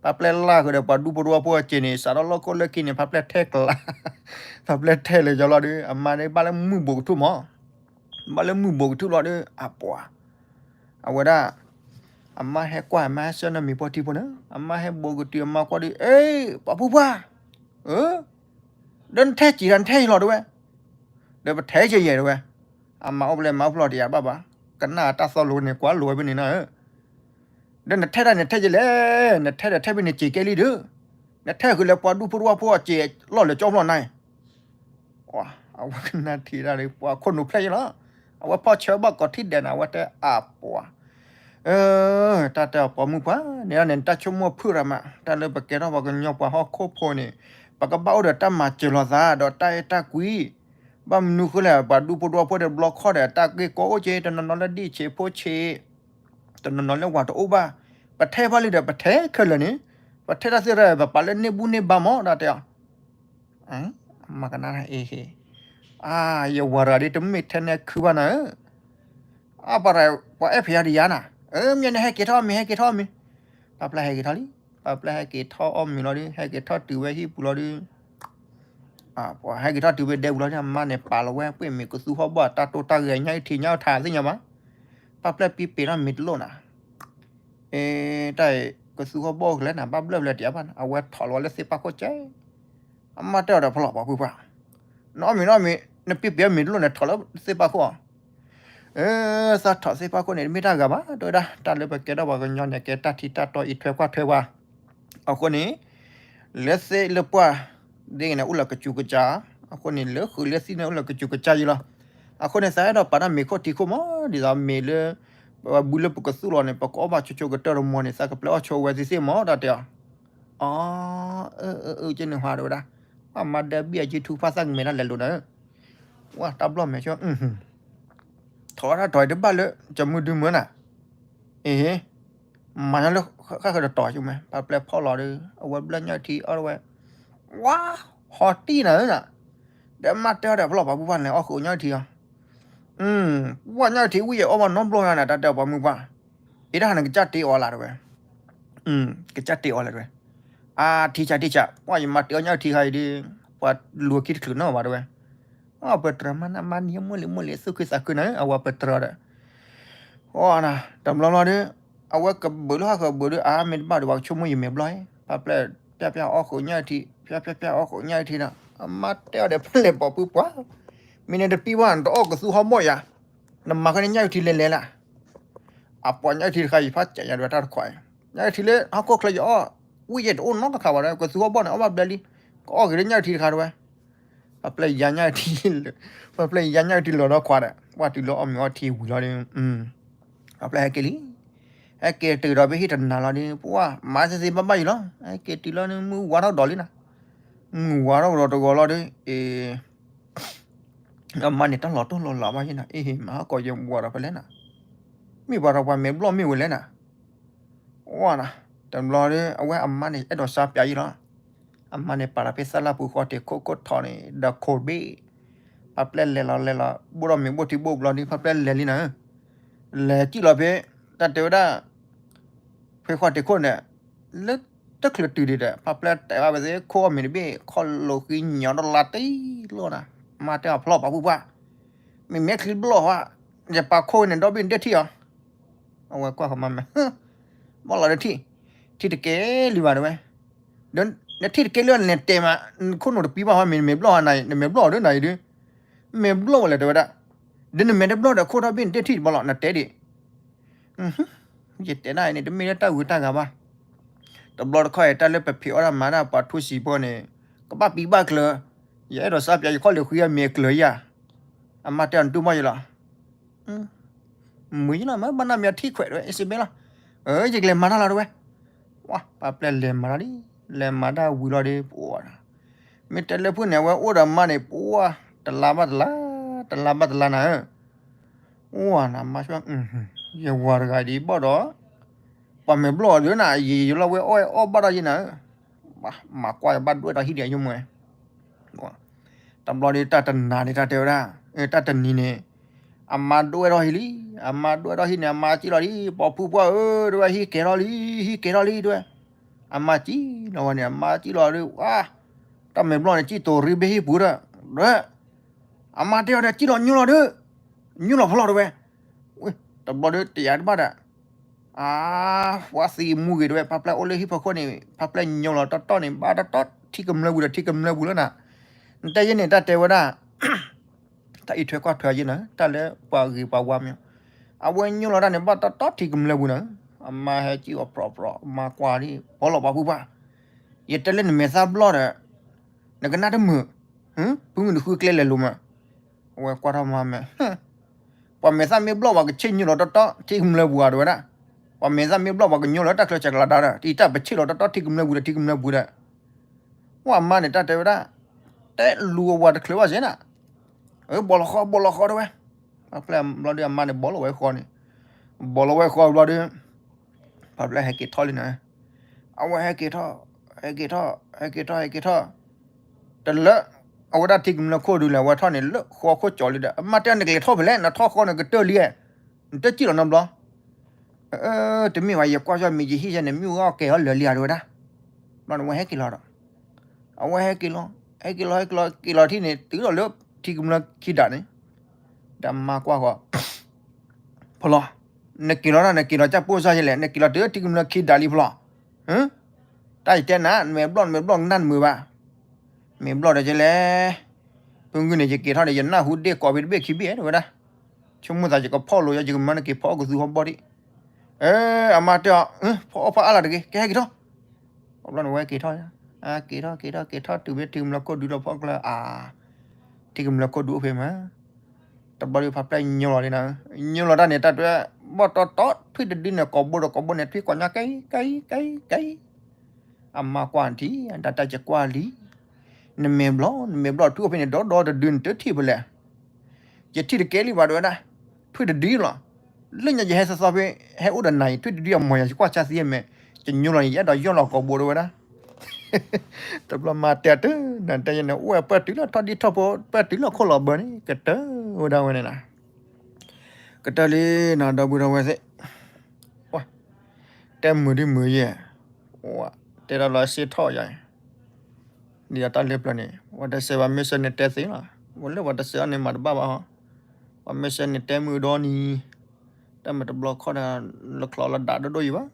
ဖးပျဲၢ်လၢ်ဃုာ်ဒီးပှၤဒူဖိတဝီဖိအစ့န့ၣ် စးထီၣ်လီၢ်ခိၣ်လၢခံန့ၣ် ဖးပျဲၢ်ထဲကျါ, ဖးပျဲၢ်ထဲလၢယီၤလီၤဒီး အမါန့ၣ်ဘၣ်လၢမုၢ်ဘိးကထူၣ်မး ဘၣ်လၢမုၢ်ဘိးကထူၣ်လီၤဒီး အပှၤ, အဝဲဒၣ်, အမါဟဲကွၢ် အမါဟဲဆှၢနီၢ်မံၤဖိထံဖိန့ၣ် အမါဟဲဘိးကတုၤအမါကွၢ်ဒီး အ့, ပှၤဖိခွါ, အၢ, ဒီးနထဲစံးဒီးနထဲယလီၤတဲဝဲ, ဒီးပထဲစံးယဲတဲဝဲ, အမါအိၣ်ဖျဲၣ်မါအိၣ်ဖျဲၣ်တယၤဘၣ်ဘၣ်, ကနၣ်တၢ်သီလိာ်န့ၣ် ကွၢ်လိာ်ဝဲဖဲန့ၣ်နၤဧၢ ဒီးနထဲတၢ်နထဲယလဲၣ်, နထဲဒီးထဲဖဲန့ၣ်စ့ၢ်ကဲလံဒီး, နထဲဃုာ်လၢပှၤဒူဖိတဝီဖိအစ့ၢ်လီၢ်လၢာ်ကၠီဖျီၣ်နၤအံၤ, အဝဲကနၣ်ထံၣ်ဒၣ်လၢ ပှၤခိၣ်နူာ်ဖျဲၣ်ယလီၤ, အဝဲဖီၣ်ဆၢဘၣ်ကိးထံၣ်ဒဲးန့ၣ် အဝဲတဲအပှၤ တၢ်တဲအီၤပိာ်မုၣ်ပှၢ်, န့ၣ်န့ၣ် နတၢ်ဆိကမိၣ်ဖုၣ်ရၤမး, တၢ်လၢပကဲထီၣ်ပှၤကညီပှၤဟီၣ်ခိၣ်ဖိန့ၣ်, ပကဘၣ်အိၣ်ဒီးတၢ်မၤစၢၤလိာ်သး ဒီးတၢ်အဲၣ်တၢ်ကွံ, ဘၣ်မနုၤဃိလဲၣ် ပှၤဒူဖိတဝီဖိဒီးဘျီခီၣ်ဒီး တၢ်ဂ့ၢ်ကီအိၣ်က့, တနီၤနီၤလၢဒံၣ်ဆံးဖိဆံး, တနီၤနီၤလၢဝၤတအိၣ်ဘၣ်, ပထဲဖဲလံဒီး ပထဲခဲလၢာ်န့ၣ်, ပထဲတၢ်သ့ၣ်ရၣ် ပပာ်လၢန့ၢ်ဘူၣ်န့ၢ်ဘါမး တၢ်တဲအီၤ မၤကနၣ်အ့ဟ့, အါ ယဝၤတဂၤဒ် တမ့ၢ်ထဲနဲခုဘၣ်နၤဧၢ, အါ ပှၤအဲၣ်ဖဲယၤဒ်ယၤနၤ, အမ့ၢ်န့ၣ်ဟဲက့ၤထီၣ်မ့ၤ ဟဲက့ၤထီၣ်မ့ၤ, ပှၤပျဲဟဲက့ၤထီၣ်လံ, ပှၤပျဲဟဲက့ၤထီၣ်အီၣ်မ့ၤလီၤဒီး ဟဲက့ၤထီၣ်တုၤဝဲဟံၣ်ပူၤလီၤဒီး ပှၤဟဲက့ၤထီၣ်တုၤဝဲဒဲပူၤလီၤဒီး အမါန့ၣ်ပာ်လီၤဝဲ ပှ့ၢ်မ့ၤကသူဟီၣ်ဘီၣ်အတၢ်တိၢ်တၢ်ဂဲၤ ညၣ်အုၣ်ထံညၣ်အုၣ်ထါသ့ၣ်ညါဘၣ်, ပှၤပျဲပံပ့ၤထီၣ်မ့ၤတလိၣ်နၤ, အ့ တၢ်အံၤ ကသူဟီၣ်ဘီၣ်အိၣ်ကလဲၣ်နၤ ဘၣ်ဘျၢၣ်ဖျဲးတယၤဘၣ်နၤ အဝဲထီၣ်လီၤဝဲလၢသ့ၣ်ပၣ်ခိၣ်ကဲ, အမါတဲအီၤဒီးဖီလီၤပှၤပုၢ်ပှၢ်, နအီၣ်မ့ၤနအီၣ်မ့ၤ နပံပ့ၤအီၣ်မ့ၤတလိၣ်န့ၣ် ထီၣ်လၢသ့ၣ်ပၣ်ခိၣ်အီၤ အၢ သးထီၣ်သ့ၣ်ပၣ်ခိၣ်န့ၣ် တမ့ၢ်တၢ်ဂၤဘၣ် တဲဝဲဒၣ် တၢ်လၢပကဲထီၣ်ပှၤကညီန့ၣ် ကဲတၢ်ထံတၢ်တီအံးထွဲကွၢ်ထွဲပှၤ, အဃိန့ၣ် လၢသ့ၣ်လၢပှၢ် ဒ်န့ၣ် အိၣ်လၢကစူၤကစၢ်, အဃိန့ၣ် လၢဃုာ်လၢသံန့ၣ် အိၣ်လၢကစူၤကစၢ်ယံလီၤ. အဃိန့ၣ် သးအဲၣ်ဒိးပာ်တၢ်မ့ၤခိၣ်ထံခိၣ်မး ဒ်သိးမ့ၢ်လၢ ပဘုလၢပကသူၣ်လီၤန့ၣ် ပကအီၣ်ဘၣ်ဆိဆိကတၢၢ်တမီၤန့ၣ် သးကပျဲအီၣ်ဆိဝဲသ့ၣ်သ့ၣ်မး တၢ်တဲအီၤ, အၢ အၢ အၢ ကန့ၣ်ဟးတဲဝဲဒၣ်, ပှၤမါဒၢဘံၣ်အက့ထူဖၣ်သၣ်ကမဲာ်တၢ်လဲၤလိာ်နၤ ဝဲတၢ်ဘျီၣ်မဲာ်ဆိ ထီၣ်တၢ်ထီၣ်တဘၣ်လၢ ကမုၢ်ဒုမုၢ်နၤ, အ့ မၤညီလၢဃၣ်ဃၢၤတတီၤဆိမး ပှၤပျဲဖီၣ်လီၤဒီး အဝဲဘျၢၣ်ညၣ်ထံအီၣ်ဝဲ, ဝါ ဟီတံၢ်နၤဧၢနၤ, ဒီးမါတဲအီၤဒီးဖီလီၤပှၤပုၢ်ပှၢ်န့ၣ် အီၣ်ဃုာ်ညၣ်ထံအီၤ, ပှၤညၣ်ထံဝံၣ်ယဲၢ်အီၣ်ဘၣ်နီတဘျီနၤ တၢ်တဲပှၤမုၢ်ပှၢ်, အ့တၢ်ဟးနကစၢ်တ့အီၤလၢ်တဝဲ ကစၢ်တ့အီၤလၢ်တဝဲ, အါ ထံဆးထံဆး ပှၤယမါတ့အီၣ်ညၣ်ထံခါအံၤဒီး ပှၤလူၤခံတချုးနီၣ်ဘၣ်တဝဲ, အပတြၢၤမးနမါနံၤမိၢ်လံၤမိၢ်လံၤ သူၣ်ခုသးခုနၤ အဝဲပတြၢၤဒီး အီနၤ တဘျီဘျီဒီး အဝဲကဘုးလၢဟီၣ်ဃၢၤဘုးဒီး အါ မ့ၢ်တဘၣ်ဒီး ပှၤကဆိကမိၣ်ယမဲာ်ဘျီၣ်, ပှၤပျဲ ပျဲပျဲအီၣ်ဃုာ်ညၣ်ထံ ပျဲပျဲပျဲအီၣ်ဃုာ်ညၣ်ထံဒီး အမါတဲအီၤဒီး ဖဲလဲၣ်ပှၤပုၢ်ပှၢ်, မ့ၢ်န့ၣ်တပံဘၣ် နတအီၣ်ကသူဟီၣ်ဘီၣ်ယၤ, နမၤခဲန့ၣ်ညၣ်ထံလဲၤလဲၤလၢ် အပှၤညၣ်ထံတခါအံၤ ဖးစဲးညါတဝဲတၢ်တခွါအံၤ, ညၣ်ထံလၢဟီၣ်ခိၣ်ချၢယအီၣ် ဝံၣ်ယဲၢ်တအိၣ်နီတခါဘၣ်ဒီး ကသူဟီၣ်ဘီၣ်န့ၣ် အီၣ်ဘၣ်ဘျဲလံ, ကအီၣ်က့ၤလၢညၣ်ထံတခါတဝဲ, ပှၤပျဲယၤညၣ်ထံ, ပှၤပျဲယၤညၣ်ထံလီၤဒီခွါဒီး ပှၤတုၤလၢအီၣ်မ့ၤအီထံဝံၤလီၤဒီး ပှၤပျဲဟဲက့ၤလံ, ဟဲက့ၤတုၤဒီးဖဲဟံၣ်တနၤလီၤဒီး ပှၤမၤသ့သ့ဘၣ်ဘၣ်ယံၤလီၤ, ဟဲက့ၤတုၤလီၤန့ၣ် မုၢ်ဝါထီၣ်ကဒီးလံနၤ, မုၢ်ဝါထီၣ်ကဒီးတဂီၤလီၤဒီး အ့ အမါန့ၣ် တၢ်လီၤတိၢ်လီၤလးဘၣ်ယဲနၤ, အ့ မၤဟီၣ်ကီးယဝၤဒီးဖဲလဲၣ်နၤ, မ့ၢ်ပှၤဒီးပှၤမဲာ်ဘျီၣ်မ့ၢ်ဝဲလဲၣ်နၤ, ဝါနၤ, တဘျီဒီး အဝဲအမါန့ၣ် အဲၣ်ဒိးစါပျးယံၤလီၤ, အမါန့ၣ် ပာ်လီၤဖဲသၣ်လၢ်ပူၤဃီတ့ၢ်ခိၣ်ခိၣ်ထီၣ်န့ၣ် ဒီးခိၣ်ဘ့ၣ်, ပှၤပျဲလဲၤလီၤလဲၤလီၤ ဘိၣ်ထီၣ်မ့ၤဘိၣ်ထံဘိၣ်ဘျီဒီး ပှၤပျဲလဲၤလံနၤ, လဲၤစံၣ်လီၤဖဲ တၢ်တဲဝဲဒၣ် ဖဲဃီတ့ၢ်ခိၣ်န့ၣ် လၢတချုးတုၤဒံးဒီး ပှၤပျဲတဲဘၣ်ဝဲသ့ၣ်ခိၣ်အီၣ်မ့ၤတဘ့ၣ် ခီၣ်လိာ်ဃံညီဒီးလါတံၢ်လီၤနၤ, မါတဲအီၤဖျီၣ်ပှၤပုၢ်ပှၢ်, မ့မ့ၢ်ချံဘျီၣ်ဟါ, ယပာ်ခိၣ်န့ၣ်ဒီဘ့ၣ်နတဲထံၣ်အီၤ, အဝဲကွၢ်ဃီမါမဲာ်, ဘၣ်လီၤဒီးထံၣ်, ထံၣ်တကဲလံဘၣ်တဲဝဲ, ဒီးနထံၣ်တကဲလံနတဲမး, နခိၣ်နူာ်တပံဘၣ်ဟါ မ့ၢ်နမဲာ်ဘျီၣ်ဟါနၤအံၤ နမဲာ်ဘျီၣ်အီၤဒ်နၤအံၤဒုး, မဲာ်ဘျီၣ်ဝဲလဲၣ်တဲဝဲဒၣ်, ဒီးနမဲာ်တဘျီၣ်ဒီးခိၣ်ဒီဘ့ၣ်နတဲထံၣ်တဘၣ်လီၤ နတဲဒံး ယတဲဒၣ်အံၤန့ၣ် တမ့ၢ်လၢတၢ်ဂုၤတၢ်ဂၤဘၣ်. တဘျီတခီၣ်အံၤ တၢ်လၢပဖံးအီၣ်တၢ်မၤတၢ်ပှၤထူစံာ်ဖိန့ၣ် ကဘၣ်ပံဘၣ်ကျၢၤ, ယအဲၣ်ဒိးစါပျးယခီၣ်လ့ၤဃံအမ့ၤအကျၢၤယၤ, အမါတဲအီၤနတူၢ်မီၢ်ယလီၤ, မုာ်ယလီၤ မ့ၢ်ဘၣ်နၢ်မ့ၢ်အထံၣ်ခွဲးတဝဲ အ့စ့ဘဲလီၤ, ယကလဲၤမၤတၢ်လီၤတဝဲ, ပှၤပျဲလဲၤမၤတၢ်လံ, လဲၤမၤတၢ်ဝံၤလီၤဒီး ပှၤ မ့ၢ်တဲလၢဖုၣ်န့ၣ် အဝဲအိၣ်ဒီးမါန့ၣ် ပှၤ တလါဘၣ်တလါ, တလါဘၣ်တလါနၤဧၢ, အိၣ်နၤမါဆှၢ, ယဝၤတဂၤဒ်ဘၣ်ဒီး, ပှၤမဲာ်ဘျီၣ်အီၤဒီးနၤ ယယလီၤဝဲအီၣ်အီၣ်ဘၣ်ဒီးယနၤဧၢ, မၤကွၢ်ယဘၣ်ဒွဲၣ်ထီၣ်ဟံၣ်ဒံးယမိၢ်, တဘျီဒီးတၢ်တနၤန့ၣ် တၢ်တဲဝဲဒၣ်, တၢ်တနံၤန့ၣ်, အမါဒွဲၣ်ထီၣ်ဟံၣ်လံ, အမါဒွဲၣ်ထီၣ်ဟံၣ်န့ၣ် အမါစံၣ်လီၤလံ, ပှၤဖုပှၢ်ဧၢ, တဝဲဟံၣ်ကဲထီၣ်လံ, ဟံၣ်ကဲထီၣ်လံတဝဲ, အမါစံၣ်လီၤဝဲန့ၣ် အမါစံၣ်လီၤဒီး ဝါ, တၢ်မဲာ်ဘျီၣ်န့ၣ် စံၣ်တိၤရံဘ့ၣ်ဟံၣ်ပူၤဒီး, ဒီး အမါတဲအီၤဒီး စံၣ်လီၤညိလီၤဒီး, ညိလီၤဖျီၣ်တဝဲ, တဘျီဒီးတယၤတဘၣ်ဒီး, အါ, ဝါသံမူဂ့ၤတဝဲ ပှၤပျဲအိၣ်လၢဟံၣ်ဖီခိၣ်န့ၣ် ပှၤပျဲညိလီၤတီတီန့ၣ် ဘၣ်တီတီထံကမျၢၢ်ပူၤဒီးထံကမျၢၢ်ပူၤလီၤနၤ, နတဲယဲန့ၣ် တၢ်တဲဝဲဒၣ် တၢ်အံးထွဲကွၢ်ထွဲယဲနၤ တၢ်လၢပှၤဂ့ၤပှၤဝါမ့ၢ်, အဝဲညိလီၤတၢ်န့ၣ် ဘၣ်တီတီထံကမျၢၢ်ပူၤနၤ, အမါဟဲကံၣ်အီၤပြီပြီ, အမါကွၢ်ဒ် ပီလီၤပှၤဖုပှၢ်, ယတဲလၢနမဲာ်သၣ်ဘျီၣ်ဒီး နကနၣ်တမုာ်, ဖုမုၢ်နဃုကျဲလဲၤလိၤမး, အဝဲကွၢ်ထီၣ်မါမဲာ် ပှၤမဲာ်သၣ်မ့ၢ်ဘျီၣ် ပှၤကဆ့ၣ်ညိလီၤတီတီ ထံကမျၢပူၤဧါ တဲဝဲဒၣ်, ပှၤမဲာ်သၣ်မ့ၢ်ဘျီၣ် ပှၤကညိလီၤတၢ်ချၢဆဲးကလၤဒါဒီး တံတၢ်ပဆ့ၣ်လီၤတီတီ ထံကမျၢပူၤဒီး ထံကမျၢပူၤဒီး, ဝဲအမါန့ၣ် တၢ်တဲဝဲဒၣ်, တဲလူၤအဝၤတချုးဘၣ်စ့ၢ်နၤ, အဘီလီၤဃီ ဘီလီၤဃီတဲဝဲ, အဖျဲၣ်ဘျီဒီး အမါန့ၣ် ဘီလီၤဝဲဃီန့ၣ်, ဘီလီၤဝဲဃီဘျီဒီး ဖါဖျဲၣ်ဟဲက့ၤထီၣ်လံနၤ, အဝဲဟဲက့ၤထီၣ်, ဟဲက့ၤထီၣ် ဟဲက့ၤထီၣ် ဟဲက့ၤထီၣ်, တလၢ အဝဲဒၣ်ထံကမျၢခိၣ်ဒုးလဲၣ် အဝဲထီၣ်န့ၣ် လၢဃီခိၣ်ကၠီလံဒီး အမါတဲ နကလဲၤထီၣ်ဖဲလဲၣ် နထီၣ်ဃီန့ၣ် ကတၢၢ်လံ, နတစံၣ်လီၤနီတဘျီ, တမ့ၢ်ဘၣ် ယကွၢ်ယီၢ်မံၤ ယဟံၣ်ယဲန့ၣ် မ့ၣ်အူအီၣ်ကဲၤအီၣ်လၢာ်လံဧါ တဲဝဲဒၣ်, ဘျီန့ၣ် အဝဲဟဲက့ၤလီၤဒီး အဝဲဟဲက့ၤလီၤ, ဟဲက့ၤလီၤ ဟဲက့ၤလီၤ က့ၤလီၤထံၣ်န့ၣ် တုၤဒီးလၢထံကမျၢခံဒးန့ၣ်, ဒီးမါကွၢ်ဃီ ဖီလီၤ, နက့ၤလီၤဒၣ် နက့ၤလီၤကၢ်ပိၢ်စၢ်ယလဲၣ်, နက့ၤလီၤတုၤထံကမျၢခံဒးလံဖီလီၤ, တၢ်ယတဲနၤ နမဲာ်ဘျီၣ် နမဲာ်ဘျီၣ် နနၢ်တမုာ်ဘၣ်, မဲာ်ဘျီၣ်ဒီးကလဲၣ်, ဖုဂုၢ်န့ၣ် ယက့ၤထီၣ်န့ၣ် ယနၢ်ဟူဒ့ၣ်ကိးဘ့ၣ်တဘ့ၣ်ခံဘ့ၣ် တဲဝဲဒၣ်, ဆိကမိၣ်သးယကဖီၣ်လိာ်ယၤ ယကမၤနက့ၤဖီအီၣ်ကသူဟီၣ်ဘီၣ်ဒံး, အမါတဲအီၤ, ဖီအီၣ်ဖီအါလၢ်တဂ့ၤ ကဟဲက့ၤထီၣ် ဘျီန့ၣ် ဝဲက့ၤထီၣ်, က့ၤထီၣ် က့ၤထီၣ် က့ၤထီၣ် တုၤဖဲထံကမျၢခိၣ်ဒုးလီၤဖီကျၢၤ အါ, ထံကမျၢခိၣ်ဒုးအိၣ်ဖဲမး, တဘျီဒုးဖါဖျဲၣ်ညိလီၤလံနၤ, ညိလီၤတၢ်န့ၣ် တၢ်တဲ ဘီၣ်တီတီ ထွံၣ်တဒုန့ၣ် ကိးဘိဒီးကိးဘိန့ၣ် ထွံၣ်ကိးညါ ကဲ ကဲ ကဲ ကဲ အမါကွၢ်ထံၣ် ဒၣ်တၢ်ယကွၢ်လံ, နမဲာ်ဘျီၣ် နမဲာ်ဘျီၣ် ထွံၣ်အိၣ်ဖဲန့ၣ် ဒီဒီတဒုန့ၣ် တထံၣ်ဖဲလဲၣ်, ယထံၣ်တကဲလံဘၣ် တဲဝဲဒၣ်, ထွံၣ်တဒုလီၤ, လၢညါယဟဲသီသီဖဲ ဟဲအိၣ်ဒီးနၤအံၤ ထွံၣ်တဒုအမီၤယၤ ယကွၢ်ဆါသံအမဲာ်, ယညိလီၤန့ၣ် ယအဲၣ်ဒိးယီၢ်လီၤကိးဘိ တဲဝဲဒၣ်, တဘျီမါတဲတၢ် နတဲယဲန့ၣ် အိၣ်ဝဲပၢၢ်တုၤလၢထီၣ်ဒံထီၣ်ဖိ ပၢၢ်တုၤလၢခိၣ်လီၤဘၢန့ၣ် ကတၢၢ်ဝဲဒၣ်ဝဲန့ၣ်နၤ ကတၢၢ်လံနၤ ဒီပုၢ်ဒီဝဲၢ်သ့ၣ်, တဲမုာ်ဒ်မုာ်ယဲၢ်, တဲတၢ်လီၤစ့ထီၣ်ယၤ, ဒ်ယတၢ်လၢပျၢၤန့ၣ် ပှၤတစဲးဘၣ် မ့ၢ်စဲးန့ၣ်တဲသ့လီၤ, ပှၤလၢပှၤတစဲးအီၤန့ၣ် မၤတဘၣ်ဘၣ်ဟီ, ပှၤမ့ၢ်စဲးန့ၣ်တဲမုာ်ဒီနံၤ, တၢ်မ့ၢ်တဘျီခီၣ်ဒီး လၢချီလၢဒးဒိၣ်ဒိၣ်ယံၤဘၣ်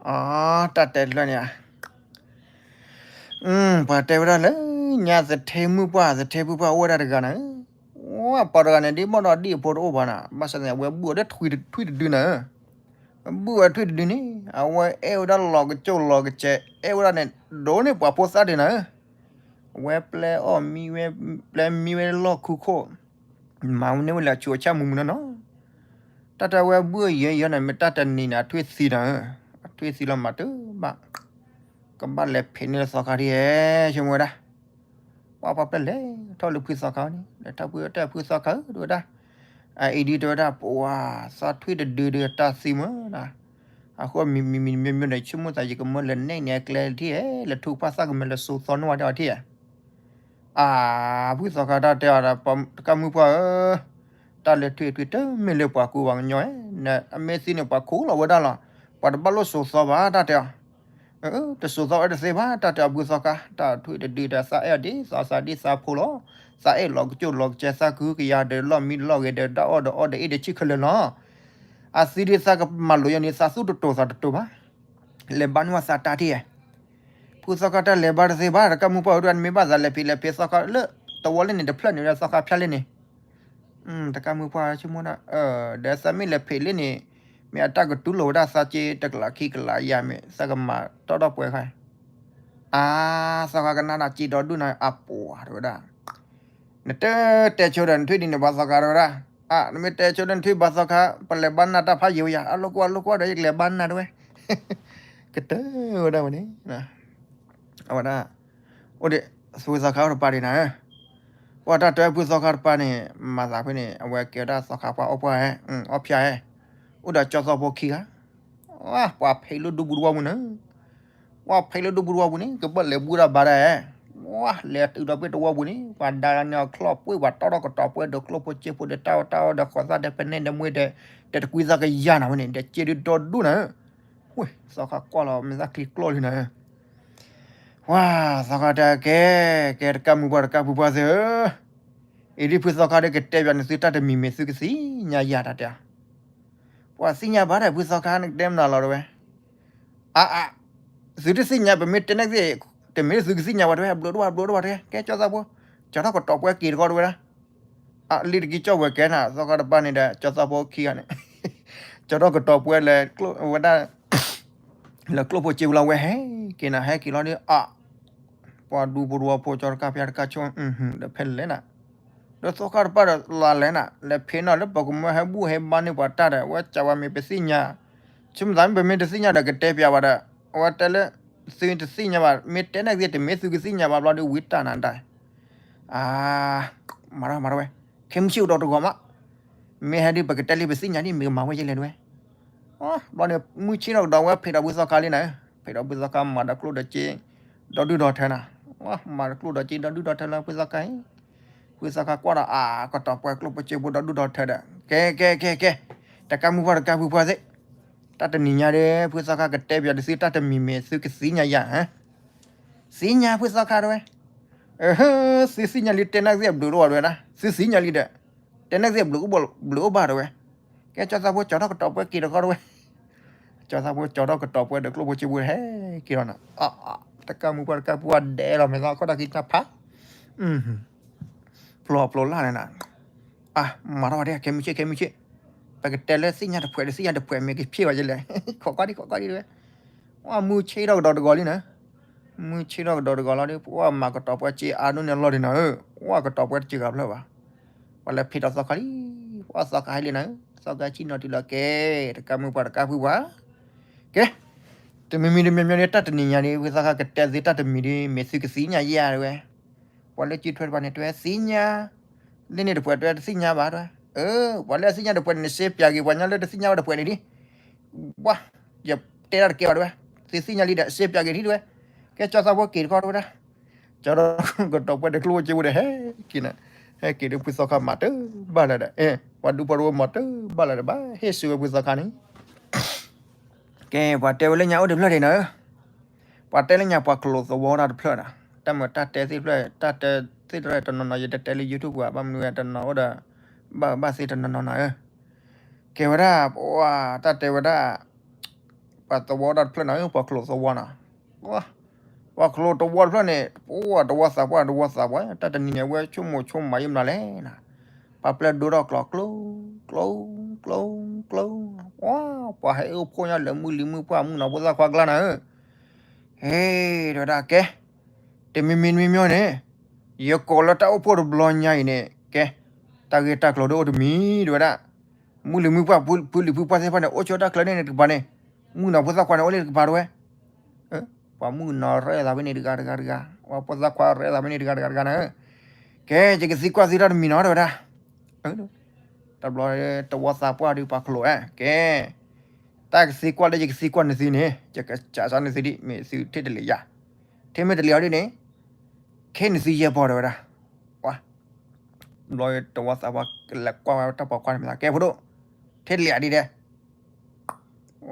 အတၢ်တဲတဖျၢၣ်န့ၣ်ဧါ, ပှၤတဲဝဲဒၣ်လၢညါသထဲမုၢ်ပှၢ် သထဲဖုပှၢ်အိၣ်ဝဲဒၣ်တဂၤနၤ, ပှၤတဂၤန့ၣ် ဒ်ဘီၣ်ဒီးဒ်အဖိတအိၣ်ဘၣ်နၤ, ဘၣ်ဆၣ်သနာ်က့ အဝဲဘုၣ်အီၤဒီးထွံၣ်တဒုနၤ, ဘုၣ်ဝဲထွံၣ်တဒုန့ၣ် အဝဲအဲၣ်ဝဲဒၣ်လီၤကစိၣ်လီၤကစဲး အဲၣ်ဝဲဒၣ်န့ၣ် ဒိးန့ၢ်ပှၤဖိသၣ်ဒံးနၤ, အဝဲပျဲအီၣ်မံဝဲ ပျဲမံဝဲလီၢ်ခူခိၣ် မၤန့ၢ်ဝဲလၢအဆူးအဆၣ်မုာ်မုာ်နီၢ်နီၢ်, တၢ်တဲဝဲဘုၣ်ယဲယဲန့ၣ် မ့ၢ်တၢ်တနံၤန့ၣ် အထွံၣ်သံနၤ, အထွံၣ်သံလီၤမၤတဘၣ်, ကဘၣ်လဲၤဖံးန့ၢ်လၢသီခါဒ်ဟဲ ဆိကမိၣ်ဝဲဒၣ်, ပှၤပှၤပျဲလဲၤထီၣ်လၢဖုသီခါန့ၣ် လဲၤထီၣ်ဖုတဲဖုသီခါဧၢ တဲဝဲဒၣ်, အအံၤဒ်တဲဝဲဒၣ် ပှၤသီထွံၣ်တဒုဒီးတၢ်သံမးနၤ, အဃိမံၤမံၤမံၤမံၤန့ၣ် ဆိကမိၣ်သးယကမၢလဲၤနဲၣ်န့ၢ်အကျဲထံၣ်ဧဲ လဲၤထူကဖၣ်သၣ်ကမဲာ်လဲၤစိာ်သီနီၣ်ဝဲဒၣ်ထံၣ်ဧဲ အၢ ဖုသီခါတၢ်တဲအီၤဒီး တကၢ်မုၢ်ပှၢ်ဧၢ, တၢ်လၢထွံၣ်ထွံၣ်တမ့ၢ်လၢပှၤကူပှၤကညီဧဲ, အမ့ၢ်သံန့ၣ် ပှၤခိးလီၤဝဲဒၣ်လီၤ, ပှၤတဘၣ်လိၣ်စိာ်သီဘၣ် တၢ်တဲအီၤ, တစိာ်သီဝဲတသ့ဘၣ် တၢ်တဲအီၤ ဖုသီခါ, တၢ်ထွံၣ်တဒုဒီးသးအဲၣ်ဒ်သးသးဒ်သးဖိလီၤ, သးအဲၣ်လီၤကစိၣ်လီၤကစဲး သးကဟုကယာ်ဒီးလီၢ်မံလီၢ်ဂဲၤဒီး တၢ်အီၣ်ဒီးအီဒီးအ့ၣ်ဒီးဆံၣ်ခဲလၢာ်လီၤ, အသံဒ်သးကမၤလိာ်ယဲန့ၣ် သးသူၣ်တတိာ်သးတတိာ်ဘၣ် လဲၤဘါန့ၢ်ဝဲသးတၢ်ထံၣ်ဧဲ, ဖုသီခါတၢ်လဲၤဘါတသ့ဘၣ် တကၢ်မုၢ်ပှၢ်ဧၢ တမ့ၢ်ဘၣ်သးလဲၤဖံးလဲၤဖံးသီခါလၢ တဝီလၢန့ၣ် တဖျၢၣ်န့ၣ်ဝဲဒၣ်သီခါဖၠါလၢန့ၣ်, တကၢ်မုၢ်ပှၢ်ဆိကမိၣ်ဒၣ်, ဒီးသးမ့ၢ်လဲၤဖံးလၢန့ၣ်, မ့ၢ်အတၢ်ကတူၢ်လိာ်ဝဲဒၣ်သးက့တကလးခံကလးယၤမ့ၢ် သးကမၤတီၢ်ထီၣ်ပှဲၤခါ, အါ, သီခါကနၣ်ဒၣ်က့ဒီဒူၣ်နၤ အပှၤတဲဝဲဒၣ် နတတဲဆိဒီးနထွံၣ်ဒ်န့ၣ်ဘၣ်သီခါတဲဝဲဒၣ်, အါ နမ့ၢ်တဲဆိဒီးနထွံၣ်ဘၣ်သီခါ ပလဲၤဘါနၤတၢ်ဖးယံာ်ဝဲယၤ အလိၣ်ကွၢ်လိၣ်ကွၢ်ဒီးယကလဲၤဘါနၤတဲဝဲ, ကတၢၢ်ဝဲဒၣ်ဝဲန့ၣ်, အဝဲဒၣ်, အိၣ်ဒံး, ဖုသီခါအိၣ်တပၤဒံးနၤ, ပှၤတၢ်တဲဖုသီခါတပၤန့ၣ် မၤသးဖဲန့ၣ် အဝဲကဲဝဲဒၣ်သီခါပှၤအီၣ်ပှၢ်ဧဲ, အီၣ်ဖၠါဧဲ, အိၣ်ဒီးကၠီသီဖိခံဂၤ ပှၤဖံးလၢဒူပူၤတဝီပူၤန့ၣ်, ပှၤဖံးလၢဒူပူၤတဝီပူၤန့ၣ် ကဘၣ်လဲၤဘှံးဒီးဘါဒၣ်ဧဲ, ပှၤလဲၤတုၤဒီးပှ့ၤတဝီပူၤန့ၣ် ပှၤဒါန့ၢ်အီၤချီၣ်ပှ့ၤ ပှၤတီထီၣ်ကတီၤပှဲၤဒီးကျိၣ်ဖိစ့ဖိဒီးတၢ်အီၣ်တၢ်အီဒီးဃီၤသၣ်ဒီးဖဲန့ၣ်ဒီးမွ့ဒီး, ဒီးတကွံသးကယၤနၤဝဲန့ၣ် ဒီးစ့ဒုးဒီဒူၣ်နၤ, ဝ့ၢ် သီခါကွၢ်လီၤ မဲာ်သၣ်ချံကျီၢ်လံနၤ ဝါ, သီခါတဲကဲ, ကဲတကၢ်မုၢ်ပှၢ်တကၢ်ဖုပှၢ်သ့ၣ်ဧၢ, အံၤဒ်ဖုသီခါဒီးကတဲဘၣ်န့ၣ်သုတၢ်တမံၤမ့ၢ်သုကသ့ၣ်ညါ ယၤတၢ်တဲ, ပှၤသ့ၣ်ညါဘၣ်ဒီးဖုသီခါနကတဲမနုၤလီၤတဲဝဲ, အါအါ, သုတသ့ၣ်ညါ ပမ့ၢ်တဲန့ၣ်သ့ၣ်, တမ့ၢ်လၢသုကသ့ၣ်ညါဝဲတဲဝဲ အဘျုးတဝၢ်ဘျုးတဝၢ်တဲ ကဲကၠီသီဖိ, ကၠီထီၣ်ကတီၤပှဲၤက့ၤတခီတဝဲဒၣ်, အလံတကံကၠီၣ်ဝဲကဲနၤ သီခါတပၤန့ၣ်ဒီး ကၠီသီဖိခံဂၤန့ၣ် ကၠီထီၣ်ကတီၤပှဲၤလၢကျိၣ်ဝဲဒၣ် လၢကျိၣ်ဖိစ့ဝဲလီၤဝဲဟဲက့ၤနၤ ဟဲက့ၤလီၤဒီး အ ပှၤဒူပရူဖိကၠီတကါဖၠါတကါဆိ ဒီးဖဲလဲၣ်နၤ, ဒီးသီခါတပၤဒီးလီၤလဲၣ်နၤ လဲၤဖံးနီၣ်လၢပကမၢဟဲဘူၣ်ဟဲဘါန့ၢ်ပှၤတၢ်ဒီး အဝဲကးဝဲမ့ၢ်ပသ့ၣ်ညါ, ဆိမိၣ်သးမ့ၢ်ပမ့ၢ်တသ့ၣ်ညါဒီးကတဲပၠးဝဲဒီး အဝဲတဲလၢ သုတသ့ၣ်ညါဘၣ် မ့ၢ်တဲန့ၣ်က့ၤတမ့ၢ်သုကသ့ၣ်ညါဘၣ်ဘျီဒီးဝံတၢ်နၤဒၣ်, အ မၤထီၣ်မၤထီၣ်ဝဲ, ခဲမုၢ်ဆ့ၣ်ကဒီးတဂီၤမး, မ့ၢ်ဟဲဒ်ပကတဲလံပသ့ၣ်ညါဒ်မ့ၢ်ကမၤဝဲယဲလဲၣ်တဝဲ, ဘျီန့ၣ် မုၢ်ဆ့ၣ်ထီၣ်ကဒီးဝဲဖံးဒီးဖုသီခါလံနၤ, ဖံးဒီးဖုသီခါမၤဒီးကျိၣ်ဒီးစ့ ဒီဒူၣ်ဒီထၢနၤ, မၤဒီးကျိၣ်ဒီးစ့ဒီဒူၣ်ဒီထၢလၢဖုသီခါ, ဖုသီခါကွၢ်ဒီးအကတီၤပှဲၤကျိၣ်ဖိစ့ဖိဒီဒူၣ်ဒီထၢဒီး ကဲကဲကဲကဲ, တကးမုၢ်ပှၢ်တကးဖုပှၢ်သ့ၣ်, တၢ်တနံၤညါဒီး ဖုသီခါကတဲပၠးဒီးသုတၢ်တမံၤမ့ၢ်သုကသ့ၣ်ညါယၤ သ့ၣ်ညါဖုသီခါတဝဲ, သုသ့ၣ်ညါလံတဲန့ၣ်က့ၤဘျုးတအိၣ်ဘၣ်တဝဲဒၣ်, သုသ့ၣ်ညါလံဒီး တဲန့ၣ်က့ၤဘျုးအိၣ်ဘၣ်တဝဲ, ကဲကၠီသီဖိကၠီထီၣ်ကတီၤပှဲၤက့ၤတခီတဝဲ, ကၠီသီဖိကၠီထီၣ်ကတီၤပှဲၤဒီးကျိၣ်ဖိစ့ဖိဟဲက့ၤလီၤနၤ, တကးမုၢ်ပှၢ်တကးဖုပှၢ်ဒဲးလီၤ မဲာ်သီခီၣ်တၢ်ခံတၢ်ဖး ဖျိဖျိလၢ်လၢနၤ, အ မၤထီၣ်ဝဲဒၣ် ခဲမုၢ်ဆ့ၣ်ခဲမုၢ်ဆ့ၣ်, ပကတဲလၢသ့ၣ်ညါတဖှဲးဒီးသ့ၣ်ညါတဖှဲးမ့ၢ်ကဖျိဝဲယဲလဲၣ်, ခိးကွၢ်ဒံးခိးကွၢ်ဒံးတဝဲ, မုၢ်ဆ့ၣ်ထီၣ်ကဒီးတဂီၤလံနၤ, မုၢ်ဆ့ၣ်ထီၣ်ကဒီးတဂီၤလီၤဒီး ပှၤမၤကတီၤပှဲၤစ့အါဒိၣ်န့ၢ်လီၢ်ဒံးနၤဧၢ, ပှၤကတီၤပှဲၤတစှၤကဖျၢၣ်ဘၣ်, ပှၤလဲၤဖံးဒီးသီခါလံ, ပှၤသီခါဟဲလံနၤဧၢ, သီခါဆံၣ်နီၤတုၤလီၤကဲ, တကးမုၢ်ပှၢ်တကးဖုပှၢ်, ကဲ တမံၤမံၤတမံၤမံၤန့ၣ် တၢ်တနံၤညါန့ၣ် ဖုသီခါကတဲသုတၢ်တမံၤဒီး မ့ၢ်သုကသ့ၣ်ညါယဲတဝဲ, ပှၤလၢစုထွဲတဖၣ်န့ၣ် တဝဲသ့ၣ်ညါ, လၢန့ၣ်တဖှဲးတဝဲတသ့ၣ်ညါဘၣ်တဝဲ, ပှၤလၢအသ့ၣ်ညါတဖှဲးန့ၣ် နရှဲပၠးက့ၤပှၤညီလၢတသ့ၣ်ညါဝဲတဖှဲးန့ၣ်ဒ်, ပှၤ ယတဲတၢ်တကဲဘၣ်တဝဲ, သုသ့ၣ်ညါလံဒီး ရှဲပၠးက့ၤထံတဝဲ, ကဲကၠီသီဖိက့ၤတခီတဝဲဒၣ်, ကၠီထီၣ်ကတီၤပှဲၤဒီးကျိၣ်ဖိစ့ဖိဒီး ဟဲက့ၤနၤ, ဟဲက့ၤဒီးဖုသီခါမၤတဘၣ်လၢၤဒီး, ပှၤဒူပှၤဒိၣ်မၤတဘၣ်လၢၤဒီး ဘၣ်ဟ့ၣ်ဆူၣ်ဝဲဖုသီခါန့ၣ် ကဲ ပှၤတဲဝဲလၢညါအိၣ်တဖျၢၣ်ဒံးနၤဧၢ, ပှၤတဲလၢညါပှၤကလိာ်သဝီတၢ်တဖျၢၣ်ဒီး, တၢ်မုာ်တၢ်တဲသ့ၣ်တဖျၢၣ် တၢ်တဲသ့ၣ်တဖျၢၣ်တနီၤနီၤ ယတတဲလၢ YouTube ပူၤ ဘၣ်မနုၤဝဲတနီၤအိၣ်ဒီး, ဘၣ်ဘၣ်သ့ၣ်တနီၤနီၤနၤဧၢ, ကဲဝဲဒၣ် ပှၤတၢ်တဲဝဲဒၣ်, ပှၤသဝီတၢ်တဖျၢၣ်နၤဧၢ ပှၤကလိာ်သဝီနၤ, ပှၤကလိာ်သဝီတဖျၢၣ်န့ၣ် ပှၤတဝီသးပှၢ်တဝီသးပှၢ် တၢ်တနံၤန့ၣ် အဝဲဆိကမိၣ်ဆိကမးယမနုၤလဲၣ်နၤ, ပှၤပျဲၢ်ဒိထီၣ်ကျိးကျိ ကျိ ကျိ ကျိ, ပှၤ ပှၤဟဲအိၣ်ဖှိၣ်ညါလၢမုၢ်လံၤမုၢ်ပှၢ်မုၣ်ကနီၤဖိသၣ်ခွါကျါနၤဧၢ, ဟဲ တဲဝဲဒၣ်ကဲ, တမံၤမံၤတမံၤမံၤန့ၣ်, ယကိးလၢတၢ်အိၣ်ဖှိၣ်တဘျီညါအံၤန့ၣ် ကဲ, တၢ်ဂ့ၢ်တၢ်ကျိၤဒ်အိၣ်တမံၤ တဲဝဲဒၣ်, မုၢ်လံၤမုၢ်ပှၢ်ဖုလံၤဖုပှၢ်သ့ၣ်တဖၣ်န့ၣ် အိၣ်ဆိးတၢ်ချၢန့ၣ်တကပၤန့ၣ်, မုၣ်ကနီၤဖိသၣ်ခွါန့ၣ် အိၣ်လၢတကပၤတဝဲ, ပှၤမုၣ်ကနီၤရဲၣ်သးဖဲန့ၣ်တဂၤတဂၤတဂၤ, ပှၤဖိသၣ်ခွါရဲၣ်သးဖဲန့ၣ်တဂၤတဂၤတဂၤနၤဧၢ, ကဲ ယကသံကွၢ်သုတၢ်တမံၤနီၤ တဲဝဲဒၣ်, တဘျီ တဝီသးပှၢ်ဒီးပှၤကလိာ်ဧါ, ကဲ, တၢ်ကသံကွၢ်လၢယကသံကွၢ်နသုန့ၣ် ယကစးစၢ်နသုဒ် မ့ၢ်သုထံၣ်တလံၤယၤ, ထံၣ်မ့ၢ်တလံၤအီၤဒ်န့ၣ်, ခဲနသုယဲၢ်ပီၢ်တဲဝဲဒၣ်, ပှၤ ဘျီတဝီသးပှၢ်လဲၤကွၢ်ဝဲတၢ်ပိာ်ခွါန့ၣ်မ့ၢ်သး ကဲဖိဒိၣ်, ထံၣ်တလံၤယၤဒ်ဒဲး,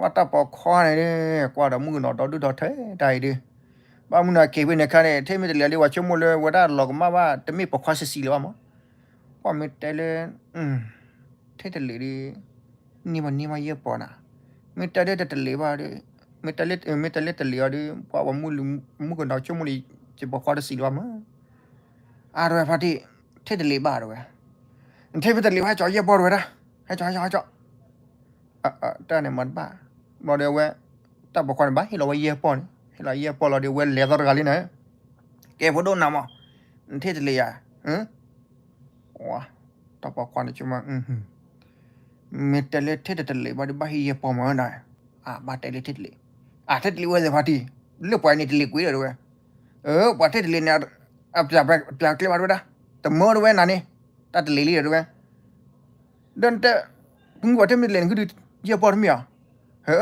ဝဲတၢ်ပိာ်ခွါန့ၣ်ဒ် ကွၢ်ဒီးမုၣ်ကနီၤဒီဒူၣ်ဒီထၢတၢ်အံၤဒ်, ဘၣ်မုၢ်နီၤက့ၤဖဲန့ၣ်ခါန့ၣ် ထံၣ်မ့ၢ်တလံၤယၤဒ် ပှၤဆိကမိၣ်လၢဝဲဒၣ်လီၤကမၣ်ဘၣ် တမ့ၢ်ပိာ်ခွါဆံးဆံးလၢၤဘၣ်မး, ကွၢ်မ့ၢ်တဲလၢ ထံၣ်တလံၤဒီး န့ၢ်ဘၣ်န့ၢ်ဘၣ်ယဲၢ်ပီၢ်နၤ, မ့ၢ်တဲလၢတတလံၤဘၣ်ဒီး, မ့ၢ်တဲလၢ မ့ၢ်တဲလၢတလံၤအီၤဒီး ပှၤမုၣ်ကနီၤဆိကမိၣ်လံ ယပိာ်ခွါတဆံးလၢၤဘၣ်မး, အါတဝဲဖါတံၢ်, ထံၣ်တလံၤဘၣ်တဝဲ, နထံၣ်မ့ၢ်တလံၤဘၣ် ဟဲကၠီယဲၢ်ပီၢ်တဝဲဒၣ်, ဟဲကၠီဟဲကၠီဟဲကၠီ တၢ်န့ၣ်မၤတဘၣ်, ဘျီဒီးအဝဲ တၢ်ပိာ်ခွါန့ၣ်ဘၣ်ဟ့ၣ်လီၤဝဲယဲၢ်ပီၢ်န့ၣ် ဟ့ၣ်လီၤယဲၢ်ပီၢ်လီၤဒီး အဝဲလဲၤသီတဂၤလံနၤ, ကဲဖိဒိၣ်နၤမး, နထံၣ်တလံၤယၤ, တၢ်ပိာ်ခွါန့ၣ်ဆိကမိၣ်, မ့ၢ်တဲလၢထံၣ်တတလံၤဘၣ်ဒီး ဘၣ်ဟ့ၣ်ယဲၢ်ပီၢ်မးနၤ, အဘၣ်တဲလၢထံၣ်တလံၤ, အထံၣ်တလံၤဝဲသ့ၣ်ဖါတံၢ်, လၢပှၤန့ၣ်တလံၤကွံာ်ဒီးတဝဲ, ပှၤထံၣ်တလံၤန့ၣ် အပျးကျဲဘၣ်တဝဲဒၣ်, တမၢတဝဲနၤန့ၣ်, တၢ်တလံၤလံဒီးတဝဲ ဒီးနတဲ, မုၢ်ပှၤထံၣ်မ့ၢ်တလံၤန့ၣ် ကဒုးယဲၢ်ပီၢ်တမ့ၢ်ဧါ, ဟဲ,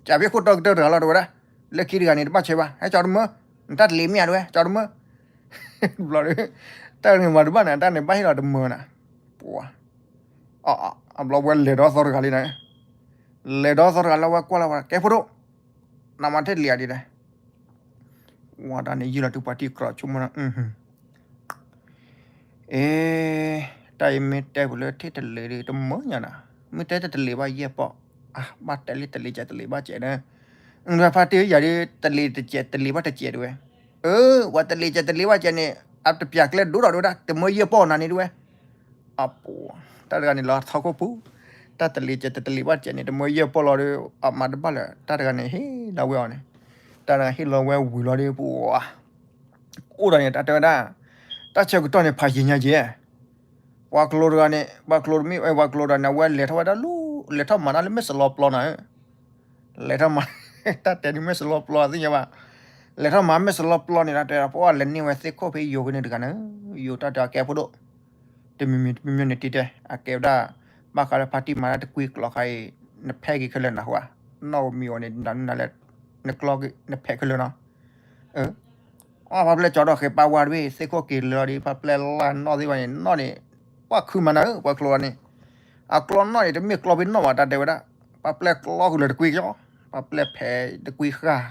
ကၢ်ဖဲခိၣ်တီကတၢၢ်တဂၤလီၤတဝဲဒၣ်, လၢခံတဂၤန့ၣ် တဘၣ်ဆဲးဘၣ်, ဟဲကၠီတမၢ, နတၢ်တလံၤမ့ၢ်ဧါတဝဲ, ကၠီတမၢ, ဘျီဒီး, တၢ်န့ၣ်မၤတဘၣ်နၤ တၢ်န့ၣ်ဘၣ်ဟ့ၣ်လီၤတမၢနၤ, ပှၤ, အဘျီဝဲလဲၤဒီသီတဂၤလံနၤ, လဲၤဒီသီတဂၤလၢဝဲကွၢ်လီၤဝဲ ကဲဖိဒိၣ်, နမၤထံၣ်တလံၤယၤဒ်လဲၣ် ဝဲဒၣ်န့ၣ် ယုၢ်လီၤတုၤပှၤထံကျိးဆိကမိၣ်နၤ, အ့, တၢ်အံၤမ့ၢ်တဲပူၤလၢထံၣ်တလံၤဒီး တမၢညါနၤ, မ့ၢ်တဲတတလံၤဘၣ်ယဲၢ်ပီၢ်, အါ ဘၣ်တဲလၢတလံၤကဲးတလံၤဘၣ်ကဲးနၤ, ဖါတံၢ်ယၤဒ် တလံၤတကဲးတလံၤဘၣ်တကဲးတဝဲ, အၢ ပှၤတလံၤကဲးတလံၤဘၣ်ကဲးန့ၣ် အတပျးကျဲဒိၣ်ဒီး တဲဝဲဒၣ် တမၢယဲၢ်ပီၢ်နၤန့ၣ် တဲဝဲ. အပူၤ, တၢ်တဂၤန့ၣ် လီၤထီခိၣ်ပူၤ, တၢ်တလံၤကဲး တတလံၤဘၣ်ကဲးန့ၣ် တမၢယဲၢ်ပီၢ်လီၤဒီး အမၤတဘၣ်လၢၤ တၢ်တဂၤန့ၣ် ဟ့ၣ်လီၤဝဲအီၤန့ၣ်, တၢ်တဂၤဟ့ၣ်လီၤဝဲဝံၤလီၤဒီး ပူၤ အိၣ်ဒီးန့ၣ် တၢ်တဲဝဲဒၣ်, တၢ်ဆၢကတီၢ်န့ၣ် ဖးယံာ်ညါက့ၤ, ပှၤကျိၤတဂၤန့ၣ် ပှၤကျိၤတမ့ၢ် ပှၤကျိၤတဂၤန့ၣ် အဝဲလဲၤထီၣ်ဝဲဒၣ်လၢ လဲၤထီၣ်မၤတၢ်လၢမဲၢ်စလီပျီနၤဧၢ, လဲၤထီၣ်မၤ, တၢ်တဲဒ်မဲၢ်စလီပျီသ့ၣ်ညါဘၣ်, လဲၤထီၣ်မၤမဲၢ်စလီပျီန့ၣ် တၢ်တဲ ပှၤလဲၤန့ၢ်ဝဲသ့ၣ်ခိၣ်ဖဲယိၤဖဲန့ၣ်တဂၤန့ၣ်, ယိၤတၢ်တဲအကဲဖိဒိၣ် တမံၤမံၤတမံၤမံၤန့ၣ်တံၤတဲ အကဲဝဲဒၣ်, ဘၣ်ဃးလၢဖါတံၢ်မၤတၢ်တကွံကျီခါအံၤ, နဖဲက့ၤခဲလၢာ်နဟူဧါ, နီၣ်ဧိၤမံၤဧိၤန့ၣ် နၤနၤလၢ, နကျီက့ၤ နဖဲးခဲလၢာ်နီၤ, အၢ, အပှၤပျဲၢ်ကၠီဒီးဃဲၤပာ်ဝါတဘ့ၣ် သ့ၣ်ခိၣ်က့ၤလၢာ်ဒီး ပှၤပျဲၢ်လၢနီၣ်သ့ၣ်ဘၣ်န့ၣ် နီၣ်န့ၣ်, ပှၤခုမၤနၤဧၢ ပှၤကျိၤန့ၣ်, အကျီနီၣ်န့ၣ် တမ့ၢ်ကျီဖဲနီၣ်ဘၣ် တၢ်တဲဝဲဒၣ်, ပှၤပျဲၢ်ကျီဃုာ်လၢတကွံကၠီ, ပှၤပျဲၢ်ဖဲးတကွံဃာ်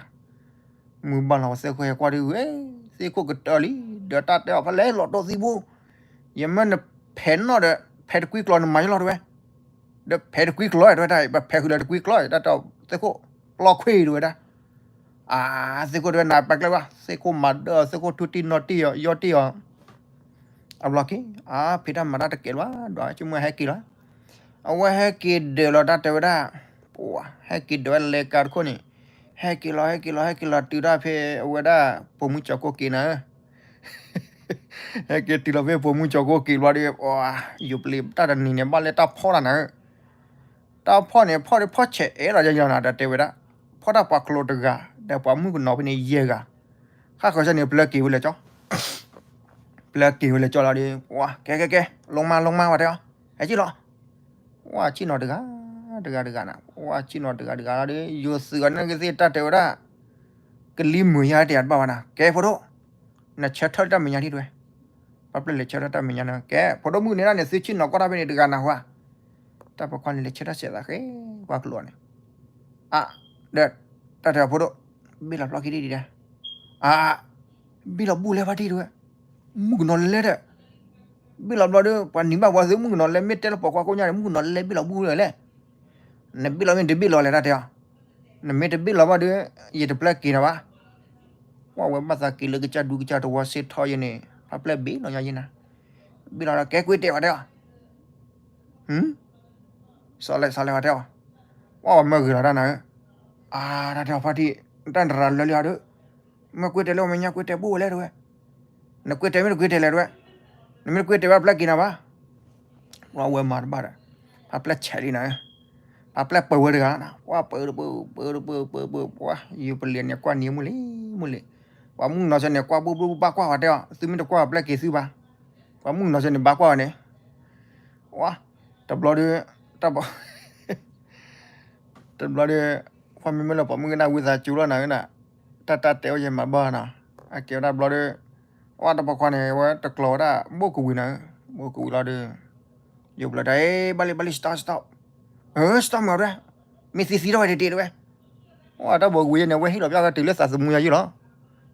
မုၢ်ဘၣ်လီၤ ပှၤသ့ၣ်ခိၣ်ဟဲကွၢ်ဒုးဝဲ, သ့ၣ်ခိၣ်ကတၢၢ်လံ, ဒီးတၢ်တဲအီၤဖဲလဲၣ်လီၤတိၢ်သံဘိ, ယမၢနဖဲးနီၣ်ဒီး, ဖဲးတကွံကျီနမၤယလီၤတဲဝဲ, ဒီးဖဲးတကွံကျီတဲဝဲဒၣ် ပဖဲးဃုာ်လၢတကွံကျီ တၢ်တဲသ့ၣ်ခိၣ်, ပျီခွ့တဲဝဲဒၣ်, အါ, သ့ၣ်ခိၣ်တဲဝဲနၤပာ်ကျဲဘၣ် သ့ၣ်ခိၣ်မၤဒၢအီၤ သ့ၣ်ခိၣ်ထူတံၢ်နီၣ်တံၢ်အီၤ ယီၢ်တံၢ်အီၤ အဘျီက့ၤ, အါ, ဖံးတၢ်မၤတၢ်တကဲလၢၤဘၣ် ဒီးဆိကမိၣ်ဟဲက့ၤလီၤ, အဝဲဟဲက့ၤဒၢးလီၤတၢ်တဲဝဲဒၣ်, ပှၤ, ဟဲက့ၤဒၢးဝဲလဲၤကၤတခိၣ်န့ၣ်, ဟဲက့ၤလီၤ ဟဲက့ၤလီၤ ဟဲက့ၤလီၤတုၤတၢ်ဖဲအဝဲဒၣ် ပိာ်မုၣ်ကၠီၤကိၣ်က့ၤနၤဧၢ, ဟဲက့ၤတုၤလီၤဖဲပိာ်မုၣ်ကၠီၤကိၣ်က့ၤဘျီဒီး, ပှၤ, ယိၤပျံၤတၢ်တနံၤန့ၣ် ဘၣ်လဲၤတၢ်ဖီၣ်တၢ်နၤဧၢ တၢ်ဖီၣ်န့ၣ် ဖီၣ်ဒီးဖီၣ်ဆဲးအဲၣ်လီၤယၤယၤနၤ တၢ်တဲဝဲဒၣ်, ဖီၣ်တၢ်ပှၤကျိၤတဂၤ, ဒီးပှၤမုၣ်ကနီၤဖဲန့ၣ်ယဲၢ်ဂၤ, ဃၣ်ဃၢၤဆၢန့ၣ် ပျၢက့ၤဝဲလၢကၠီ, ပျၢက့ၤဝဲလၢကၠီလီၤဒီး, ပှၤ, ကဲကဲကဲ, လီၤမါလီၤမါ ပှၤတဲအီၤ, ဟဲက့ၤလီၤ, ပှၤဆ့ၣ်နီၤတဂၤ, တဂၤတဂၤနၤ, ပှၤဆ့ၣ်နီၤတဂၤတဂၤလီၤဒီး ယိၤသုးအီၤန့ၣ်ကသ့ၣ်တၢ်တဲဝဲဒၣ်, ကလံၤမုာ်ယါတယၤတဘၣ်ဘၣ်နၤ, ကဲဖိဒိၣ်, နဆၢထၢၣ်တၢ်မဲာ်ညါဒ်တဲဝဲ, ပှၤပျဲၢ်လဲၤဆၢထၢၣ်တၢ်မဲာ်ညါန့ၣ် ကဲ, ဖိဒိၣ်မုၣ်န့ၣ်ဒၣ်န့ၣ် သုဆ့ၣ်နီၤကွၢ်တၢ်ဖဲန့ၣ်တဂၤနၤဟူဧါ, တၢ်ပိာ်ခွါန့ၣ်လဲၤဆၢထၢၣ်စဲးသးဃဲ, ပှၤကျိၤန့ၣ်, အါ, ဒီး, တၢ်တဲအီၤဖိဒိၣ်, ဘ့ၣ်လီၤဖျီခံဒံးဒံးဒၣ်, အါ, ဘ့ၣ်လီၤဘူၣ်လဲၣ်ဖါတံၢ်တဲဝဲ, မုၣ်ကနီၤလဲၣ်ဒီး ဘ့ၣ်လီၤဘျီဒီး ပှၤနံၤဘၣ်ပှၤသုးမုၣ်ကနီၤလဲၣ် မ့ၢ်တဲလၢပိာ်ခွါကိးညါန့ၣ် မုၣ်ကနီၤလဲၣ်ဘ့ၣ်လီၤဘူၣ်လဲၣ်လဲၣ်, နဘ့ၣ်လီၤမ့ၢ်တဘ့ၣ်လီၤလဲၣ် တၢ်တဲအီၤ, နမ့ၢ်တဘ့ၣ်လီၤဘၣ်ဒီး ယတပျဲက့ၤနၤဘၣ်, ပှၤဝဲဘၣ်သးက့ၤလၢကစၢ်ဒူကစၢ်တဝီစ့ထီယဲန့ၣ် ပှၤပျဲၢ်ဘ့ၣ်လီၤညါယဲနၤ, ဘ့ၣ်လီၤဒီးကဲကွ့တဲာ်ဝဲတဲအီၤ, ဟ, စီၤလဲၤစီၤလဲၤဝဲတဲအီၤ, ပှၤဝဲမၢဂ့ၤလီၤတၢ်နၤဧၢ, အါ, တၢ်တဲအီၤဖါတံၢ်, တၢ်နရၤလၢလံအီၤဒီး မ့ၢ်ကွ့တဲာ်လၢအမဲာ်ညါကွ့တဲာ်ဘူၣ်ဝဲလဲၣ်တဲဝဲ, နကွ့တဲာ်မ့ၢ်တကွ့တဲာ်လဲၣ်တဲဝဲ, နမ့ၢ်တကွ့တဲာ်ဝဲပျဲက့ၤနၤဘၣ်, ပှၤဝဲမၤတဘၣ်ဒီး, ပှၤပျဲၢ်ဆဲးလံနၤဧၢ, ပှၤပျဲၢ်ပၢၤဝဲတဂၤလီၤနၤ, ပှၤပၢၤတပၢၤ ပၢၤတပၢၤ ပၢၤပၢၤ ပှၤ, ယိၤပလံၤန့ၣ်ကွၢ်နံၤမုၢ်လံ, မုၢ်လံ, ပှၤမုၣ်ကနီၤဆၢန့ၣ် ကွၢ်ဘူၣ်ဘူၣ်ဘၣ်ကွၢ်ဝဲတဲအီၤ သုမ့ၢ်တကွၢ်ပျဲက့ၤသုဘၣ်, ပှၤမုၣ်ကနီၤဆၢန့ၣ်ဘၣ်ကွၢ်ဝဲန့ၣ်, ပှၤ, တဘျီဒီး, တၢ်ဘီ တဘျီဒီး, ပှၤမ့မ့ၢ်လၢပှၤမုၣ်ကနၣ်ဝံသးစူၤလီၤနၤဧၢနၤ, တၢ်တၢ်တဲဝဲယဲမၤဘၣ်နၤ, အကဲဝဲဒၣ်ဘျီဒီး, အဝဲတပှၤခွါန့ၣ် အဝဲတကျိၤဝဲဒၣ် ဘိၣ်ကဝံၤနၤ, ဘိၣ်ကဝံၤလီၤဒီး, ယိၤပလံၤတၢ် အ့ ဘၣ်လံဘၣ်လံ stop stop, အၢ stop မ့ၢ်အီၤတဲ, မ့ၢ်သံသံထီၣ်ဝဲတ့ၢ်တ့ၢ်တဲဝဲ, အတၢ်ဘိၣ်ကဝံၤယဲန့ၣ် အဝဲဟ့ၣ်လီၤပျၢ်ဝဲတုၤလၢသးသမူညါယဲလီၤ,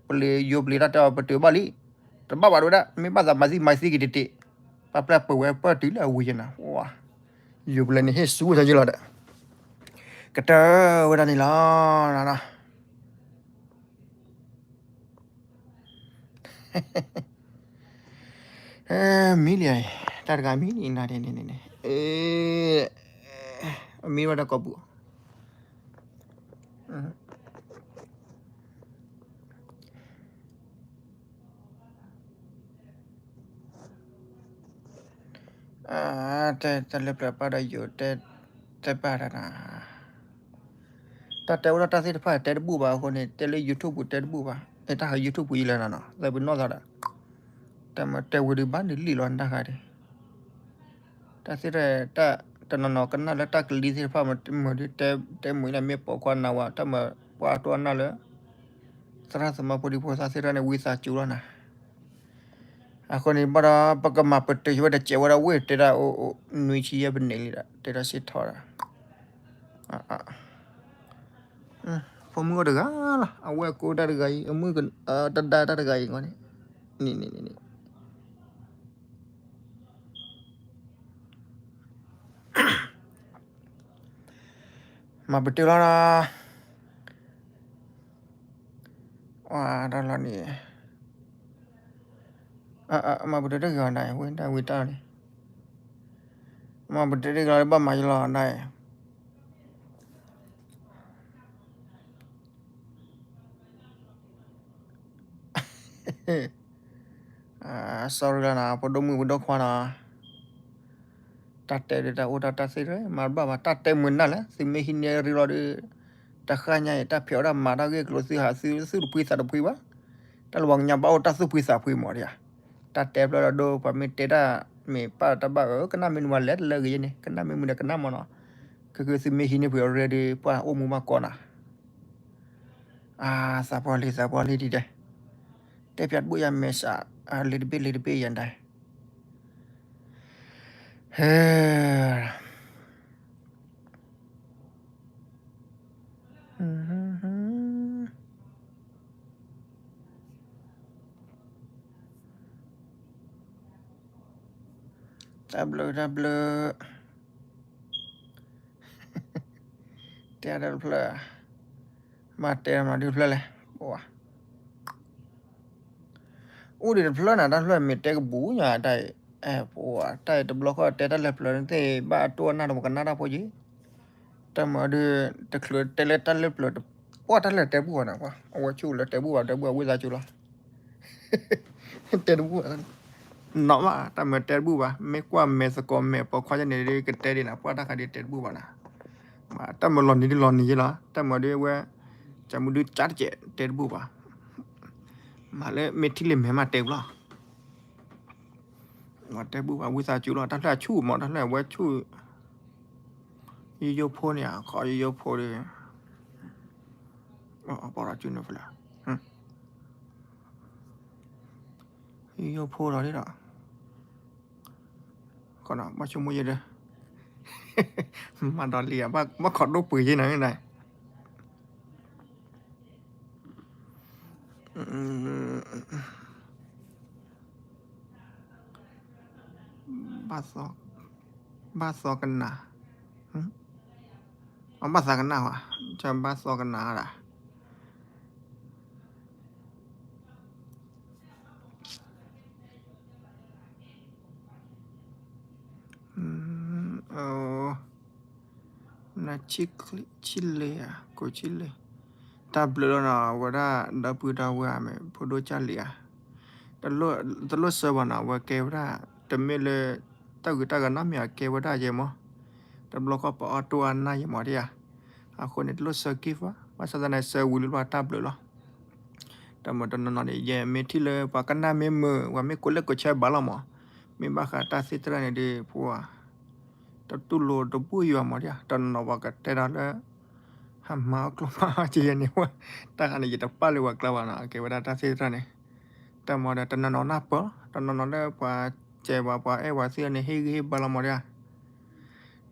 ပလံၤယိၤပလံၤတၢ်တဲအီၤပတုာ်ဘၣ်လံ, တဘၣ်ဘၣ်တဲဝဲဒၣ် မ့ၢ်ဘၣ်သးမၤသံမၤသံက့ၤတ့ၢ်တ့ၢ်, ပှၤပျဲၢ်ပၢၤဝဲပၢၢ်တုၤလၢအဝံၤယဲနၤ, ယိၤပလံၤန့ၣ်ဟ့ၣ်ဆူဝဲညါယဲလီၤဒီး, ကတၢၢ်ဝဲဒၣ်န့ၣ်လီၤ. မံလံ, တၢ်တဂၤမံလံနၤန့ၣ်န့ၣ်န့ၣ်, အမံဝဲဒၣ်ကိာ်ပူၤ တၢ်လၢပျၢၤပာ်ဒီးယိၤတဲ, တဲပာ်တၢ်နၤ, တၢ်တဲဝဲဒၣ်တၢ်သ့ၣ်တဖၣ်တဲတဘူၣ်ဘၣ်အဃိန့ၣ် တဲလၢ YouTube ပူၤတဲတဘူၣ်ဘၣ်, တၢ်ဟး YouTube ပူၤယံၤလၢနၤနီၤ သးပနီၢ်သးဒီး, တၢ်မၤတဲဝဲဒုးဘၣ်ဒုးလံၣ်လီၤနတၢ်ဃာ်ဒီး, တၢ်သ့ၣ်တဖၣ် တၢ်တနီၤနီၤကနၣ်လၢတၢ်ကလံၤသ့ၣ်တဖၣ်မၤဒုးတဲ, တဲမုာ်လၢမ့ၢ်ပိာ်ခွါနၤဝဲ တၢ်မၤပှၤအတီအနၢ်လၢ သရၣ်သမါဖိဒံဖိသၣ်သ့ၣ်တဖၣ်န့ၣ် ဝံသးစူၤလီၤနၤ, အဃိန့ၣ်ဘၣ်ဒီး ပကမၤပတုာ်ဝဲတစဲးဝဲဒၣ်ဝ့ၢ်တဲဒၣ်အိၣ် နွံဆံယဲၢ်ပနံးလံဒီး တဲဒၣ်စ့ၢ်ထီၣ်ဒီး, ဖိမုၣ်အိၣ်တဂၤလီၤ အဝဲၢ်ကိတၢ်တဂၤအံၤ အမုၣ်တဒါတၢ်တဂၤအံၤန့ၣ်, န့ၣ်န့ၣ်န့ၣ် မၤပတုာ်လီၤဒီး, ဝါတၢ်လီၤန့ၣ်, မၤပတတဂ့ၤအီၤဒၣ်အံၤ ဝဲဒၣ်ဝံၤတၢ်လီၤန့ၣ်, မၤပတတဂ့ၤလီၤ ဘၣ်မၤယလီၤဒၣ်အံၤ. Sorry လီၤနီၤ ဖိဒိၣ်မုၣ်ဖိဒိၣ်ခွါနီၤ. တၢ်တဲဒုးတၢ်အိၣ်တၢ်တၢ်သ့ၣ်တဖၣ် မၤတဘၣ်ဘၣ် တၢ်တဲမုာ်နၢ်လဲၣ် သုမ့ၢ်ဟံးန့ၢ်ရ့လီၤဒီး တၢ်ဃၣ်ညါအံၤ တၢ်ဖျဲးဝဲဒၣ်မၤတၢ်ဂ့ၢ်ကျိၤ သုဟးသုသူၣ်တဖှံသးတဖှံဘၣ်. တၢ်လၢပှၤကညီဘၣ်အိၣ်တၢ်သူၣ်ဖှံသးဖှံမးဒၣ်ဧါ. တၢ်တဲဖျၢၣ်ဒီးဒိ ပှၤမ့ၢ်တဲတၢ်မ့ၢ်ပာ်ဒီးတၢ်ဘၣ်အၢ ကနၣ်မ့ၢ်နုၤမးလဲၤတလၢဂ့ၤယဲန့ၣ် ကနၣ်မ့ၢ်မုာ်ဒီးကနၣ်မးနီၤ. ကဲကဲသုမ့ၢ်ဟံးန့ၢ်ပှ့ၤအီၤရ့ဒီး ပှၤအိၣ်မူဘၣ်ကီးနၤ. အါ သးပှၢ်လံ သးပှၢ်လံဒ်ဒဲး, တဲဖျါတဘူၣ်ယၤမဲာ်ဆှး, လံတဘ့ၣ်လံတဘ့ၣ်ယၤဒဲး, ဟဲ တၢ်ဘျုး တၢ်ဘျုး တဲတၢ်တဖျၢၣ်, မ့ၢ်တဲမၤဒုးဖျၢၣ်လဲၣ်, ပဝဲ အိၣ်ဒံးတဖျၢၣ်နၤ တၢ်ဖျၢၣ်မ့ၢ်တဲကဘူၣ်ညါတၢ်အံၤ, ပဝဲ တၢ်အံၤတဘျီဃီတဲတၢ်လၢပျၢၤသ့ၣ် ဘၣ်တိၢ်အနၢ်တမ့ၢ်ကနၣ်တၢ်ဖိယံၤ, တၢ်မၤဒုး တချုးတဲလၢတၢ်လၢပျၢၤ, ပှၤတၢ်လၢတဲတဘူၣ်ဘၣ်နၤ, အဝဲဆူၣ်လၢတဲတဘူၣ်ဘၣ် တဲတဘူၣ်ဘၣ် ဝံသးစူၤလီၤ တဲတဘူၣ်ဘၣ်, နီၢ်ဘၣ် တၢ်မၤတဲတဘူၣ်ဘၣ်, မ့ၢ်ကွၢ်မဲာ်သကိးမဲာ်ပိာ်ခွါယဲန့ၣ်ဒ်ကတဲဒ်နၤ ပှၤတၢ်ခါဒ်တဲတဘူၣ်ဘၣ်နၤ, တၢ်မၤလီၤနံၤဒ်လီၤနံၤယဲလီၤ, တၢ်မၤဒ်ဝဲ ကမူဒုကၢ်တကဲးတဲတဘူၣ်ဘၣ်, မၤလၢမ့ၢ်ထံၣ်လၢမဲာ်မးတဲဘျီ တဲတဘူၣ်ဘၣ် ဝံသးစူၤလီၤ, တၢ်ဖျၢၣ်အဆူၣ်မး တၢ်ဖျၢၣ်အဝဲဆူၣ် ယိယိဖိန့ၣ် အခီယိယိဖိဒီး ပီၤထီၣ်ကၠူန့ၣ်ဖဲလဲၣ်, ယိယိဖိလီၤဒ်ဒီး ဘၣ်ဆိကမိၣ်ယဲဒီး မၤဒီးလံဧါ ဘၣ်ခိးဒိၣ်ပှ့ၤယဲနီၤန့ၣ် ဘၣ်သီကနၣ်, အဘၣ်သးကနၣ်ဝဲ, ဘၣ်သီကနၣ်ဒၣ် နဆံလ့ဧါ ကိးဆံလ့, တၢ်ဘျုးလီၤနီၤ အဝဲဒၣ်ဒီပုၢ်ဒီဝဲၢ်မ့ၢ် ဖိဒိၣ်ကၢ်လံဧါ, တလိၣ်စၢဘၣ်နီၤ အဝဲကဲဝဲဒၣ် တမ့ၢ်လၢ တၢ်ဂုၤတၢ်ဂၤနီတမံၤအကဲဝဲဒၣ်ယဲမး, တဘျီဃီပအီၣ်တိၢ်အနၢ်ယဲမးဒ်ဧါ, အဃိန့ၣ် တလိၣ်စၢ gift ဘၣ်, ဘၣ်ဆၣ်သနာ်က့ စၢဝံၤလၢပှၤတၢ်ဘျုးလီၤ. တၢ်မၤတနီၤနီၤန့ၣ် ယမ့ၢ်ထံၣ်လၢပှၤကနၣ်မ့ၢ်မုာ် ပှၤမ့ၢ်ကိးလဲၣ်ကိးဆဲဘၣ်လီၤမး, မ့ၢ်ဘၣ်ဃးတၢ်သ့ၣ်တဖၣ်န့ၣ်ဒီး ပှၤ တတူၢ်လိာ်တဘူၣ်ယွၤမးဒ်ဧါ, တနီၤနီၤပှၤကတဲဒီးလၢ ဟးမၤအီၣ်ကျိၣ်မၤအီၣ်က့ယဲန့ၣ် တၢ်ဃးန့ၣ် ယတပာ်လၢပှၤကျါဘၣ်နီၤ, အကဲဝဲဒၣ်တၢ်သ့ၣ်တဖၣ်န့ၣ်, တၢ်မၤဒီးတနီၤနီၤနၢ်ပၢၢ်လီၤ, တနီၤနီၤလၢပှၤစဲးပှၤ ပှၤအဲၣ်ပှၤသ့ၣ်န့ၣ် ဟ့ၣ်ဂံၢ်ဟ့ၣ်ဘါလီၤမးဒ်ဧါ,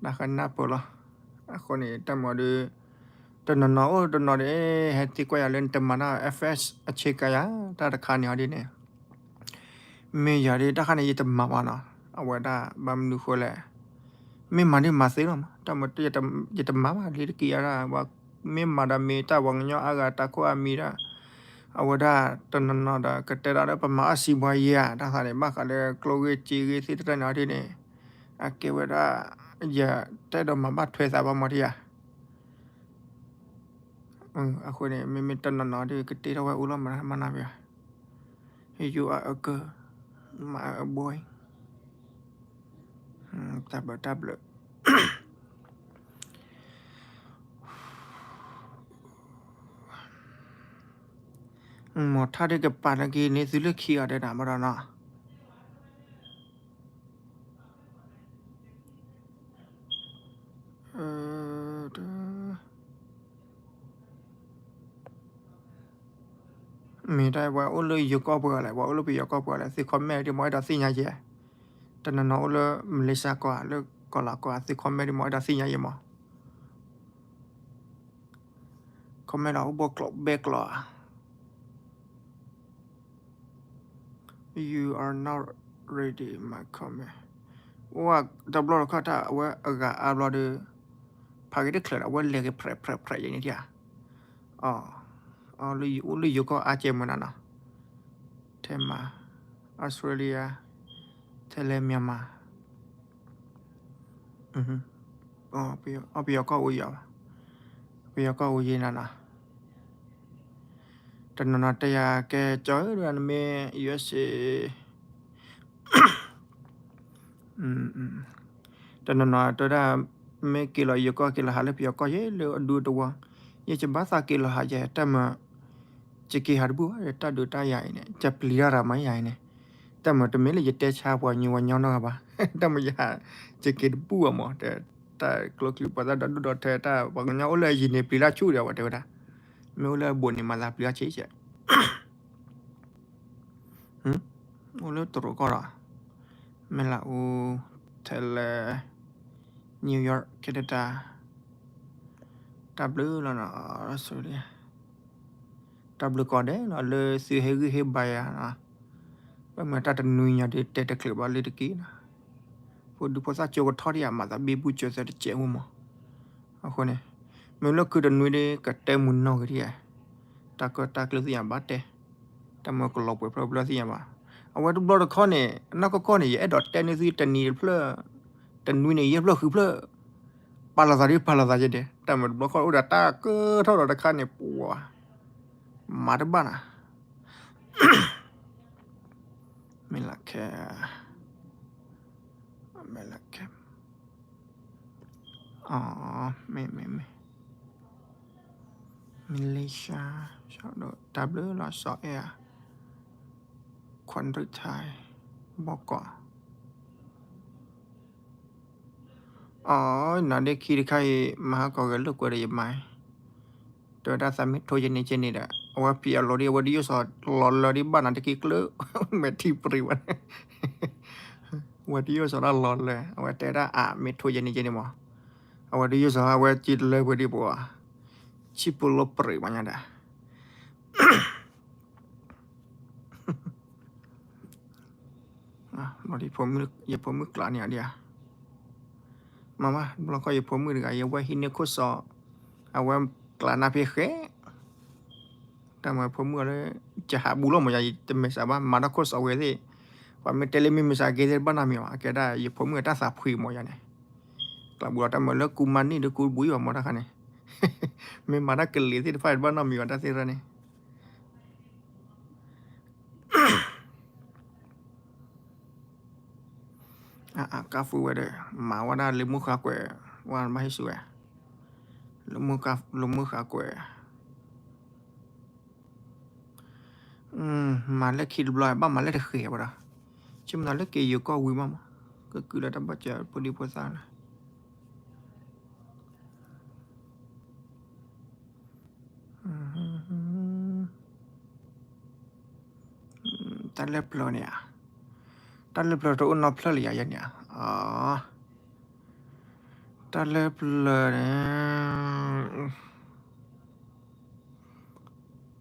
တၢ်ဃးနၢ်ပၢၢ်လီၤ. အဃိန့ၣ် တၢ်မၤဒီး တနီၤနီၤအိၣ်တနီၤဒီး ဟဲသံကွၢ်ယၤလၢနတမၤတၢ် F S အဆ့ကၤယၤ တၢ်တခါန့ၣ်အီၤဒ်န့ၣ် မ့ၢ်ယၤဒ်တၢ်ခါန့ၣ် ယတမၤဘၣ်နီၤ, အဝဲဒၣ်ဘၣ်မနုၤဃိလဲၣ်, မ့ၢ်မၤဒ်မၤသ့လီၤမး, တၢ်မၤ ယတမၤဘၣ်လံတက့ၢ်ယၤဒၣ်, မ့ၢ်မၤဒီးမ့ၢ်တၢ်ပှၤကညီအါဂၤတၢ်ခိၣ်အမံၤဒီး, အဝဲဒၣ်တနီၤနီၤဒီး ကတဲဒၣ်လၢပမၤအီၣ်စံးဘှါယဲၢ်ဧါ, တၢ်သးန့ၣ် ဘၣ်ဃးလၢကျိၣ်ဂ့ၢ်စ့ဂ့ၢ်သ့ၣ်တဖၣ်န့ၣ်အီၤဒ်န့ၣ်, အကဲဝဲဒၣ် ယတဲဒီးမၤဘၣ်ထွဲသးဘၣ်မးဒ်ဧါ. အဃိန့ၣ် မ့မ့ၢ်တနီၤနီၤဒီး ကတ့ထီၣ်ဝဲအိၣ်လီၤမး မၤနၤဘၣ်, you are a girl, my a boy, တၢ်ဘျုးတၢ်ဘျုး မ့ၢ်ထါဒ်ကပာ်လၢက့ၤန့ၣ် သုလၢခံဂၤဒဲးနၤမးဒီးနီၤ မ့ၢ်တၢ်ပှၤအိၣ်လၢယိၤကီၢ်ပှဲၤဂၤလဲၣ်, ပှၤအိၣ်လၢပယီၤကီၢ်ပှဲၤဂၤလဲၣ်, သု comment ဒ်မ့ၢ်အဲၣ်ဒိးသ့ၣ်ညါယဲၢ်, တနီၤနီၤအိၣ်လၢ Malaysia ကီၢ်ဧါ, လၢကီၢ်လၤကီၢ်ဧါ, သု comment ဒ်မ့ၢ်အဲၣ်ဒိးသ့ၣ်ညါယဲၢ်မး comment ဒီးအိၣ်ဘှီၣ်ကျိးဘဲကျိးဧါ. You are not ready my comment. အိၣ်တဘျီတခီၣ်တၢ် အဝဲအဂၤအါဘျီဒီး ဖးက့ၤတချုးဒီး အဝဲလဲၤက့ၤဖြဲးဖြဲးဖြဲးယဲၢ်န့ၣ်ဒ်ဧါ. အိၣ်လၢယိၤကီၢ်အါကဲမုၢ်နၤနီၤ, ထဲမၤ Australia, Thailand, Myanmar. ပယီၤကီၢ်အိၣ်ယၤဘၣ်, ပယီၤကီၢ်အိၣ်ယဲနၤနီၤ. တနီၤနီၤတဲယၤကဲကၠီဧၢ နမ့ၢ် USA တနီၤနီၤတဲဒၣ် မ့ၢ်က့ၤလီၤယိၤကီၢ် က့ၤလီၤဟးလၢပယီၤကီၢ်ယဲလၢအဒူတဝီ, ယဲယဘၣ်သးက့ၤလီၤဟးယဲ တၢ်မၤ ယက့ၤဟးတဘူၣ်ဘၣ် တၢ်ဒုးတၢ်ယၤအံၤန့ၣ် ယပျံၤတၢ်ရၤမၤယၤအံၤန့ၣ်, တၢ်မၤတမ့ၢ်လၢယတဲဆါပှၤညီဝဲညီနီတဂၤဘၣ်, တၢ်မၤယဟး ယက့ၤတဘူၣ်ဘၣ်မး တၢ်ကျိချံပှၤသၣ်ဒီဒူၣ်ဒီထၢ တၢ်ပှၤကညီအိၣ်လၢအယံၤန့ၣ် ပျံၤတၢ်ဆူၣ်ဒီး ပှၤတဲဝဲဒၣ်, မ့ၢ်အိၣ်လၢအဘူးန့ၣ် မၤသးပျံၤအီၤဆံးဆံး အိၣ်လၢတရူးကီၢ်ဒီး မ့ၢ်လၢအူ ထဲလၢ New York Canada တၢ်ဘျုးလီၤနီၤ Australia တၢ်ဘျုးကိးဂၤဒဲးနီၤ လၢသုဟ့ၣ်ဂံၢ်ဟ့ၣ်ဘါယၤနီၤ, ပမ့ၢ်တၢ်တနွံညါဒီးတဲတချုးဘၣ်လၢတက့ၢ်နီၤ, ဖိဒံဖိသၣ်ကၠိကထီၣ်ဒံးဧါ မၤသးဘံဘူစၢၤသၢတစဲးအိၣ်မး, အဃိန့ၣ် မ့ၢ်လၢခုတနွံဒီး ကတဲမုာ်နီၢ်ဂ့ၤဒံးဧါ, တၢ်ကၢတၢ်ကျၢသ့ၣ်ညါဘၣ်တဲ တၢ်မၤကလီၤပှဲၤဖျၢၣ်ဖျၢၣ်သ့ၣ်ညါဘၣ်, အဝဲတဘျီတခီန့ၣ် နီၢ်ကီၢ်ကီၢ်န့ၣ် ယအဲၣ်ဒိးတဲန့ၢ်သုတနံၤတဖျၢၣ်, တနွံန့ၣ် ယဲၢ်ဖျၢၣ်ဃုဖျၢၣ်, ပာ်လီၤသးဒ်ပာ်လီၤသးယဲဒဲး တၢ်မၤတဘျီခီအိၣ်ဒီးတၢ်ကၢထီၣ်ဒီးတခါန့ၣ် ပှၤ မၤတဘၣ်နၤ မ့ၢ်လၢခဲ မ့ၢ်လၢခဲ အ မ့ၢ် မ့ၢ် မ့ၢ် Malaysia တၢ်ဘျုးလီၤ စီၤအဲၣ် ခွန်ရထၢၣ် ဘီကီး အ နၤဒ့ခံတခါအံၤ မၤဟါကီးဂဲၤလိာ်ကွဲဒီးယမါ တဲဝဲဒၣ်သးမ့ၢ်ထိယဲန့ၣ်ကဲန့ၣ်ဒီး အဝဲဖံးအလီၤဒ် အဝဲဒ်ယိၣ်စီၤလီၤလၢဒ်ဘၣ်နၤတက့ၢ်ကျၢၢ် မဲာ်ထံပြံၤဝဲန့ၣ် အဝဲဒ်ယိၣ်စီၤတၢ်လီၤလၢ အဝဲတဲဒၣ်အမ့ၢ်ထိယဲန့ၣ်ကဲန့ၣ်မး အဝဲဒ်ယိၣ်စီၤ အဝဲက့လၢပှဲၤဒ်ပှၤ ဆံၣ်ပူၤလီၤပြံၤမးညါဒီး ယဖိမုၣ်ကျးန့ၣ်ဒ်ဧါ မ့ၢ်မး ဘျီခီယဖိမုၣ်တဂၤ ယဝဲဟံးန့ၢ်ခိၣ်စီၤ အဝဲကျးနၢ်ဖဲဃဲ တၢ်မၤဖိမုၣ်အီၤလၢ ကဟးဘူးလီၤမးယၤ တမဲာ်စးဘၣ် မၤတၢ်ခိၣ်စီၤဝဲသ့ၣ် ပှၤမ့ၢ်တဲလၢမ့ၢ်မုၢ်စးကဲသ့ၣ်တဘၣ်နီတမံၤဘၣ် အကဲဒၣ်ယဖိမုၣ်အတၢ်သးဖှံမးယၤန့ၣ် ကျးဘူးလီၤတၢ်မၤလၢကူမၤနံၣ်ဒီးကူဘူးယံၤဘၣ်မးတၢ်ခါန့ၣ် မ့ၢ်မၤတၢ်ကလံၤသ့ၣ်တဖၣ်တဘၣ်နီတမံၤဘၣ်တၢ်သ့ၣ်တဖၣ်န့ၣ် အကါဖုဝဲဒီး မၤဝဲဒၣ်လၢမုၢ်ဃါကွဲး ဝဲဘၣ်ဟ့ၣ်ဆူၣ်ဝဲ လၢမုၢ်ဃါကွဲး မၤလၢခံတဘျီ ဘၣ်မၤလၢတဃဲးဝဲဒီး ဆိကမိၣ်လၢက့ၤယိၤကီၢ်ဝံၤမးမး ကကုၢ်လၢတၢ်ဘၣ်စၢၤဖိဒံဖိသၣ်လၢ တၢ်လၢပျၢၤန့ၣ်ဧါ တၢ်လၢပျၢၤတအိၣ်နီတဖျၢၣ်လၢယၤယဲန့ၣ်ဧါ တၢ်လၢပျၢၤန့ၣ်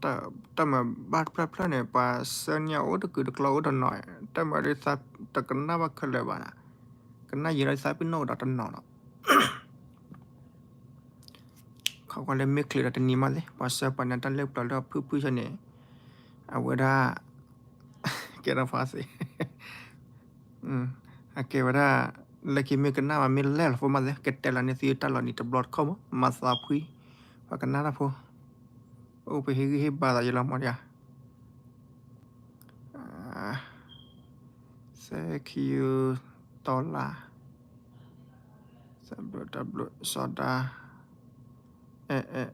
တၢ်မၤဘၣ်တဖျၢၣ်ဖျၢၣ်န့ၣ် ပှၤဆှၢန့ၢ်အိၣ်တကုာ်တကျီအိၣ်တနီၤ တၢ်မၤဒ်သးတကနၣ်ဘၣ်ခဲလၢာ်ဘၣ်နၤ ကနၣ်ယံာ်လီၤသးပ့ၤနီၣ်ကဒီးတနီၤနီၤ ခီကွၢ်လၢမ့ၢ်ချ့ဒီးတနံၤမးသ့ၣ် ပှၤဆှၢပှၤန့ၣ်တၢ်လၢပျၢၤလၢဖုၣ်ဖုၣ်ဆၢန့ၣ် အဝဲဒၣ် ကဲထီၣ်ဖးသ့ အကဲဝဲဒၣ် လၢခံမ့ၢ်ကနၣ်မးမ့ၢ်လဲၢ်လီၤဖိမးသ့ၣ် ကတဲလီၤန့ၢ်သုတၢ်လီၤနံၤတဘျီတခီၣ်မး မၤသးဖှံ ပှၤကနၣ်တၢ်ဖိ အိၣ်ပဟ့ၣ်ဂံၢ်ဟ့ၣ်ဘါသးယလီၤမးဒံးဧါ Thank you တီလါ တၢ်ဘျုး တၢ်ဘျုး စီၤဒၤ အဲၣ် အဲၣ်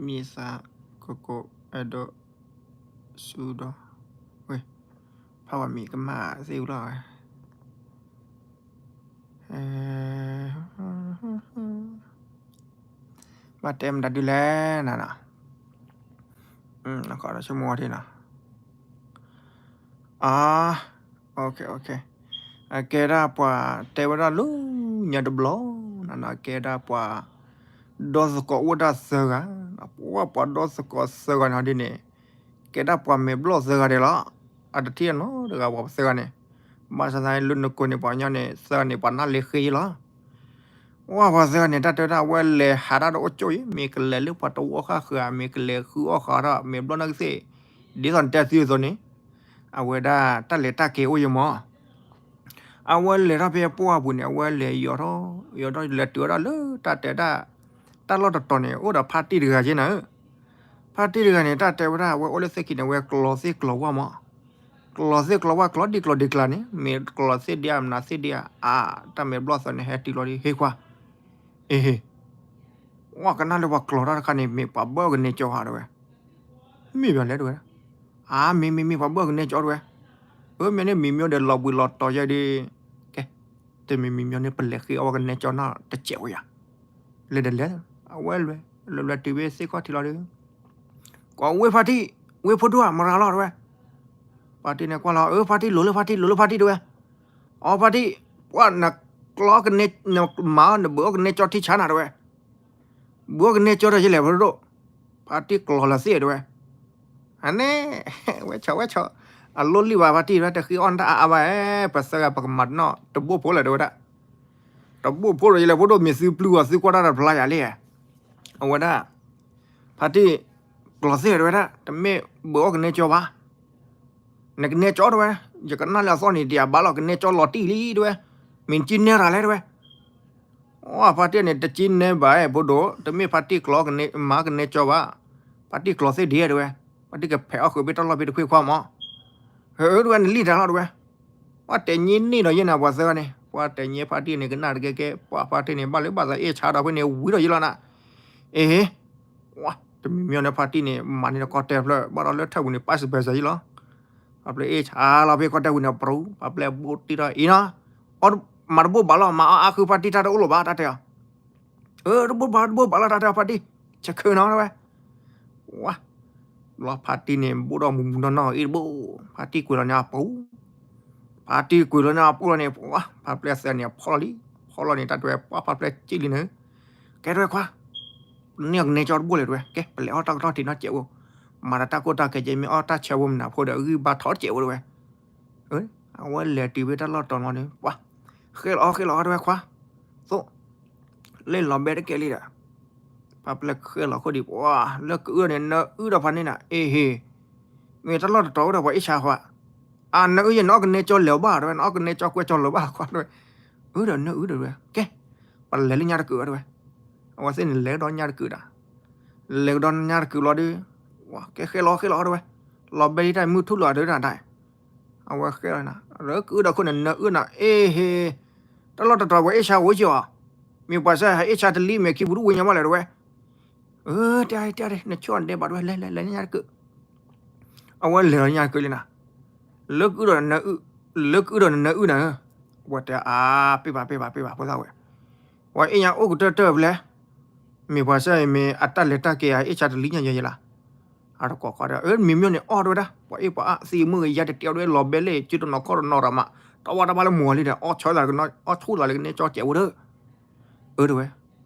မံသး ကကိး အဲၣ်ဒိး ဆူဒီး ဝဲ ဖးဝဲမံၤကမၣ်သ့ဝံၤလီၤဝဲ ဘၣ်တဲမတၤဒုလဲၣ်နၤနီၤ နကီးဆိကမိၣ်ဝဲဒၣ်နီၤ အ အကဲဒၣ်ပှၤတဲဝဲဒၣ်လၢညါတဘျီ နနီၤ ကဲဒၣ်ပှၤ ဒီသကိးအိၣ်ဒၣ်သၢဂၤ ပှၤဒီသကိးသၢဂၤန့ၣ်ဒ်န့ၣ် ကဲဒၣ်ပှၤမဲာ်ဘျီၣ်သၢဂၤဒဲးလီၤ အတထံၣ်အနီတဂၤပှၤသၢဂၤန့ၣ် ဘၣ်ဆၣ်သနာ်က့လၢနကိးန့ၣ်ပှၤကညီန့ၣ် သၢဂၤန့ၣ် ပှၤနၢ်လဲၤဃ့လီၤ ဝဲပှၤသၢဂၤန့ၣ် တၢ်တဲဝဲဒၣ်အဝဲလဲၤဟးတၢ်ဒီးအိၣ်ကၠိၣ်အံၤ မ့ၢ်ကလဲၤလၢပှၤတဝီဃၣ်ဃၢၤ မ့ၢ်ကလဲၤဃုအီၣ်ဃာ်ဒီး မဲာ်ဘျီၣ်နၢ်ကသ့ၣ် ဒ်သိးနတဲသုအသိးန့ၣ် အဝဲဒၣ်တၢ်လဲၤတၢ်က့ၤအိၣ်ယမီၤ. အဝဲလဲၤထီၣ်ဖဲပှၢ်ပူၤန့ၣ် အဝဲလဲၤယီၤထီၣ် ယီၤထီၣ်လဲၤတုၤဝဲဒၣ်လၢတၢ်တဲဒၣ် တၢ်လီၢ်တတီၤန့ၣ် အိၣ်ဒီးဖါတံၢ်တဂၤက့နၤဧၢ. ဖါတံၢ်တဂၤန့ၣ် တၢ်တဲဝဲဒၣ် အဝဲအိၣ်လၢသ့ၣ်ခံန့ၣ် အဝဲကျီသ့ၣ်ကျီဝၣ်မီၤ. ကျီသ့ၣ်ကျီဝၣ် ကျီဒံကျီဒံကျါန့ၣ် မ့ၢ်ကျီသ့ၣ်ဒံဧါ မနုၤသ့ၣ်ဒံဧါ အါ တၢ်မဲာ်ဘျီၣ်သီန့ၣ် ဟဲတုၤလီၤဒီး ဟ့ၣ်ခွါ, အ့ဟ့ၣ်, ဝဲကနၣ်လၢပှၤကျီတၢ်တခါန့ၣ် မ့ၢ်ပှၤဘၣ်အီၣ်ကနဲကၠီဧါ တဲဝဲ. မ့ၢ်ဘၣ်လဲၣ် တဲဝဲဒၣ်. အါ မ့ၢ်မ့ၢ်မ့ၢ် ပှၤဘၣ်အီၣ်ကနဲကၠီ တဲဝဲ. အၢ မ့ၢ်န့ၣ်မံၤမ့ၢ်ဒီးလီၤဘှံးလီၤတီၤယဲဒၣ်, ကဲ, တမံၤမံၤမ့ၢ်န့ၣ် ပလဲၤဃ့အီၣ်ဝဲကနဲကၠီနီၤ တစဲးဝဲယၤ. လဲၤဒီးလဲၤ, အဝဲလဲၤ, လဲၤလဲၤတုၤဖဲသ့ၣ်ခီၣ်ထံးလီၤဒီး ကွၢ်ဝဲဖါတံၢ်, ဝဲဖိဒိၣ်ဧါ မရၤလီၤ တဲဝဲ. ဖါတံၢ်န့ၣ်ကွၢ်လီၤ အၢ ဖါတံၢ် လိၤလၢဖါတံၢ် လိၤလၢဖါတံၢ် တဲဝဲ. အီ ဖါတံၢ်, ပှၤနကျီကနဲ, နမၤအီၣ် နဘုးအီၣ်ကနဲကၠီထံဆါနၤ တဲဝဲ. ဘုးအီၣ်ကနဲကၠီဒီးယလဲၤဖိဒိၣ်, ဖါတံၢ်ကျီလီၤသ့ တဲဝဲ. အန့ၣ်, ဝဲဆီ ဝဲဆီ, အလိၣ်လံဘၣ်ဖါတံၢ် တဲဝဲ တဃ့အီၣ်နတၢ်အါအါဘၣ် ပသၢဂၤပကမၤတနီၣ် တဘိၣ်ဖိလၢ တဲဝဲဒၣ်. တဘိၣ်ဖိဒီးယလဲၤဖိဒိၣ် မ့ၢ်သုပျုၢ်အီၤ သုကွၢ်တၢ်တဖျါယၤလံ. အဝဲဒၣ် ဖါတံၢ်ကျီသ့ တဲဝဲဒၣ် တမ့ၢ်ဘုးအီၣ်ကနဲကၠီဘၣ်. နကနဲကၠီ တဲဝဲ, ယကနၣ်လၢအသီၣ်န့ၣ် တယၤဘၣ်လီၤ ကနဲကၠီလီၤတံၢ်လံ တဲဝဲ, မ့ၢ်က့ၤနဲရၤလဲၣ် တဲဝဲ. အီ ဖါတံၢ်န့ၣ် တက့ၤနဲဘၣ် ဖိဒိၣ် တမ့ၢ်ဖါတံၢ်ကျီ မၤကနဲကၠီဘၣ်, ဖါတံၢ်ကျီသ့ဒံး တဲဝဲ, ဖါတံၢ်ကဖဲးအီၣ်ဃုာ်ဘ့ၣ်တၢ်လီၢ်ဘ့ၣ်တခွ့ခွါမီၤ. ဟၢ တဲဝဲ နလံၣ်တၢ်လီၤ တဲဝဲ. ပှၤတဲညါန့ၢ်ဒီးယဲၢ်နၤ ပှၤသၢဂၤန့ၣ် ပှၤတဲညါဖါတံၢ်န့ၣ် ကနၣ်တကဲကဲ ပှၤဖါတံၢ်န့ၣ် ဘၣ်လၢဘၣ်သးအ့ၣ်ဆါဒီးဖဲန့ၣ် ဝံၤဒီးယဲၢ်လီၤနၤ. အ့ဟ့ၣ်, တမံၤမံၤန့ၣ် ဖါတံၢ်န့ၣ် မၤန့ၢ်ဒီးကီၢ်တဲဖျၢၣ် ဘၣ်ဒီးလၢထၢၣ်ပူၤန့ၣ် ပၢ်စံးပၢ်စၢၤယဲၢ်လီၤ. ဖါပျဲၢ်အ့ၣ်ဆါလီၤဖဲကီၢ်တဲပူၤန့ၣ် ပရူၤ ဖါပျဲၢ်ဘိၣ်တံၢ်ထီၣ်အံၤနီၤ, မၤတဘိၣ်ဘၣ်လီၤ မၤအီၣ်အါဃုဖါတံၢ်တၢ်တအိၣ်လီၤဘၣ် တၢ်တဲအီၤ. အၢ တဘိၣ်ဘၣ် တဘိၣ်ဘၣ်လီၤ တၢ်တဲအီၤ ဖါတံၢ်, ဆဲးခုနီၤ တဲဝဲ. ဝါ, ဘျီဖါတံၢ်န့ၣ် ဘိၣ်ဒီးမူးမူးနီၢ်နီၢ်အံၤတဘိၣ်, ဖါတံၢ်ကွံာ်လီၤန့ၢ်အပူၤ, ဖါတံၢ်ကွံာ်လီၤန့ၢ်အပူၤလီၤန့ၣ် ပှၤ ဖါပျဲၢ်သၢန့ၣ် ဖီၣ်လီၤလံ, ဖီၣ်လီၤန့ၣ် တၢ်တဲဝဲ ပှၤဖါပျဲၢ်က့ၣ်လံန့ၣ်, ကဲ တဲဝဲခွါ, န့ၢ်အီၣ်ကနဲကၠီတဘိၣ်လဲၣ် တဲဝဲ, ကဲ ပလဲၤအီၣ်တၢ်ကထီၣ်ထံးနီၢ်စဲးဖိ, မၤဒီးတၢ်ကိၢ်တၢ်ဂီၤကဲး မ့ၢ်အီၣ်တၢ်ဆၢဖိမနုၤဖိဒီး အဂံၢ်ဘါထီၣ်တစဲးဖိ တဲဝဲ. အဝဲလဲၤတုၤဖဲတၢ်လီၢ်တီၤလီၤန့ၣ် ပှၤ, ဃဲလီၤအီၣ်ဃဲလီၤအီၣ် တဲဝဲခွါ, သိၣ် လၢလီၤဘဲတကဲလံဒီး, ဖါပျဲၢ်ဃဲလီၤခိၣ်ဒံး ပှၤ လၢကအုၣ်န့ၣ် နအုၣ်ဒီးဖါန့ၣ်နၤ အ့ဟ့ၣ်, မ့ၢ်တၢ်လီၢ်တတီၤအိၣ်ဒီးပှၤအ့ၣ်ဆါခွါ, အါ နအုၣ်ယဲၢ် နအီၣ်ကနဲကၠီလဲၤအီၤဘၣ် တဲဝဲ, နအီၣ်ကနဲကၠီကွဲကၠီလီၤဘၣ်ခွါ တဲဝဲ, အုၣ်ဒီးနအုၣ်ဒီး တဲဝဲ, ကဲ, ပလဲၤလၢညါတကုာ် တဲဝဲ, အဝဲသ့ၣ်န့ၣ်လဲၤဒီးညါတကုာ်ဒီး, လဲၤကဒီးညါတကုာ်လီၤဒီး, ကဲဃဲလီၤဃဲလီၤ တဲဝဲ, လီၤဘဲဒ်တၢ်မုၢ်ထူၣ်လီၤ တဲဝဲဒၣ် အဝဲဃဲလီၤနၤ လၢကအုၣ်ဒီးခိၣ်န့ၣ် နအုၣ်နၤ အ့ဟ့ၣ်, တၢ်လီၢ်တတီၤပှၤအ့ၣ်ဆါဝဲကီး, မ့ၢ်ပှၤဆါဟဲအ့ၣ်ဆါတလံ မ့ၢ်ခံပူၤတဝံၤညါမးလဲၣ် တဲဝဲ, အၢ တဲ တဲ နဆိၣ်အဒဲးဘၣ် တဲဝဲ လဲၤ လဲၤ လဲၤလၢညါတကုာ်, အဝဲလဲၤလီၤညါတကုာ်လံနၤ, လၢကအုၣ်ဒီးနအုၣ်, လၢကအုၣ်ဒီးနအုၣ်နၤဧၢ, အဝဲတဲအါ ပ့ၢ်ဘၣ် ပ့ၢ်ဘၣ် ပ့ၢ်ဘၣ် ဖိသၣ်ဝဲ, ပှၤအ့ၣ်ညါအိၣ်ကတၢၢ်တၢၢ်ဖဲလဲၣ်, မ့ၢ်ပှၤဆါအံၤမ့ၢ်အတၢ်လဲၤတၢ်က့ၤအအ့ၣ်ဆါတလံညါယဲလၢ်, အတကိးဃီဒီး အၢ မ့မ့ၢ်န့ၣ်အီၣ်တဲဝဲဒၣ် ပှၤအ့ၣ်ပှၤအါသံမုၢ်ဂ့ၤယါတတဲအီၤဒ်ဝဲလီၤဘဲလဲၣ် စုတနီၤခီၣ်တနီၤရၤမး, တဝါတဘၣ်လၢမူၤလံဒီး အီၣ်ဆီသး, အီၣ်ဆူၣ်သးလၢကနဲကၠီစဲးဝဲဒီး, အၢ တဲဝဲ,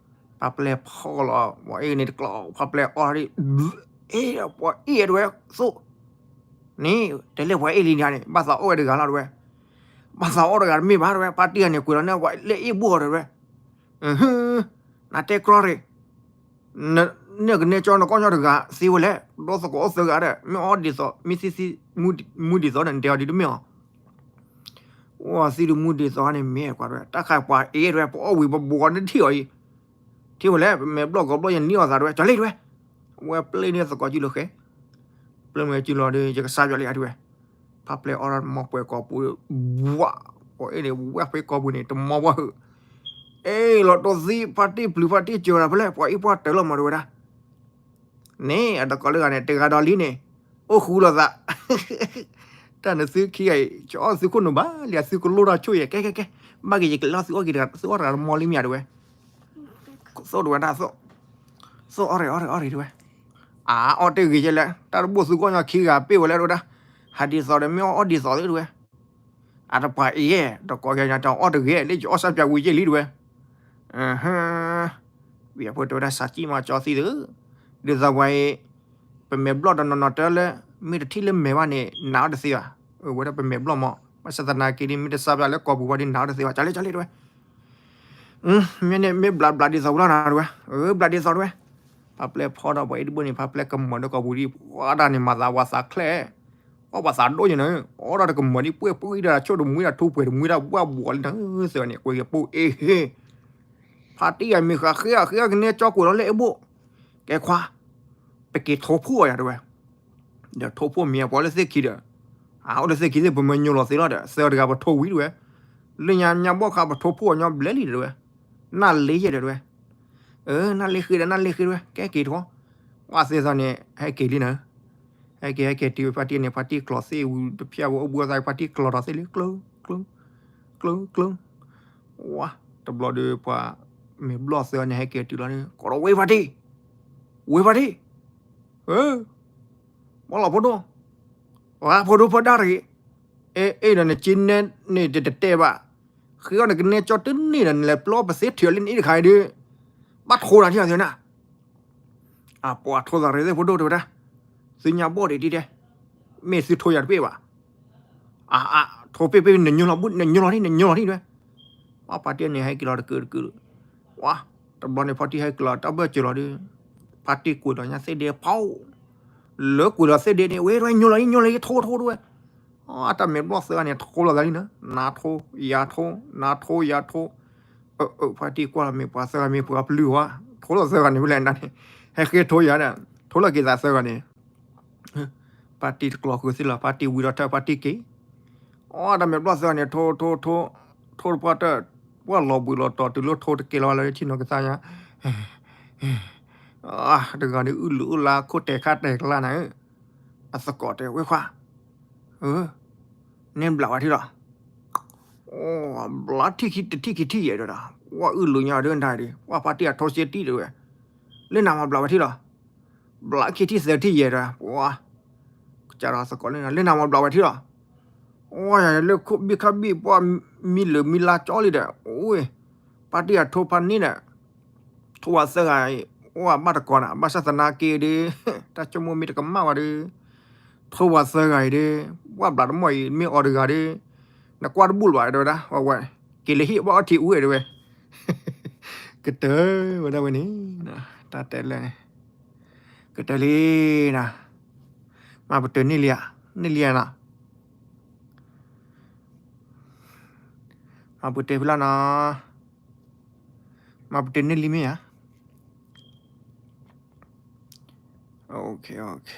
ဖါပျဲၢ်ဖီၣ်လီၤ ပှၤအ့ၣ်န့ၣ်တကျီ ဖါပျဲၢ်အီၣ်ဒံး, အ့ၣ် ပှၤအ့ၣ်တဲဝဲ, သိၣ်, န့ၣ် တဲလဲၣ်ပှၤအ့ၣ်လံန့ၣ် ဘၣ်သးအီၣ်ဝဲတဂၤလီၤတဲဝဲ, ဘၣ်သးအီၣ်တဂၤတမ့ၢ်ဘၣ်တဲဝဲ ဖါတံၢ်ဂၤန့ၣ် ကွံာ်လီၤန့ၢ်ပှၤလၢအ့ၣ်ဘိၣ်အီၤတဲဝဲ, နတဲကြီရ့ၣ် နကနဲကၠီနကီၢ်ညီတဂၤသ့ဝဲလဲၣ်, ဒီးသကိးအိၣ်သၢဂၤဒီး မ့ၢ်အီၣ်ဒ်သိး မ့ၢ်သံသံ, မူဒ်သိးန့ၣ် နတဲအီၤဒ်တမ့ၢ်အီၤ, အိၣ်သံဒ်မူဒ်သိးန့ၣ် မ့ၢ်ကွၢ်တဲဝဲ တၢ်ခါပှၤအ့ၣ်တဲဝဲ ပအီၣ်ဝံၤပဘှီန့ၢ်ထံၣ်အီၤအံၤ, ထံၣ်ဝဲလဲၣ် ပမဲာ်ဘျီၣ်ကီဘျီၣ်ယနံၣ်အီၣ်သးတဲဝဲ ကၠီလံတဲဝဲ, အဝဲပျဲန့ၢ်သကိးစုလၢဃဲ ပျဲမ့ၢ်စုလီၤဒီး ယကစၢ်ယွၤလံဧါတဲဝဲ, ဖါပျဲၢ်အီၣ်တၢ်တမီပှဲၤကိာ်ပူၤ, ဘှး, ပှၤအ့ၣ်န့ၣ် ဝဲဖဲကိာ်ပူၤန့ၣ် တမီပှဲၤဟုး, အ့ၣ်လီၤတိၢ်သံ ဖါတံၢ်ပျုၤဖါတံၢ်စၢၤတၢ်ဖဲလဲၣ် ပှၤအ့ၣ်ပှၢ်တၢၢ်လီၤမးတဲဝဲဒၣ်, န့ၣ် အတကိးလၢဂၤန့ၣ် တဂၤဒီးလံန့ၣ်, အိၣ်ဃူလိာ်သး တၢ်န့ၣ်သုခံဂၤအံၤ ကအီၣ်သုခိၣ်နူာ်ဘၣ်လံ သုကလိၣ်ထီၣ်ဆိၣ်ယဲၢ် ကဲ ကဲ ကဲ, ဘၣ်က့ၤယကလဲၤလီၤသုအီၣ်က့ၤတဂၤ သုအီၣ်တဂၤတမီလံမ့ၢ်ဧါတဲဝဲ, သိၣ်တဲဝဲဒၣ်သိၣ်, သိၣ်အီၣ်ရ့ၣ်အီၣ်ရ့ၣ်အီၣ်ရ့ၣ်တဲဝဲ, အအီၣ်တ့ၢ်ဂ့ၤကဲလဲၣ် တၢ်တဘိၣ်သုကီၢ်ညီခံဂၤပ့ၢ်ဝဲလဲၣ်တဲဝဲဒၣ်, ဟးဒ်သိးဒီးမ့ၢ်အီၣ်အီၣ်ဒ်သိးလၢတဲဝဲ, အတပှၤအံၤယဲၢ် တကိးကဲညါတအီၣ်တဂ့ၤ လၢယအီၣ်စၢ်ပၠးဝံၤယဲၢ်လံတဲဝဲ, ဝံၤအဖိတဲဝဲဒၣ် စးကံမးကၠီသံသု, ဒ်သိးပှၤအံၤ ပမဲာ်ဘျီၣ်တနီၤနီၤတၢ်လၢ မ့ၢ်တထံၣ်လၢမဲာ်ဘၣ်န့ၣ် နာ်အီၣ်တသ့ဘၣ်, အဝဲဒၣ်ပမဲာ်ဘျီၣ်မး, ဘၣ်ဆၣ်သနာ်က့ဒ်မ့ၢ်တစၢ်ပၠးလၢကိာ်ပူၤဘၣ်ဒီးနာ်အီၣ်တသ့ဘၣ် ကၠီလံ ကၠီလံတဲဝဲ, မ့ၢ်န့ၣ်မ့ၢ်ဘျးဘျးဒ်သိးပူၤလီၤနၤတဲဝဲ, အၢ ဘျးဒ်သိးတဲဝဲ, ဖါပျဲၢ်ဖီၣ်ဒီးပှၤအ့ၣ်တဘိၣ်န့ၣ် ဖါပျဲၢ်ကမီၤဒီးကိာ်ပူၤဒ် ပှၤတၢ်န့ၣ်မၤသးဝဲသးချဲၣ်, ပှၤသးဒိၣ်ယဲနၤ, အိၣ်ဒီးတကမၢၤဒ်ပှဲၢ်ပှဲၢ်ဒၣ်ဆိၣ်တမှံဒၣ်ထူပှဲၤတမှံဒၣ်ဘှၣ်ဘှီးလံနၤ, သၢဂၤန့ၣ် ကွဲကပူၤအ့ဟ့, ဖါတံၢ်ယၤမ့ၢ်ဃးဃ့အဃ့အကနဲကၠီ ကွဲးလီၤလၢအဘိၣ်, ကဲခွါ, ပက့ၤထိဖှိၣ်အီၤယၤတဲဝဲ, ဒီးထိဖှိၣ်မ့ၢ်အပှၤလၢသ့ၣ်ခံဒီး, အအိၣ်လၢသ့ၣ်ခံသ့ၣ် ပမ့ၢ်ညိလီၤသ့လီၤဒီး သၢဂၤတဂၤပထိဝံၤတဲဝဲ, လၢညါညါဘီၣ်ခါပထိဖှိၣ်အီၤညီဘျဲလံတဲဝဲ, နၢ်လ့ယဲတဲဝဲ, အၢ နၢ်လ့ဃ့ဒီးနၢ်လ့ဃ့တဲဝဲ ကဲက့ၤထီၣ်, ဝဲသ့ၣ်သးန့ၣ် ဟဲက့ၤလံနၤ, ဟဲက့ၤဟဲက့ၤတုၤ ဖါတံၢ်န့ၣ် ဖါတံၢ်ကျီၤသ့ၣ်ဝံၤတဖျၢၣ်ဝဲအိၣ်ဘှံးအသး ဖါတံၢ်ကျီၤထီၣ်သ့ၣ်လံ ကျၢ ကျၢ ကျၢ ကျၢ, ဝါ, တဘျီဒီးပှၤမဲာ်ဘျီၣ်သၢဂၤန့ၣ် ဟဲက့ၤတုၤလီၤဒီး ကိးထီၣ်ဝဲဖါတံၢ်, ဝဲဖါတံၢ်, မ့ၢ်လီၤဖိဒိၣ်, ဝါဖိဒိၣ်ဖီဒါတဂ့ၤ, အဲ အဲၣ်ဒိးနက့နဲန့ၣ်တတဲဘၣ်, ဃ့အီၣ်နကနဲကၠီတန့ၢ်ဒီး နလဲၤပျီပသ့ထံၣ်အီၤလၢနအ့ၣ်တခါအံၤဒီး, ဘၣ်ထိးနၤထံၣ်အီၤသ့နၤ အပှၤထိသးရ့သ့ၣ်ဖိဒိၣ်တဲဝဲဒၣ်, သုညါဘီၣ်ဒံးဒံးဒဲး, မ့ၢ်သုထိယၤတပ့ၢ်ဘၣ်, အ အ ထိပ့ၢ်ပ့ၢ် နညိလီၤဘၣ် နညိလီၤထံၣ် နညိလီၤထံၣ်တဲဝဲ, ဝါဖါတံၢ်န့ၣ် ဟဲက့ၤလီၤတကုာ်တကုာ်, ဝါ, တဘျီန့ၣ် ဖါတံၢ်ဟဲက့ၤလီၤတၢ်ဘၢၣ်စၢၤလီၤဒီး, ဖါတံၢ်ကွံာ်ဒီးညါသ့ၣ်ဒ့ဖီ, လၢကွံာ်လီၤသ့ၣ်ဒ့န့ၣ် ဝဲဒၣ်ညိလီၤထံၣ် ညိလီၤထံၣ် ထိထိတဲဝဲ, အတၢ်မဲာ်ဘျီၣ်သၢဂၤန့ၣ် ထိလီၤသးလံနၤ, နၤထိ, ယၤထိ, နၤထိ, ယၤထိ, အ အ ဖါတံၢ်ကွၢ်လီၤမ့ၢ်ပှၤသၢဂၤမ့ၢ်ပှၤပျုၢ်ဝဲ, ထိလီၤသၢဂၤန့ၣ်ဖဲလဲၣ်နၤန့ၣ်, ဟဲဃ့ထိယၤဒီး, ထိလီၤက့ၤသးသၢဂၤန့ၣ်, ဖါတံၢ်တကျီဃုာ်သ့ၣ်လီၤ ဖါတံၢ်ဝံၤဒီးထၢၣ်ဖါတံၢ်က့ၤ, အတၢ်မဲာ်ဘျီၣ်သၢဂၤန့ၣ် ထိထိထိ, ထိတပှၢ်တၢၢ်, ပှၢ်လီၤဘှံးလီၤတီၤတုၤလၢထိတကဲလီၤဝဲလၢထံၣ်နီၤကသါညါ တဂၤန့ၣ်အုၣ်လုာ်အုၣ်လါခိၣ်တဲာ်ခါတဲာ်ကျါနၤဧၢ, အသကိးတဲဝဲခွါ, န့ၣ်ဘျးဝဲထံလီၤ, ဘျးထံၣ်ခံတထံၣ်ခံထံၣ်ယဲၢ်ဒီး, ပှၢ်အုၣ်လုာ်ညါဒ်နတၢ်ဒ်, ပှၢ်ဖါတံၢ်အထိစ့တံၢ်တဲဝဲ, လၢနၤမၤဘျးဝဲထံလီၤ, ဘျးခံထံၣ်သၢထံၣ်ယဲၢ်ဒီး, ပှၢ်, ကစးဒီးသကိးလၢနၤ လၢနၤမၤဘျးဝဲထံလီၤ အိၣ်ယၤလၢခိၣ်ဘံၣ်ခါဘံၣ်ပှၢ်မံလၢာ်မံလါကၠီလံဒီး, အိၣ်, ဖါတံၢ်အထိဖါန့ၣ်ဒီး, ထိဝဲသၢဂၤအံၤ, အိၣ်ဘၣ်တကိးနၤ ဘၣ်ဆၣ်သနာ်က့ဒီး, တၢ်ဆိကမိၣ်မ့ၢ်တကမၣ်ဝဲဒီး, ထိဝဲသၢဂၤအံၤဒီး, ပှၢ်ဘျးတမီၢ်အံၤ မ့ၢ်အီၤတဂၤဒီး, နကွၢ်တဘူၣ်လၢၤဘၣ်တဲဝဲဒၣ်, ဝဲဝဲ, က့ၤလၢဟံၣ်ဘၣ်အီၣ်ထံအူဝဲတဲဝဲ, ကတၢၢ်ဝဲဒၣ်ဝဲန့ၣ်, တၢ်တဲလၢန့ၣ် ကတၢၢ်လံနၤ, မၤပတုာ်န့ၢ်လံဧါ, န့ၢ်လံဧါနီၤ, မၤပတုာ်ဖဲလီၤနီၤ, မၤပတုာ်န့ၢ်လံမ့ၢ်ဧါ, OK, OK.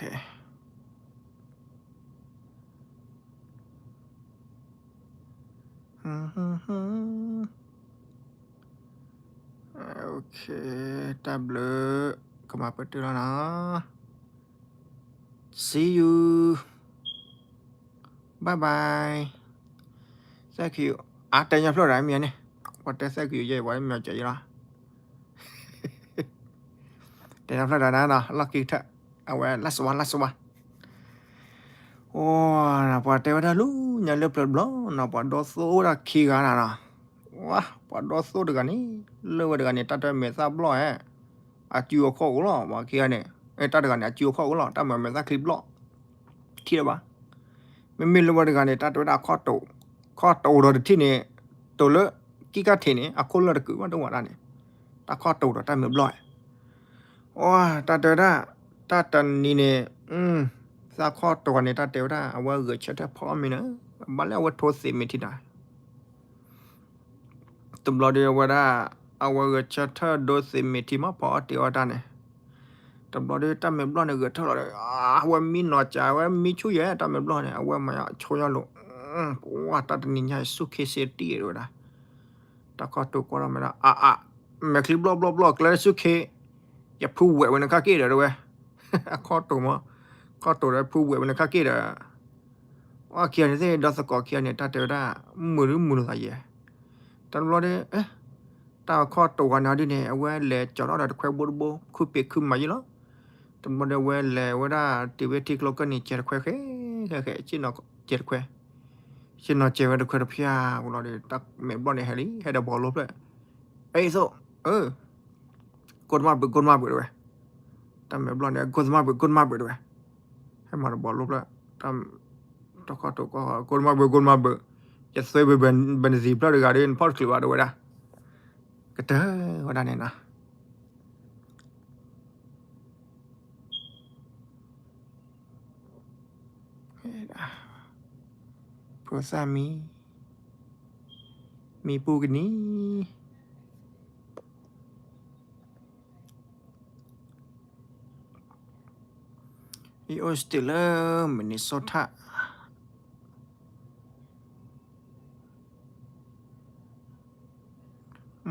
တၢ်ဘျုး, ကမၤပတုာ်လီၤနီၤ, See you, bye bye, thank you, အတဲညီဖျၢၣ်ဒီးမ့ၢ်န့ၣ်, ပှၤတဲ thank you ယဲၢ် ပှၤမ့ၢ်ကဲယလီၤ တဲတၢ်ဖျၢၣ်ဒီးနၤနီၤ လီၢ်ခံကထၢၣ်, အဝဲ last one, last one. အိ, ပှၤတဲဝဲဒၣ်လၢညါလၢပျၢၤတဘျီနီၤ ပှၤဒီသိၣ်ဝဲဒၣ်ခံဂၤနၤနီၤ, ဝါ ပှၤဒီသိၣ်တဂၤန့ၣ်, လၢဝဲတဂၤန့ၣ် တၢ်တမဲာ်သၣ်ဘျီၣ်ဧဲ, အစုအခီၣ်အိၣ်လီၤ ပှၤခံဂၤန့ၣ်, တၢ်တဂၤန့ၣ် အစုအခီၣ်အိၣ်လီၤ တၢ်မဲာ်မဲာ်သၣ်ချံဘျီၣ်, ထံၣ်လၢၤဘၣ် မ့မ့ၢ်လၢဝဲတဂၤန့ၣ် တၢ်တဲဝဲဒၣ်အခီၣ်တိာ်, ခီၣ်တိာ်ဒီးတထံၣ်န့ၣ်, တိာ်လၢကံၣ်ကၢ်ထံးန့ၣ် အခိၣ်လၢာ်တကုာ်ဘၣ်တဝဲဒၣ်န့ၣ်, တၢ်ခီၣ်တိာ်ဒီးတၢ်မဲာ်ဘျီၣ်, အိ, တၢ်တဲဝဲဒၣ်, တၢ်တနံၤန့ၣ်, သၣ်ခီၣ်တိာ်န့ၣ် တၢ်တဲဝဲဒၣ် အဝဲဂဲၤဆၢထၢၣ်ဖီမ့ၤန့ၣ်, ဘၣ်လၢအဝဲထိသ့မ့ၢ်ထံတၢ် တဘျီဒီးဝဲဒၣ်, အဝဲဂဲၤဆၢထၢၣ်ဒိသ့မ့ၢ်ထံမ့ၢ်ဖီအီၣ်တ့ၢ်အီၣ်တၢ်န့ၣ်, တဘျီဒီးတၢ်မဲာ်ဘျီၣ်န့ၣ်ဂဲၤထၢၣ်လီၤဒီး, အဝဲမံနီၤကး အဝဲမံဆူၣ်ယဲၢ် တၢ်မဲာ်ဘျီၣ်န့ၣ် အဝဲမၤဆိညါလိၤ, ပှၢ်တၢ်တနံၤညါအံၤ ဆူၣ်ခ့စ့တံၢ်တဲဝဲဒၣ်, တၢ်ခီၣ်တိာ်ကွၢ်ထီၣ်မဲာ်ဒီး အါအါ, မဲာ်ချံဘျီၣ်ဘျီၣ်ဘျီၣ်ကျဲလၢဆူၣ်ခ့, ယဖုဝဲၢ်ဝဲနခါက့ၢ်ဒီးတဲဝဲ, အခီၣ်တိာ်မး, ခီၣ်တိာ်ဒီးဖုဝဲၢ်ဝဲနခါက့ၢ်ဒီး အခံဂၤန့ၣ်သ့ၣ် ဒီသကိးခံဂၤန့ၣ် တၢ်တဲဝဲဒၣ်, မုာ်ဒုမုာ်လိာ်သးယဲၢ်, တဘျီဒီး, တၢ်ခီၣ်တိာ်ဂၤန့ၣ်ဒ်န့ၣ် အဝဲလဲၤကၠီၤထီၣ်ဒီးတခွဲဘိတဘိ ခုပ့ၤခုမၤယံၤလီၤ, တဘျီဒီးအဝဲလဲၤဝဲဒၣ်တုၤဝဲထံကျိကၢၢ်န့ၣ် ကဲတခွဲဃဲ, ဃဲဃဲ, ကဲတခွဲ, ဆ့ၣ်နီၤကဲဝဲတခွဲတဖၣ်ဝံၤလီၤဒီး တၢ်မဲာ်ဘျီၣ်န့ၣ်ဟဲလံ ဟဲဒီးဘီလိဖျၢၣ်, အဲၣ်သိး, ကိၢ်တမၣ်ဘုး ကိၢ်တမၣ်ဘုးတဲဝဲ, တၢ်မဲာ်ဘျီၣ်န့ၣ် ကိၢ်တမၣ်ဘုး ကိၢ်တမၣ်ဘုးတဲဝဲ, ဟဲမၤတဘီလိဖျၢၣ်, တၢ်ခီၣ်တိာ်ကွၢ် ကိၢ်တမၣ်ဘုး ကိၢ်တမၣ်ဘုး, ယသွဲဘုးဘဲနသံဖျၢၣ်တဂၤဒီး နဖီၣ်တချုးဘၣ်တဲဝဲဒၣ်, ကတၢၢ်ဝဲဒၣ်န့ၣ်နီၤ. ဖိသၣ်မံ, မံပူၤကနံၤ, ယအိၣ်စတ့းလၢ Minnesota.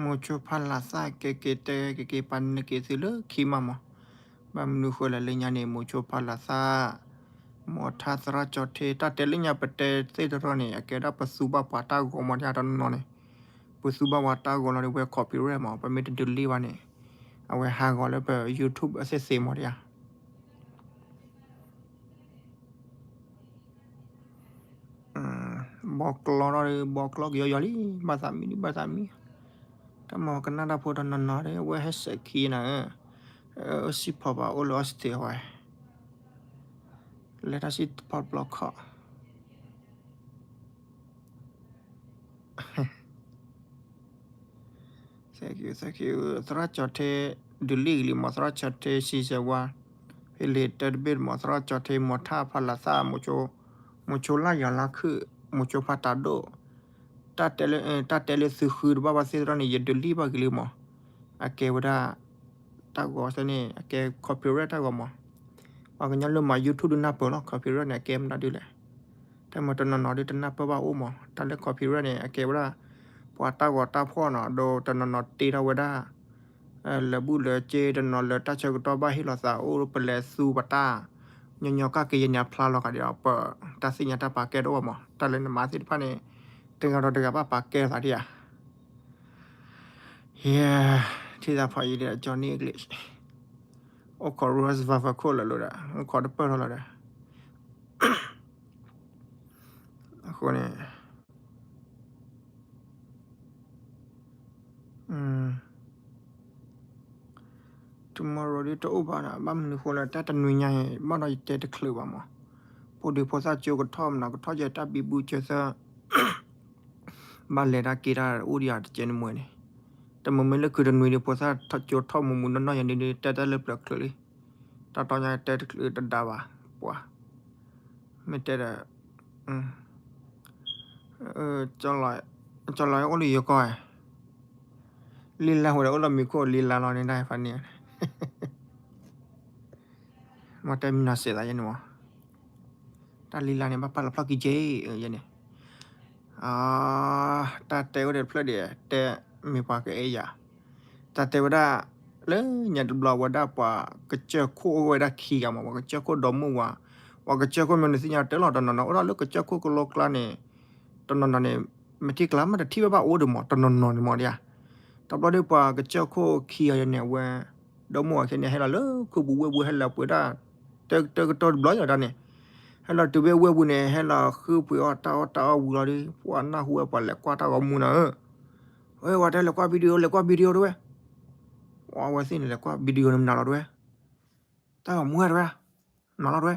မိၤဆိဖးလးသၣ် ကဲက့ၤတဲက့ၤက့ၤပာ်နက့ၤသုလၢခံမးမး, ဘၣ်မနုၤဃိလဲၣ်လၢညါန့ၣ် မိၤဆိဖးလးသၣ်, မိၤထါသရၣ်ကၠီထ့ တၢ်တဲလၢညါပတဲသ့ၣ်တရီန့ၣ် အကဲဒၣ်ပသူဘၣ်ပှၤတၢ်ဂီၤမး တၢ်တနီၤနီၤန့ၣ်, ပသူဘၣ်ပှၤတၢ်ဂီၤလီၤဒီး ဝဲ copyright မး ပမ့ၢ်တဒုးလံဘၣ်န့ၣ်, အဝဲဟးဂီၤလၢပ YouTube အသ့ၣ်သ့ၣ်မး တယၤ ဘီကျီဒီး ဘီကျီကယီယီလံ ဘၣ်သးမံ ဘၣ်သးမံ, တၢ်မၤကနၣ်တၢ်ဖိတနီၤနီၤဒီး အဝဲဟဲစဲးခံနၤ, စံၣ်ဖီၣ်ဘၣ်အိၣ်လၢ Austin ဝဲ, လဲၤတၢ်စံၣ်ဖီၣ်တဘျီခီၣ် သရၣ်ကၠီထ့ ဒုးလံၣ်ကလံၤမး သရၣ်ကၠီထ့ စံစဲးဝါ, ဖဲလံာ်တဲတဘ့ၣ်မး သရၣ်ကၠီထ့ မိၤထါဖးလးသၣ်, မိၤဆိလၢယီၤလါခုၣ်, မိၤဆိဖးတၢ်ဒိၣ်, တၢ်တဲလၢသုဃုတဘၣ်ဘၣ်သ့ၣ်တရီန့ၣ် ယဒုးလံၣ်ဘၣ်ကလံၤမး, အကဲဝဲဒၣ် တၢ်ဂီၤသ့ၣ်န့ၣ် အကဲ copyright တၢ်ဂီၤမး, ပှၤကညီလၢမၤ YouTube ဒုးနၢ်ပၢၢ်လီၤ copyright န့ၣ် အကဲမနုၤဒ်လဲၣ်, တၢ်မၤတနီၤနီၤဒုးတနၢ်ပၢၢ်ဘၣ်အိၣ်မး, တၢ်လၢ copyright န့ၣ် အကဲဝဲဒၣ် ပှၤတၢ်ဂီၤတၢ်ဖီၣ်နီၤ ဒီးတနီၤနီၤတ့ထီၣ်ဝဲဒၣ် လၢာ်ဘူၣ်လၢာ်စ့ တနီၤလၢာ်တၢ်ဆၢကတီၢ်ဘၣ်ဟ့ၣ်လီၤသးအိၣ် ပလဲၤသူပတၢ် ညီညီကၣ်က့ၤယဲန့ၣ် အဖျါလီၤဂာ်ဒီး ပတၢ်သ့ၣ်ညါတၢ်ပာ်ကဲတအိၣ်ဘၣ်မး, တၢ်လၢနမၤသ့ၣ်တဖၣ်န့ၣ် တဂၤဒီးတဂၤဘၣ်ပာ်ကဲသးဒ်ဧါ, ယဲ, ထံၣ်သးဖီယံၤဒီး Johnny English, အိၣ်ခိး Rose Vava ခိၣ်လၢာ်လီၤဒီး အိၣ်ခိးတပၢၢ်ထီၣ်လီၤဒီး အဃိန့ၣ် tomorrow ဒ်တအိၣ်ဘၣ်ဒီး ဘၣ်မနုၤဃိလၢတၢ်တနွံညါအံၤ ဘၣ်ဒီးယတဲတချုးဘၣ်မး, ဖိဒံဖိသၣ်ကၠိကထီၣ်မနီၤ ကထီၣ်ယဲတၢ်ဘံဘူစၢၤသၢ ဘၣ်လဲၤတၢ်က့ၤတၢ်အိၣ်ဒံးယၤတကဲနမှဲန့ၣ်, တမ့မ့ၢ်လၢခုတနွံဒီး ဖိသၣ်ကၠိထီၣ်မူမူနီၢ်နီၢ်ယၤဒ် တဲတၢ်လၢပျၢၤချုးလံ, တၢ်တီညါတဲတချုးတဒါဘၣ်, ပှၤ မ့ၢ်တဲဒီး ကၠီလီၤအိၣ်လၢယိၤကီၢ်, လံလါဝဲဒီးအိၣ်လီၤမံၤခိၣ်လံလါလီၤန့ၣ် တၢ်ဖးန့ၣ်, မ့ၢ်တဲမံၤနီၤစဲးသးယဲန့ၣ်မး, တၢ်လံလါန့ၣ် ဘၣ်ပာ်လီၤဖျီၣ်ကံက့ယဲန့ၣ်, တၢ်တဲအိၣ်ဒီးတဖျၢၣ်ဒံး တဲမ့ၢ်ပှၤကအဲၣ်ယၤ, တၢ်တဲဝဲဒၣ် လၢညါတဘျီဝဲဒၣ်ပှၤကစၢၢ်ခိၣ်အိၣ်ဝဲဒၣ်ခံဂၤမး ပှၤကစၢၢ်ခိၣ်ဒီမုၢ်ဝၤ, ပှၤကစၢၢ်ခိၣ်မ့ၢ်နသ့ၣ်ညါတဲလီၤတနီၤနီၤ အိၣ်ဒီးလၢကစၢၢ်ခိၣ်ကလိကျါန့ၣ်, တနီၤနီၤန့ၣ် မ့ၢ်ထံၣ်ကျါမ့ၢ်တထံၣ်ဘၣ်ဘၣ်အိၣ်ဒီးမး တနီၤနီၤန့ၣ်မးဒ်ဧါ, တဘျီဒီးပှၤကစၢၢ်ခိၣ်ခံဂၤန့ၣ် အဝဲ ဒီမုၢ်ဝၤခဲန့ၣ် ဟဲလီၤလၢခုပူၤဝ့ၢ်ပူၤဟဲလီၤပှဲၤဒၣ် တကတီၢ်တဘျီယၤဒၣ်န့ၣ်, ဟဲလီၤတုၤဝဲဝ့ၢ်ပူၤန့ၣ် ဟဲလီၤဃုပှ့ၤအီၣ်တၢ်အီၣ်တၢ်အီဝံၤလီၤဒီး ပှၤနၢ်ဟူဝဲပှၤလဲၤကွၢ်တၢ်ဂီၤမူနီၤဧၢ, ဝဲဝဲတဲလဲၤကွၢ် video လဲၤကွၢ် video တဝဲ, ဝဲသ့ၣ်န့ၣ်လဲၤကွၢ် video န့ၣ်မနုၤလီၤတဝဲ, တၢ်ဂီၤမူတဝဲ, မနုၤလီၤတဝဲ,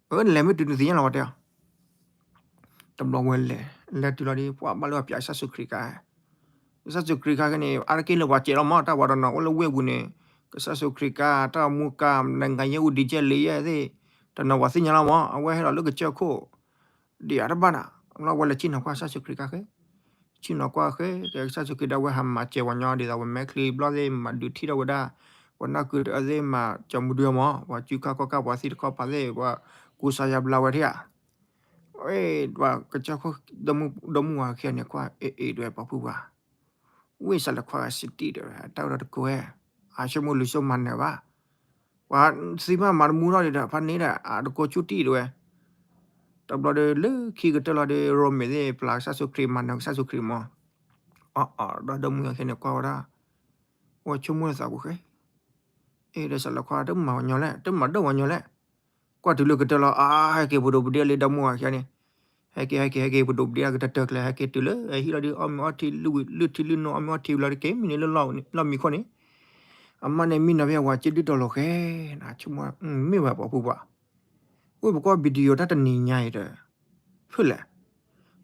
အၢ နလဲၤမ့ၢ်တုၤနသ့ၣ်ညါလီၤဝဲတဲအီၤ တဘျီဝဲလဲၤ လဲၤတုၤလီၤဒီး ပှၤဘၣ်လၢပၠးကစၢ်ယ့ၣ်ၡူးခရံာ်ကါ, ကစၢ်ယ့ၣ်ၡူးခရံာ်ကါခဲန့ၣ် အါတက့ၢ်လၢပှၤစဲးလီၤမး တၢ်ဝဲတနီၤအိၣ်လၢဝ့ၢ်ပူၤန့ၣ်, ကစၢ်ယ့ၣ်ၡူးခရံာ်ကါ တၢ်မူကါ နငါယဲၢ်အူဒံကဲလံယဲၢ်သ့ၣ်, တနီၤပှၤသ့ၣ်ညါလီၤမး အဝဲဟဲလီၤလၢကစၢၢ်ခိၣ် ဒံးအါတဘၣ်နၤ, လီၤဝဲလဲၤဆ့ၣ်နီၤကွၢ်ကစၢ်ယ့ၣ်ၡူးခရံာ်ကါဃဲ, ဆ့ၣ်နီၤကွၢ်ဃဲ ကစၢ်ယ့ၣ်ၡူးခရံာ်ဒၣ်ဝဲဟးမၤစၢၤပှၤညီဒ်သိး ပမဲာ်ချံဘျီၣ်သ့ၣ် မၤဒုးထံၣ်ထီၣ်ဝဲဒၣ်, ပှၤနၢ်ကုတအၢသ့ၣ် မၤကၠီမူဒုမး ပှၤစုခါခီၣ်ခါ ပှၤသံတခီပၤသ့ၣ် ပှၤကူစါယါဘျါဝဲထံၣ်ဧါ, ဝဲ ပှၤကစၢၢ်ခိၣ် ဒီမုၢ်ဝၤခံဂၤန့ၣ်ကွၢ် အ့ၣ်အ့ၣ်ဒွဲၣ်ပှၤဖုပှၤ ဝ့ၢ်စးလဲၤခွါဂၤစံးတံၢ်ဒီး တၢ်ဝဲဒီးတကိးဝဲ, အဆိကမိၣ်လူၤစိမၤနၢၤဘၣ်, ပှၤသံမးမၤတမူထီၣ်ဒံးဒီး ဖးန့ၣ်ဒီး အတကိးဆူတံၢ်ဒၣ်ဝဲ, တဘျီဒီးလၢခံကတၢၢ်လီၤဒီး ရိမ့ၤသ့ၣ် ပျၢ်ကစၢ်ယ့ၣ်ၡူးခရံာ် မၤနၢၤကစၢ်ယ့ၣ်ၡူးခရံာ်မး, အီၣ်အီၣ် ဒီးဒီမုၢ်ဝၤခံဂၤန့ၣ်ကွၢ်ဝဲဒၣ်, ဝဲဆိကမိၣ်လၢသးပူၤဃဲ အ့ၣ် ဒီးစးလဲၤခွါတမၤဝဲညီလဲၣ် တမၤဒိၣ်ဝဲညီလဲၣ်, ကွၢ်တုၤလၢကတၢၢ်လီၤ အါ ဟဲက့ၤပဒိးပဒ့လၢဒီမုၢ်ဝၤခံဂၤန့ၣ်, ဟဲက့ၤ ဟဲက့ၤ ဟဲက့ၤပဒိးပဒ့အကတၢၢ်တၢၢ်ကျဲ ဟဲက့ၤတုၤလၢ ဟံၣ်လီၤဒီး အီၣ်မ့ၤအီထံ လုၢ်ထံလုၢ်နိ အီၣ်မ့ၤအီထံဝံၤလီၤဒီး က့ၤမံန့ၣ်လၢလီၢ်မံခိၣ်န့ၣ်, အမါန့ၣ်မံနီၤဖဲအဝၤစ့ဒုၣ်တီၤလီၤဃဲ, ဆိကမိၣ်မ့ၢ်ဝဲပှၤဖုပှၤ ဝ့ၢ်ပကွၢ် video တၢ်တနံၤညါအံၤဒီး ဖုလဲၣ်,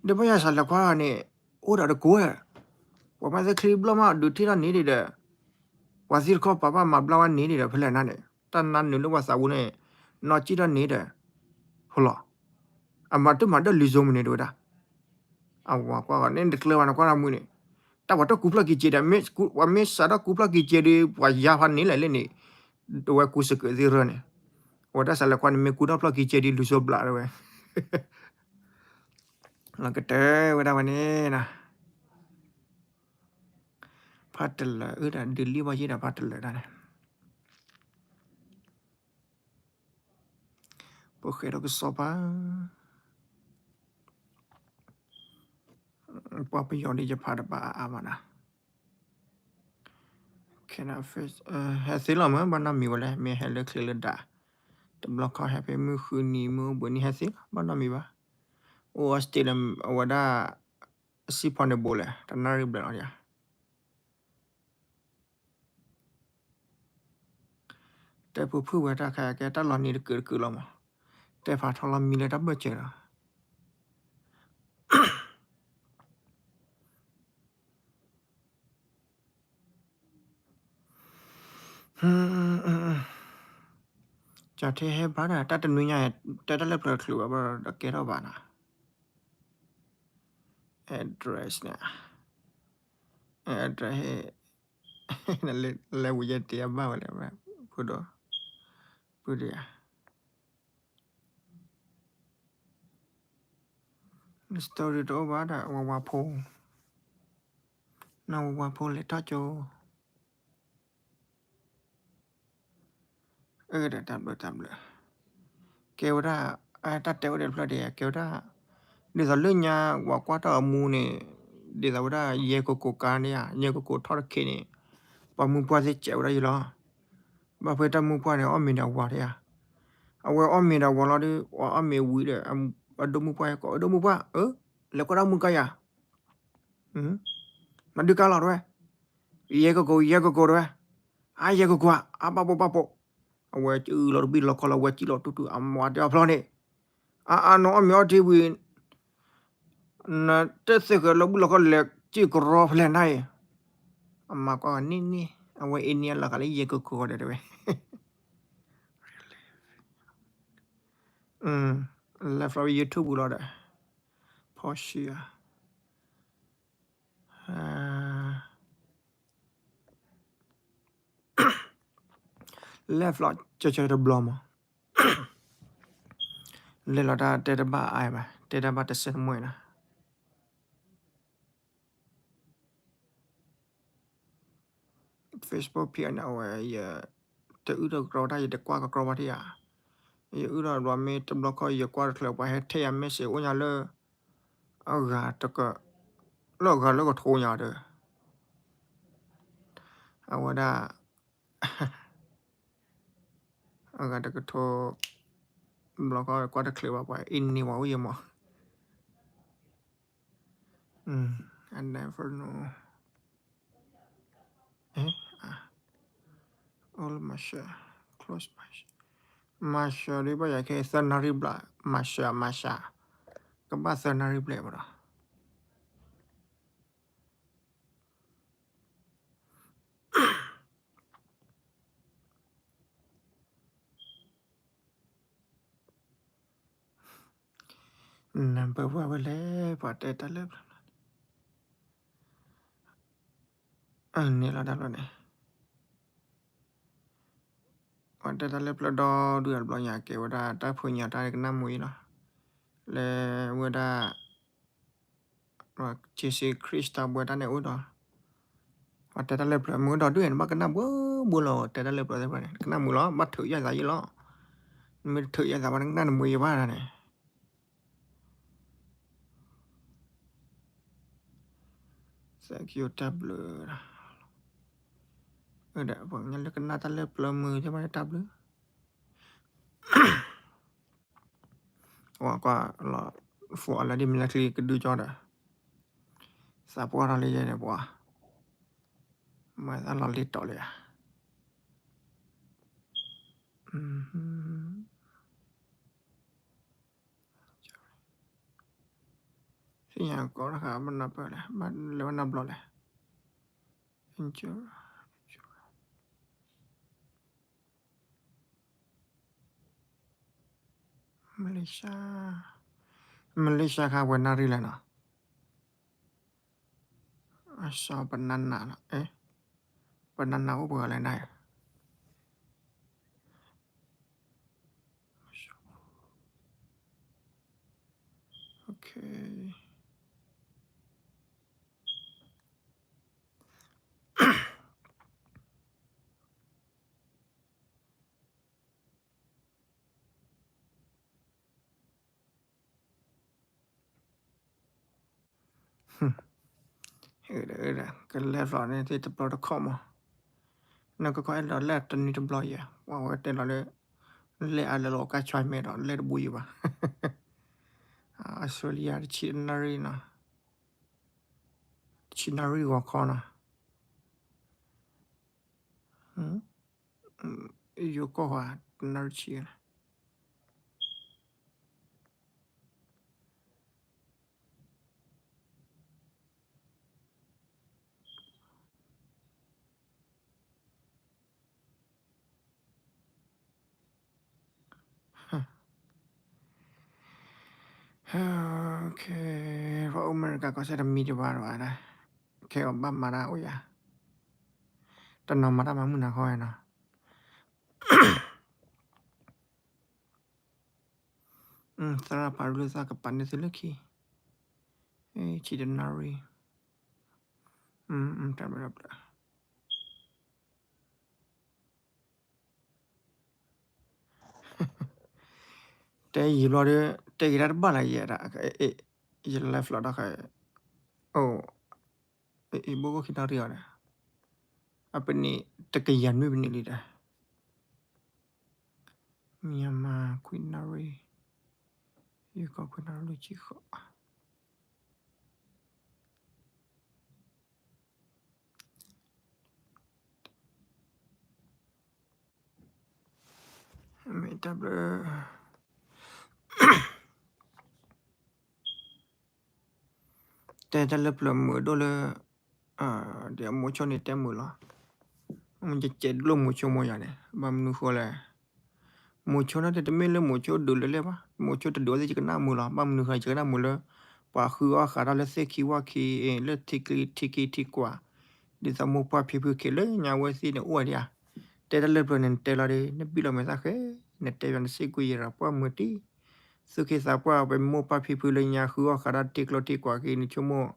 ဒီးပယီၤစးလဲၤခွါန့ၣ် အိၣ်ဒီးတကိးဝဲ, ပှၤမၤသ့ချံဘျီၣ်မး ဒုးထံၣ်ထီၣ်န့ၣ်ဒီး ပှၤသံတခီပၤဘၣ်မၤဘျါဝဲန့ၣ်ဒီး ဖဲလဲၣ်နၤန့ၣ် တၢ်နါနုာ်လၢပှၤသးပူၤန့ၣ် နီၢ်ကံၣ်ထီၣ်န့ၣ်ဒီး ဖဲလီၤ, အမၤတမၤဒၢၣ်လံၤစိမုၢ်န့ၣ်တဝဲဒၣ် အဝၤကွၢ်ဂီၤန့ၣ် တကျၢၤဘၣ်နကွၢ်တၢ်မုၢ်န့ၣ်, တၢ်ပှၤတကူဖျီၣ်က့ၤကဲဒီး ပှၤမ့ၢ်စးထီၣ်ကူဖျီၣ်က့ၤကဲဒီး ပှၤယါဖးန့ၣ်လဲၣ်လၢန့ၣ်, အဝဲကူစကၢးသ့ၣ်ရၢန့ၣ်, အဝဲတၢ်စးလဲၤကွၢ်န့ၣ် မ့ၢ်ကူထီၣ်ဖျီၣ်က့ၤကဲဒီး လူၤစိဘျးတဝဲ, လီၤကတၢၢ်ဝဲဒၣ်ဝဲန့ၣ်နီၤ, ဖးတလၢာ်အုၣ်ဒီး ဒုးလံၣ်ဘၣ်ယံၣ်ဒီးဖးတလၢာ်ဒၣ်န့ၣ် ပဃဲၤထီၣ်ကစီၣ်ပၢ်, ပှၤပယီၤဒ်ယဖးတဘၣ်အါအါမးနီၤ, Canada Face, ဟဲသ့လီၤမ့ၢ် ဘၣ်နီတမံၤဝဲလဲၣ်, မ့ၢ်ဟဲလၢချ့လၢဒၣ်, တဘျီခီဟဲဖဲမုၢ်ဃုနံၤ မုၢ်အိၣ်ဘှံးနံၤဟဲသ့လီၤ ဘၣ်နီတမံၤဘၣ်, အိၣ် Australia အဝဲဒၣ်, စံၣ်ဖီန့ၣ်ဘိလဲၣ် တနၣ်ရံၣ်ဘျဲၣ်လီၤဒၣ် တဲပူၤဖုၣ်ဝဲတၢ်ခါကဲတၢ်လီၤနံၤတကုာ်တကုာ်လီၤမး, တဲဖးထီလီၤမံလၢတၢ်ဘၢၣ်စၢၤလီၤ, ကၠီၤထံဟဲဘၣ်ဒီး တၢ်တနွံညါ တဲတၢ်လၢပျၢၤတချုးဘၣ် ဘၣ်ဒီးကဲထီၣ်ဘၣ်နီၤ, address န့ၣ်, address လဲၤဝံၤယဲတ့အဘၣ်ဝဲလဲၣ်, ဖိဒိၣ်, ပုၢ်ဒံးဧါ, လၢ story တအိၣ်ဘၣ်ဒီး ဝၤဝၤဖိ, နီၢ်ဝၤဝၤဖိလဲၤထီၣ်ကၠိ အၢ ဒီးတၢ်ဘျၢတၢ်ဘျၢ, ကဲဝဲဒၣ်, တၢ်တဲဝဲဒၣ်တဖျၢၣ်ဒံး ကဲဝဲဒၣ်, ဒ်သိးလၢညါ ဝၤကွၢ်ထီၣ်အမူန့ၣ်, ဒ်သိးဝဲဒၣ်ယဲၢ်ကကိးကါန့ၣ်ဧါ, ယဲၢ်ကကိးထီၣ်တခ့န့ၣ်, ပှၤမုၢ်ပှၢ်သ့ၣ်စဲးဝဲဒၣ်ယံၤလီၤ, ဘၣ်ဖဲတၢ်မုၢ်ပှၢ်န့ၣ် အီၣ်မ့ၤဒီးဝၤဒံးဧါ, အဝဲအီၣ်မ့ၤဒီးဝၤလီၤဒီး အီၣ်မ့ၤဝံၤဒီး, အဒိၣ်မုၢ်ပှၢ်ဟဲကိး အဒိၣ်မုၢ်ပှၢ်ဧၢ, လဲၤကွၢ်တၢ်မုၢ်ကါယၤ မၤဒုးကါလီၤတဝဲ, ယဲၢ်ကကိး ယဲၢ်ကကိးတဝဲ, အါယဲၢ်ကကိး အါဘၣ်ပိာ်ဘၣ်ပိာ်, အဝဲအုၣ်လီၤတဘံၣ်လီၤခီလီၤ အဝဲစံၣ်လီၤတူၢ်တူၢ် အမၤတၢ်ဖျီန့ၣ်, အါအါနီၢ်အီၣ်မ့ၤအီထံဝံၤ, နတဲသ့ၣ်ဃဲၤလီၤဘံၣ်လီၤခီလဲၤစံၣ်ကရီဖဲလဲၣ်နၤအံၤ, အမၤကွၢ်ဂၤန့ၣ်န့ၣ် အဝဲအ့န့ၢ်အလီၤဃာ်လၢယဲၢ်ကကိးဒီးတဝဲ လဲၤဖျီ YouTube ပူၤလီၤဒီး, ဖီၣ်ဆံးဧါ, လဲၤဖျီ ကၢကၢတဘျီမး, လဲၤလီၤတၢ်တဲတဘၣ်အါဘၣ် တဲတၢ်ဘၣ်တစဲးတမှဲနီၤ Facebook ဖံးအန့ၣ် အဝဲ ယတအုၣ်ဒီးကရီတၢ် ယတကွၢ်ကရီဘၣ်ထံၣ်ဧါ, ယအုၣ်ဒီးဘျီမ့ၢ်တဘျီခီ ယကွၢ်တချုး ပှၤဟဲထဲယၤ message အိၣ်ညါလၢ အဂၤတက, လၢအဂၤလၢကထိညါဒီး အဝဲဒၣ် အဂၤတကထိ ဘျီခီကွၢ်တချုးဘၣ် ပှၤအ့န့ၢ်ဝဲအိၣ်ယဲမး I never know. All my share, close my share. My share ဒ်ဘၣ်ယၤခဲသၢနၣ်ရံၣ်ဘျဲၣ်, my share, my share. ကဘၣ်သၢနၣ်ရံၣ်ဘျဲၣ်မးဒီး နၢ်ပၢၢ်ဝဲဝဲလဲၣ် ပှၤတဲတၢ်လၢပျၢၤန့ၣ် န့ၣ်လီၤတၢ်ဘျီန့ၣ် ပှၤတဲတၢ်လၢပျၢၤဒီဒူၣ်အဘျီညါ ကဲဝဲဒၣ်တၢ်ဖိညါတၢ်ကနၣ်မူအံၤလီၤ လၢဝဲဒၣ် က့စ့ခရံာ်စတၢ်ဘှဲတၢ်န့ၣ်အိၣ်ဒီး ပှၤတဲတၢ်လၢပျၢၤမုၢ်ဒီဒူၣ်န့ၣ် ဘၣ်ကနၣ်ဘှဲဘှဲလီၤ တဲတၢ်လၢပျၢၤသ့ၣ်တဖၣ်န့ၣ် ကနၣ်မူလီၤ ဘၣ်ထုးယၤသးယံာ်လီၤ နမ့ၢ်တထုးယၤသးဘၣ် နကနၣ်နမူယဘၣ်န့ၣ် Thank you တၢ်ဘျုး ဒီးပှၤကညီလၢကနၣ်တၢ်လၢပျၢၤမုၢ်သ့ၣ်တဖၣ်န့ၣ် တၢ်ဘျုး ကွၢ်ကွၢ်လီၤ ဖိအလၢဒ်မ့ၢ်လၢချံကဒုကၠီဒီး သးပှၢ်ထီၣ်လၢယဲန့ၣ်ပှၤ မၤသးလီၤလံတီၤလံဧါ သ့ၣ်ညါကိးတခါ ဘၣ်နၢ်ပၢၢ်လဲၣ် ဘၣ်လဲၤဝဲနၢ်ဘျီလဲၣ် မလ့ၡါ မလ့ၡါခါပှဲၤနၣ်ရံၣ်လဲၣ်နီၤ အစီၤ banana လီၤ, အဲ, banana အိၣ်ပှဲၤဂၤလဲၣ်နၤ, okay. ကလဲၤလီၤန့ၣ်သ့ၣ်တဘျီတခီၣ်မး, နကခီအဲၣ်ဒိးလဲၤတနွံတဘျီယဲ, ပှၤဝဲတဲလီၤလၢ လဲၤအါလၢလီၤကါဆွဲမဲာ်ဒီး လဲၤတဘူးယံၤဘၣ်. Australia တဆံနၣ်ရံၣ်နီၤ, တဆံနၣ်ရံၣ်ဂီၤခီနီၤ, ယိၤကီၢ်ဟါ တနၣ်ရံၣ်ဆံ ပှၤအိၣ်အမဲရကၤကီၢ်စဲၣ်တမံၤတဘၣ်ဘၣ်ဒၣ်, ခဲအံၤဘၣ်မၤတၢ်အိၣ်ယၤ, တနီၤမၤတၢ်မၤမုၢ်နၤခီနီၤ, သရၣ်ဖးဒိၣ်သးကပၤန့ၢ်သုလၢခံ, ဆံတနၣ်ရံၣ်, တၢ်ဘျုး တဲယံာ်ဘျီဒီး တဲက့ၤတၢ်တဘၣ်လၢယဲဒၣ်, ယ live လီၤဒီး, အိၣ်, ဘိၣ်ဘိၣ်ခံနၣ်ရံၣ်အီၤဒီး, အပနံၣ် တကယၤနွံပနံၣ်လံဒီး, မံၤမၤခွံနၣ်ရံၣ်, ယကီၢ်ခွံနၣ်ရံၣ်လၢဆံဃီ မ့ၢ်တၢ်ဘျုး, တဲတၢ်လၢပျၢၤမုာ်ဒိၣ်လၢ, ဒီးမိၤဆိန့ၣ်တဲမုာ်လီၤ, မ့ၢ်ကဲဒိၣ်မိၤဆိမိၤယၤန့ၣ် ဘၣ်မနုၤဃိလဲၣ်, မိၤဆိန့ၣ်တမ့ၢ်လၢမိၤဆိဒုးလၢလဲၣ်ဘၣ်, မိၤဆိတဒုးဝဲသ့ၣ်ယကနၣ်မုာ်လီၤ, ဘၣ်မနုၤဃိယကနၣ်မုာ်လၢ ပှၤဃုအီၣ်ဃးတၢ်လၢသ့ၣ်ခံဝၣ်ခံ, လၢထံကျိထံခံထံကွၢ်, ဒ်သိးမိၢ်ပှၢ်ဖံဖုခဲလၢာ်ညါဝဲသ့ၣ်န့ၣ်အိၣ်ဝဲဒၣ်ဧါ, တဲတၢ်လၢပျၢၤန့ၣ် နတဲလီၤဒီး နဘံၣ်လီၤမဲာ်သၣ်ဃဲ, နတဲဘၣ်နစ့ၢ်ကီးယရၤပှၢ်မုာ်တံၢ်, သူၣ်က့သးပှၢ်ပမိၢ်ပၢ်ဖံဖုလၢညါဃုအီၣ်ဃးတၢ်ထံကျိထံကွၢ်က့ၤန့ၣ် ဆိကမိၣ်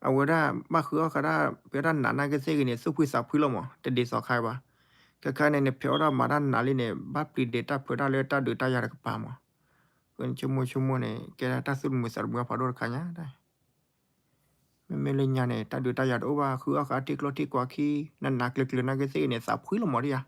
အဝဲဒၣ်ဘၣ်ဃုအီၣ်ဃးတၢ် ပတၢ်နာ်နာ်က့သ့ၣ်ဂ့ၤန့ၣ် သူၣ်ဖှံသးဖှံလီၤမး တဒ်သိးခါဘၣ်, ခဲခါန့ၣ် နဖဲးအီၣ်တၢ်မၤတၢ်နာ်လံန့ၣ် ဘၣ်ပျံၤဒဲးတၢ်ဖုးတၢ်လၢတၢ်ဒုးတၢ်ယၤတကပၤမး, ဃိန့ၣ်ဆိကမိၣ်ဆိကမိၣ်န့ၣ် ကဲဒၣ်တၢ်သူၣ်တမုာ်သးတမုာ်အဖးဒိၣ်တခါညါ, မ့မ့ၢ်လၢညါန့ၣ် တၢ်ဒုးတၢ်ယၤတအိၣ်ဘၣ် ဃုအီၣ်ဃးထံကျိထံကွၢ်ခံ နနာ်ကျၢၤကျၢၤနာ်က့သ့ၣ်ဂ့ၤန့ၣ် သးဖှံလီၤမးဒ်ယၤ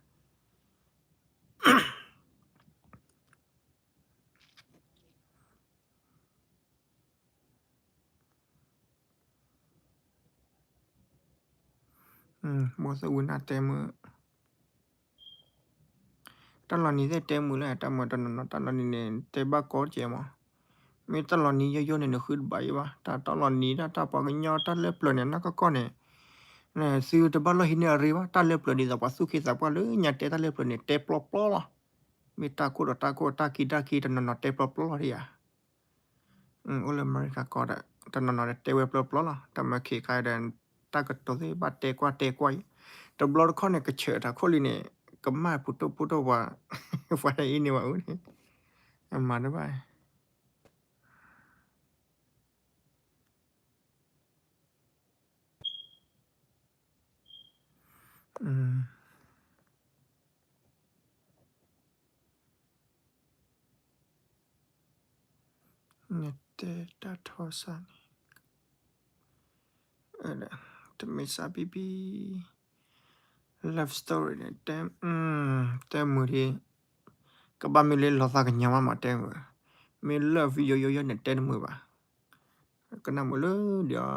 မိၢ်သၣ်ဝံၤနၢ်တဲမုာ်, တၢ်လီၤနံၤသ့ၣ်တဲမုာ်လၢတၢ်မၤတနီၤနီၤ တၢ်လီၤနံၤန့ၣ် တဲဘၣ်ကီတကဲမး, မ့ၢ်တၢ်လီၤနံၤယိယိန့ၣ် နဃုတဘၣ်ယံၤဘၣ်, တၢ်လီၤနံၤဒၣ်တၢ်ပှၤကညီတၢ်လၢပျၢၤန့ၣ် နီၢ်ကီၢ်ကီၢ်န့ၣ် သုတဘၣ်လီၢ်ဟံးန့ၢ်အရ့ဘၣ်, တၢ်လၢပျၢၤဒ်သိးပှၤသူၣ်က့သးပှၢ်လၢညါတဲတၢ်လၢပျၢၤန့ၣ် တဲပျီပျီလီၤ, မ့ၢ်တၢ်ခိၣ်ဒီးတၢ်ခိၣ် တၢ်ခံတၢ်ခံ တနီၤနီၤတဲပျီပျီလီၤဒ်ယၤ အိၣ်လၢအမဲရကၤကီၢ်ဒီး တနီၤနီၤဒီးတဲဝဲပျီပျီလီၤ, တၢ်မၤခ့ခါဒီး တၢ်ကတိၤသ့ၣ်ဘၣ်တဲကွၢ်တဲကွၢ်အံၤ, တဘျီတခီၣ်န့ၣ် ကဆၢးတၢ်ခိၣ်လံန့ၣ် ကမၣ်ပူၤတိၢ်ပူၤတိၢ်ပှၤ, ပှၤအံၤန့ၣ်ဝဲအူန့ၣ်, အမၤတဘၣ် နတဲတၢ်ထီစၢ်န့ၣ်, တမ့ၢ်စၢ်ဘံဘံ love story န့ၣ် တဲ, တဲမုာ်ဒံး, ကဘၣ်မ့ၢ်လၢလီၤသးကညီၤမးမးတဲမုာ်, မ့ၢ် love ယိယိယိန့ၣ် တဲတမုာ်ဘၣ်, ကနၣ်မုာ်လၢဒ်အီၤ,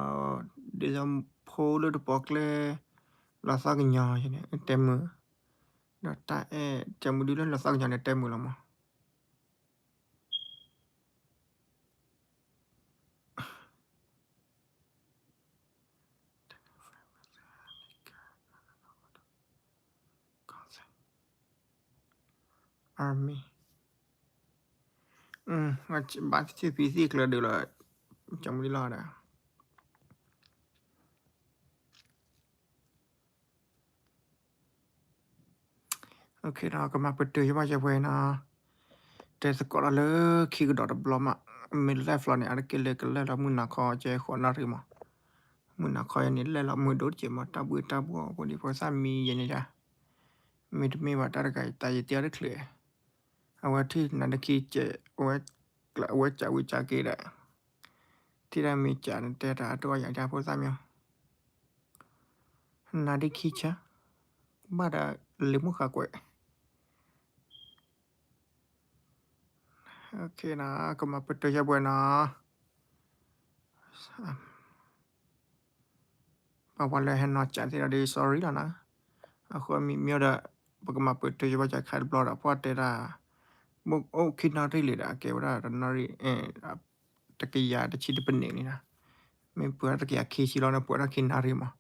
ဒ်သိးဖိလၢတပီၤကျဲ လီၤသးကညီၤန့ၣ် တဲမုာ်, ဒီးတၢ်အဲၣ်တဲမုာ်ဒုလၢလီၤသးကညီၤန့ၣ် တဲမုာ်လီၤမး Army, ဘၣ်သ့ၣ်ဖံသ့ၣ်ကျၢၤဒုးလီၤ, ကမုာ်ဒံးလီၤဒီး ကမၤပတုာ်ယဘၣ်ယဲပှဲၤနီၤ, တဲသကိးဒီးလၢခံကဒီးတဘျီမး, မ့ၢ်လဲၣ်ဖျီန့ၣ် အါတက့ၢ်လၢကလဲၣ်လီၤမုၢ်နၤခီကဲဃိးနၣ်ရံၣ်မး, မုၢ်နၤခီယဲန့ၣ် လဲၣ်လီၤမုၢ်ဒိၣ်တက့ၢ်မး, တၢ်ဘှ့တၢ်ဘှီၣ်ဖိဒံဖိသၣ်မံယဲန့ၣ်ဒၣ်, မ့တမ့ၢ်ဘၣ်တၢ်တဂၤအံၤ တၢ်ယတ့အီၤတချုး, အဝဲထံၣ်နၤဒ့ခံကဲး, အဝဲကးဝံၤကးက့ၤဒီး, ထံၣ်တၢ်မ့ၢ်ကးနတဲတၢ်အတိၢ်အယၤဒၣ်ဖိသၣ်မံ, နၤဒ့ခံဆၢ, ဘၣ်ဒီးလံာ်မိၢ်ဃာ်ကွဲး ကမၤပတုာ်ယဲပှဲၤနီၤ, ပှၤပှၤလၢဟဲနီၤကးသ့ၣ်ဒီးဒ် sorry လီၤနီၤ, အဃိမ့မ့ၢ်ဒီး, ပကမၤပတုာ်ယဘၣ်ယခါတဘျီဒီး ပှၤတဲတၢ်, ဘၣ်အိၣ်ခံနၣ်ရံၣ်လံဒီး အကဲဝဲဒၣ်တနၣ်ရံၣ်, တကယၤတဆံတပနံးန့ၣ်နီၤ, မ့ၢ်ပှဲၤဒၣ်တကယၤခံဆံလီၤန့ၣ် ပှဲၤဒၣ်ခံနၣ်ရံၣ်မး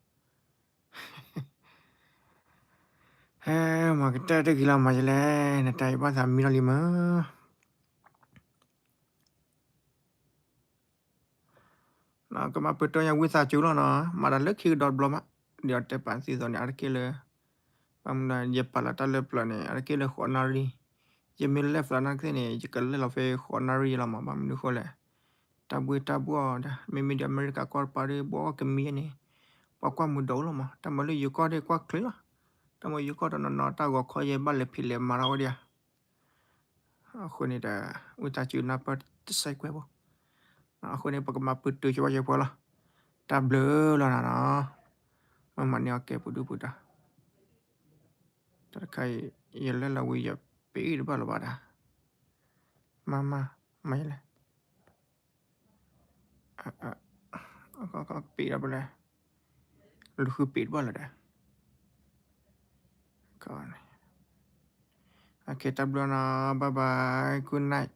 ဟဲ, မၤကတၢၢ်တဂ့ၤလီၤမးယလဲၣ်, နတၢ်အံၤဘၣ်သးမံလီၤလံမး, ကမၤပတုာ်ညါဝံသးစူၤလီၤနီၤ, မၤတၢ်လၢခံကဒီးတဘျီမး, ဒ်အတဲပာ်သုသိးန့ၣ် အါတက့ၢ်လၢ, ဘၣ်မနုၤဒီး ယပာ်လီၤတၢ်လၢပျၢၤန့ၣ် အါတက့ၢ်လၢဃိးနၣ်ရံၣ်, ယမ့ၢ်လဲၣ်ဖျါနၢ်ကသ့ၣ်န့ၣ် ယကလဲၣ်လီၤဖဲဃိးနၣ်ရံၣ်လီၤမး, ဘၣ်မနုၤအဃိလဲၣ်, တၢ်ဘှ့တၢ်ဘှီၣ်ဒၣ် မ့မ့ၢ်ဒီးအမဲရကၤကီၢ်တပၤဒီး ဘှီကမံန့ၣ်, ပှၤကွၢ်မုာ်ဒိၣ်လီၤမး, တၢ်မၤလၢယိၤကီၢ်ဒီးကွၢ်ချ့လီၤ, တၢ်မၤယိၤကီၢ်တနီၤနီၤ တၢ်ဂီၤခီယဲဘၣ်လဲၤဖံးလဲၤမၤထီၣ်ဝဲဒၣ် အဃိန့ၣ်ဒီး, ဝံသးစူၤနၢ်ပၢၢ်တစဲးကွဲးဖိ, အဃိန့ၣ် ပကမၤပတုာ်ဆိဝဲယဲပှဲၤလီၤ, တၢ်ဘျုးလီၤနၤနီၤ, မ့ၢ်မၤန့ၢ်အီၤကဲပူၤဒုပူၤဒီး, တၢ်တခါအံၤ, ယလဲၤလီၤဝံၤယပ့ၤတဘၣ်လၢၤဘၣ်ဒၣ်, မၤမၤ, မၤယလဲၣ် ပ့ၤဒီးပလဲၣ်, လူၤဃုပ့ၤတဘၣ်လၢၤဒီး, တၢ်ဘျုးနီၤ, bye bye, good night.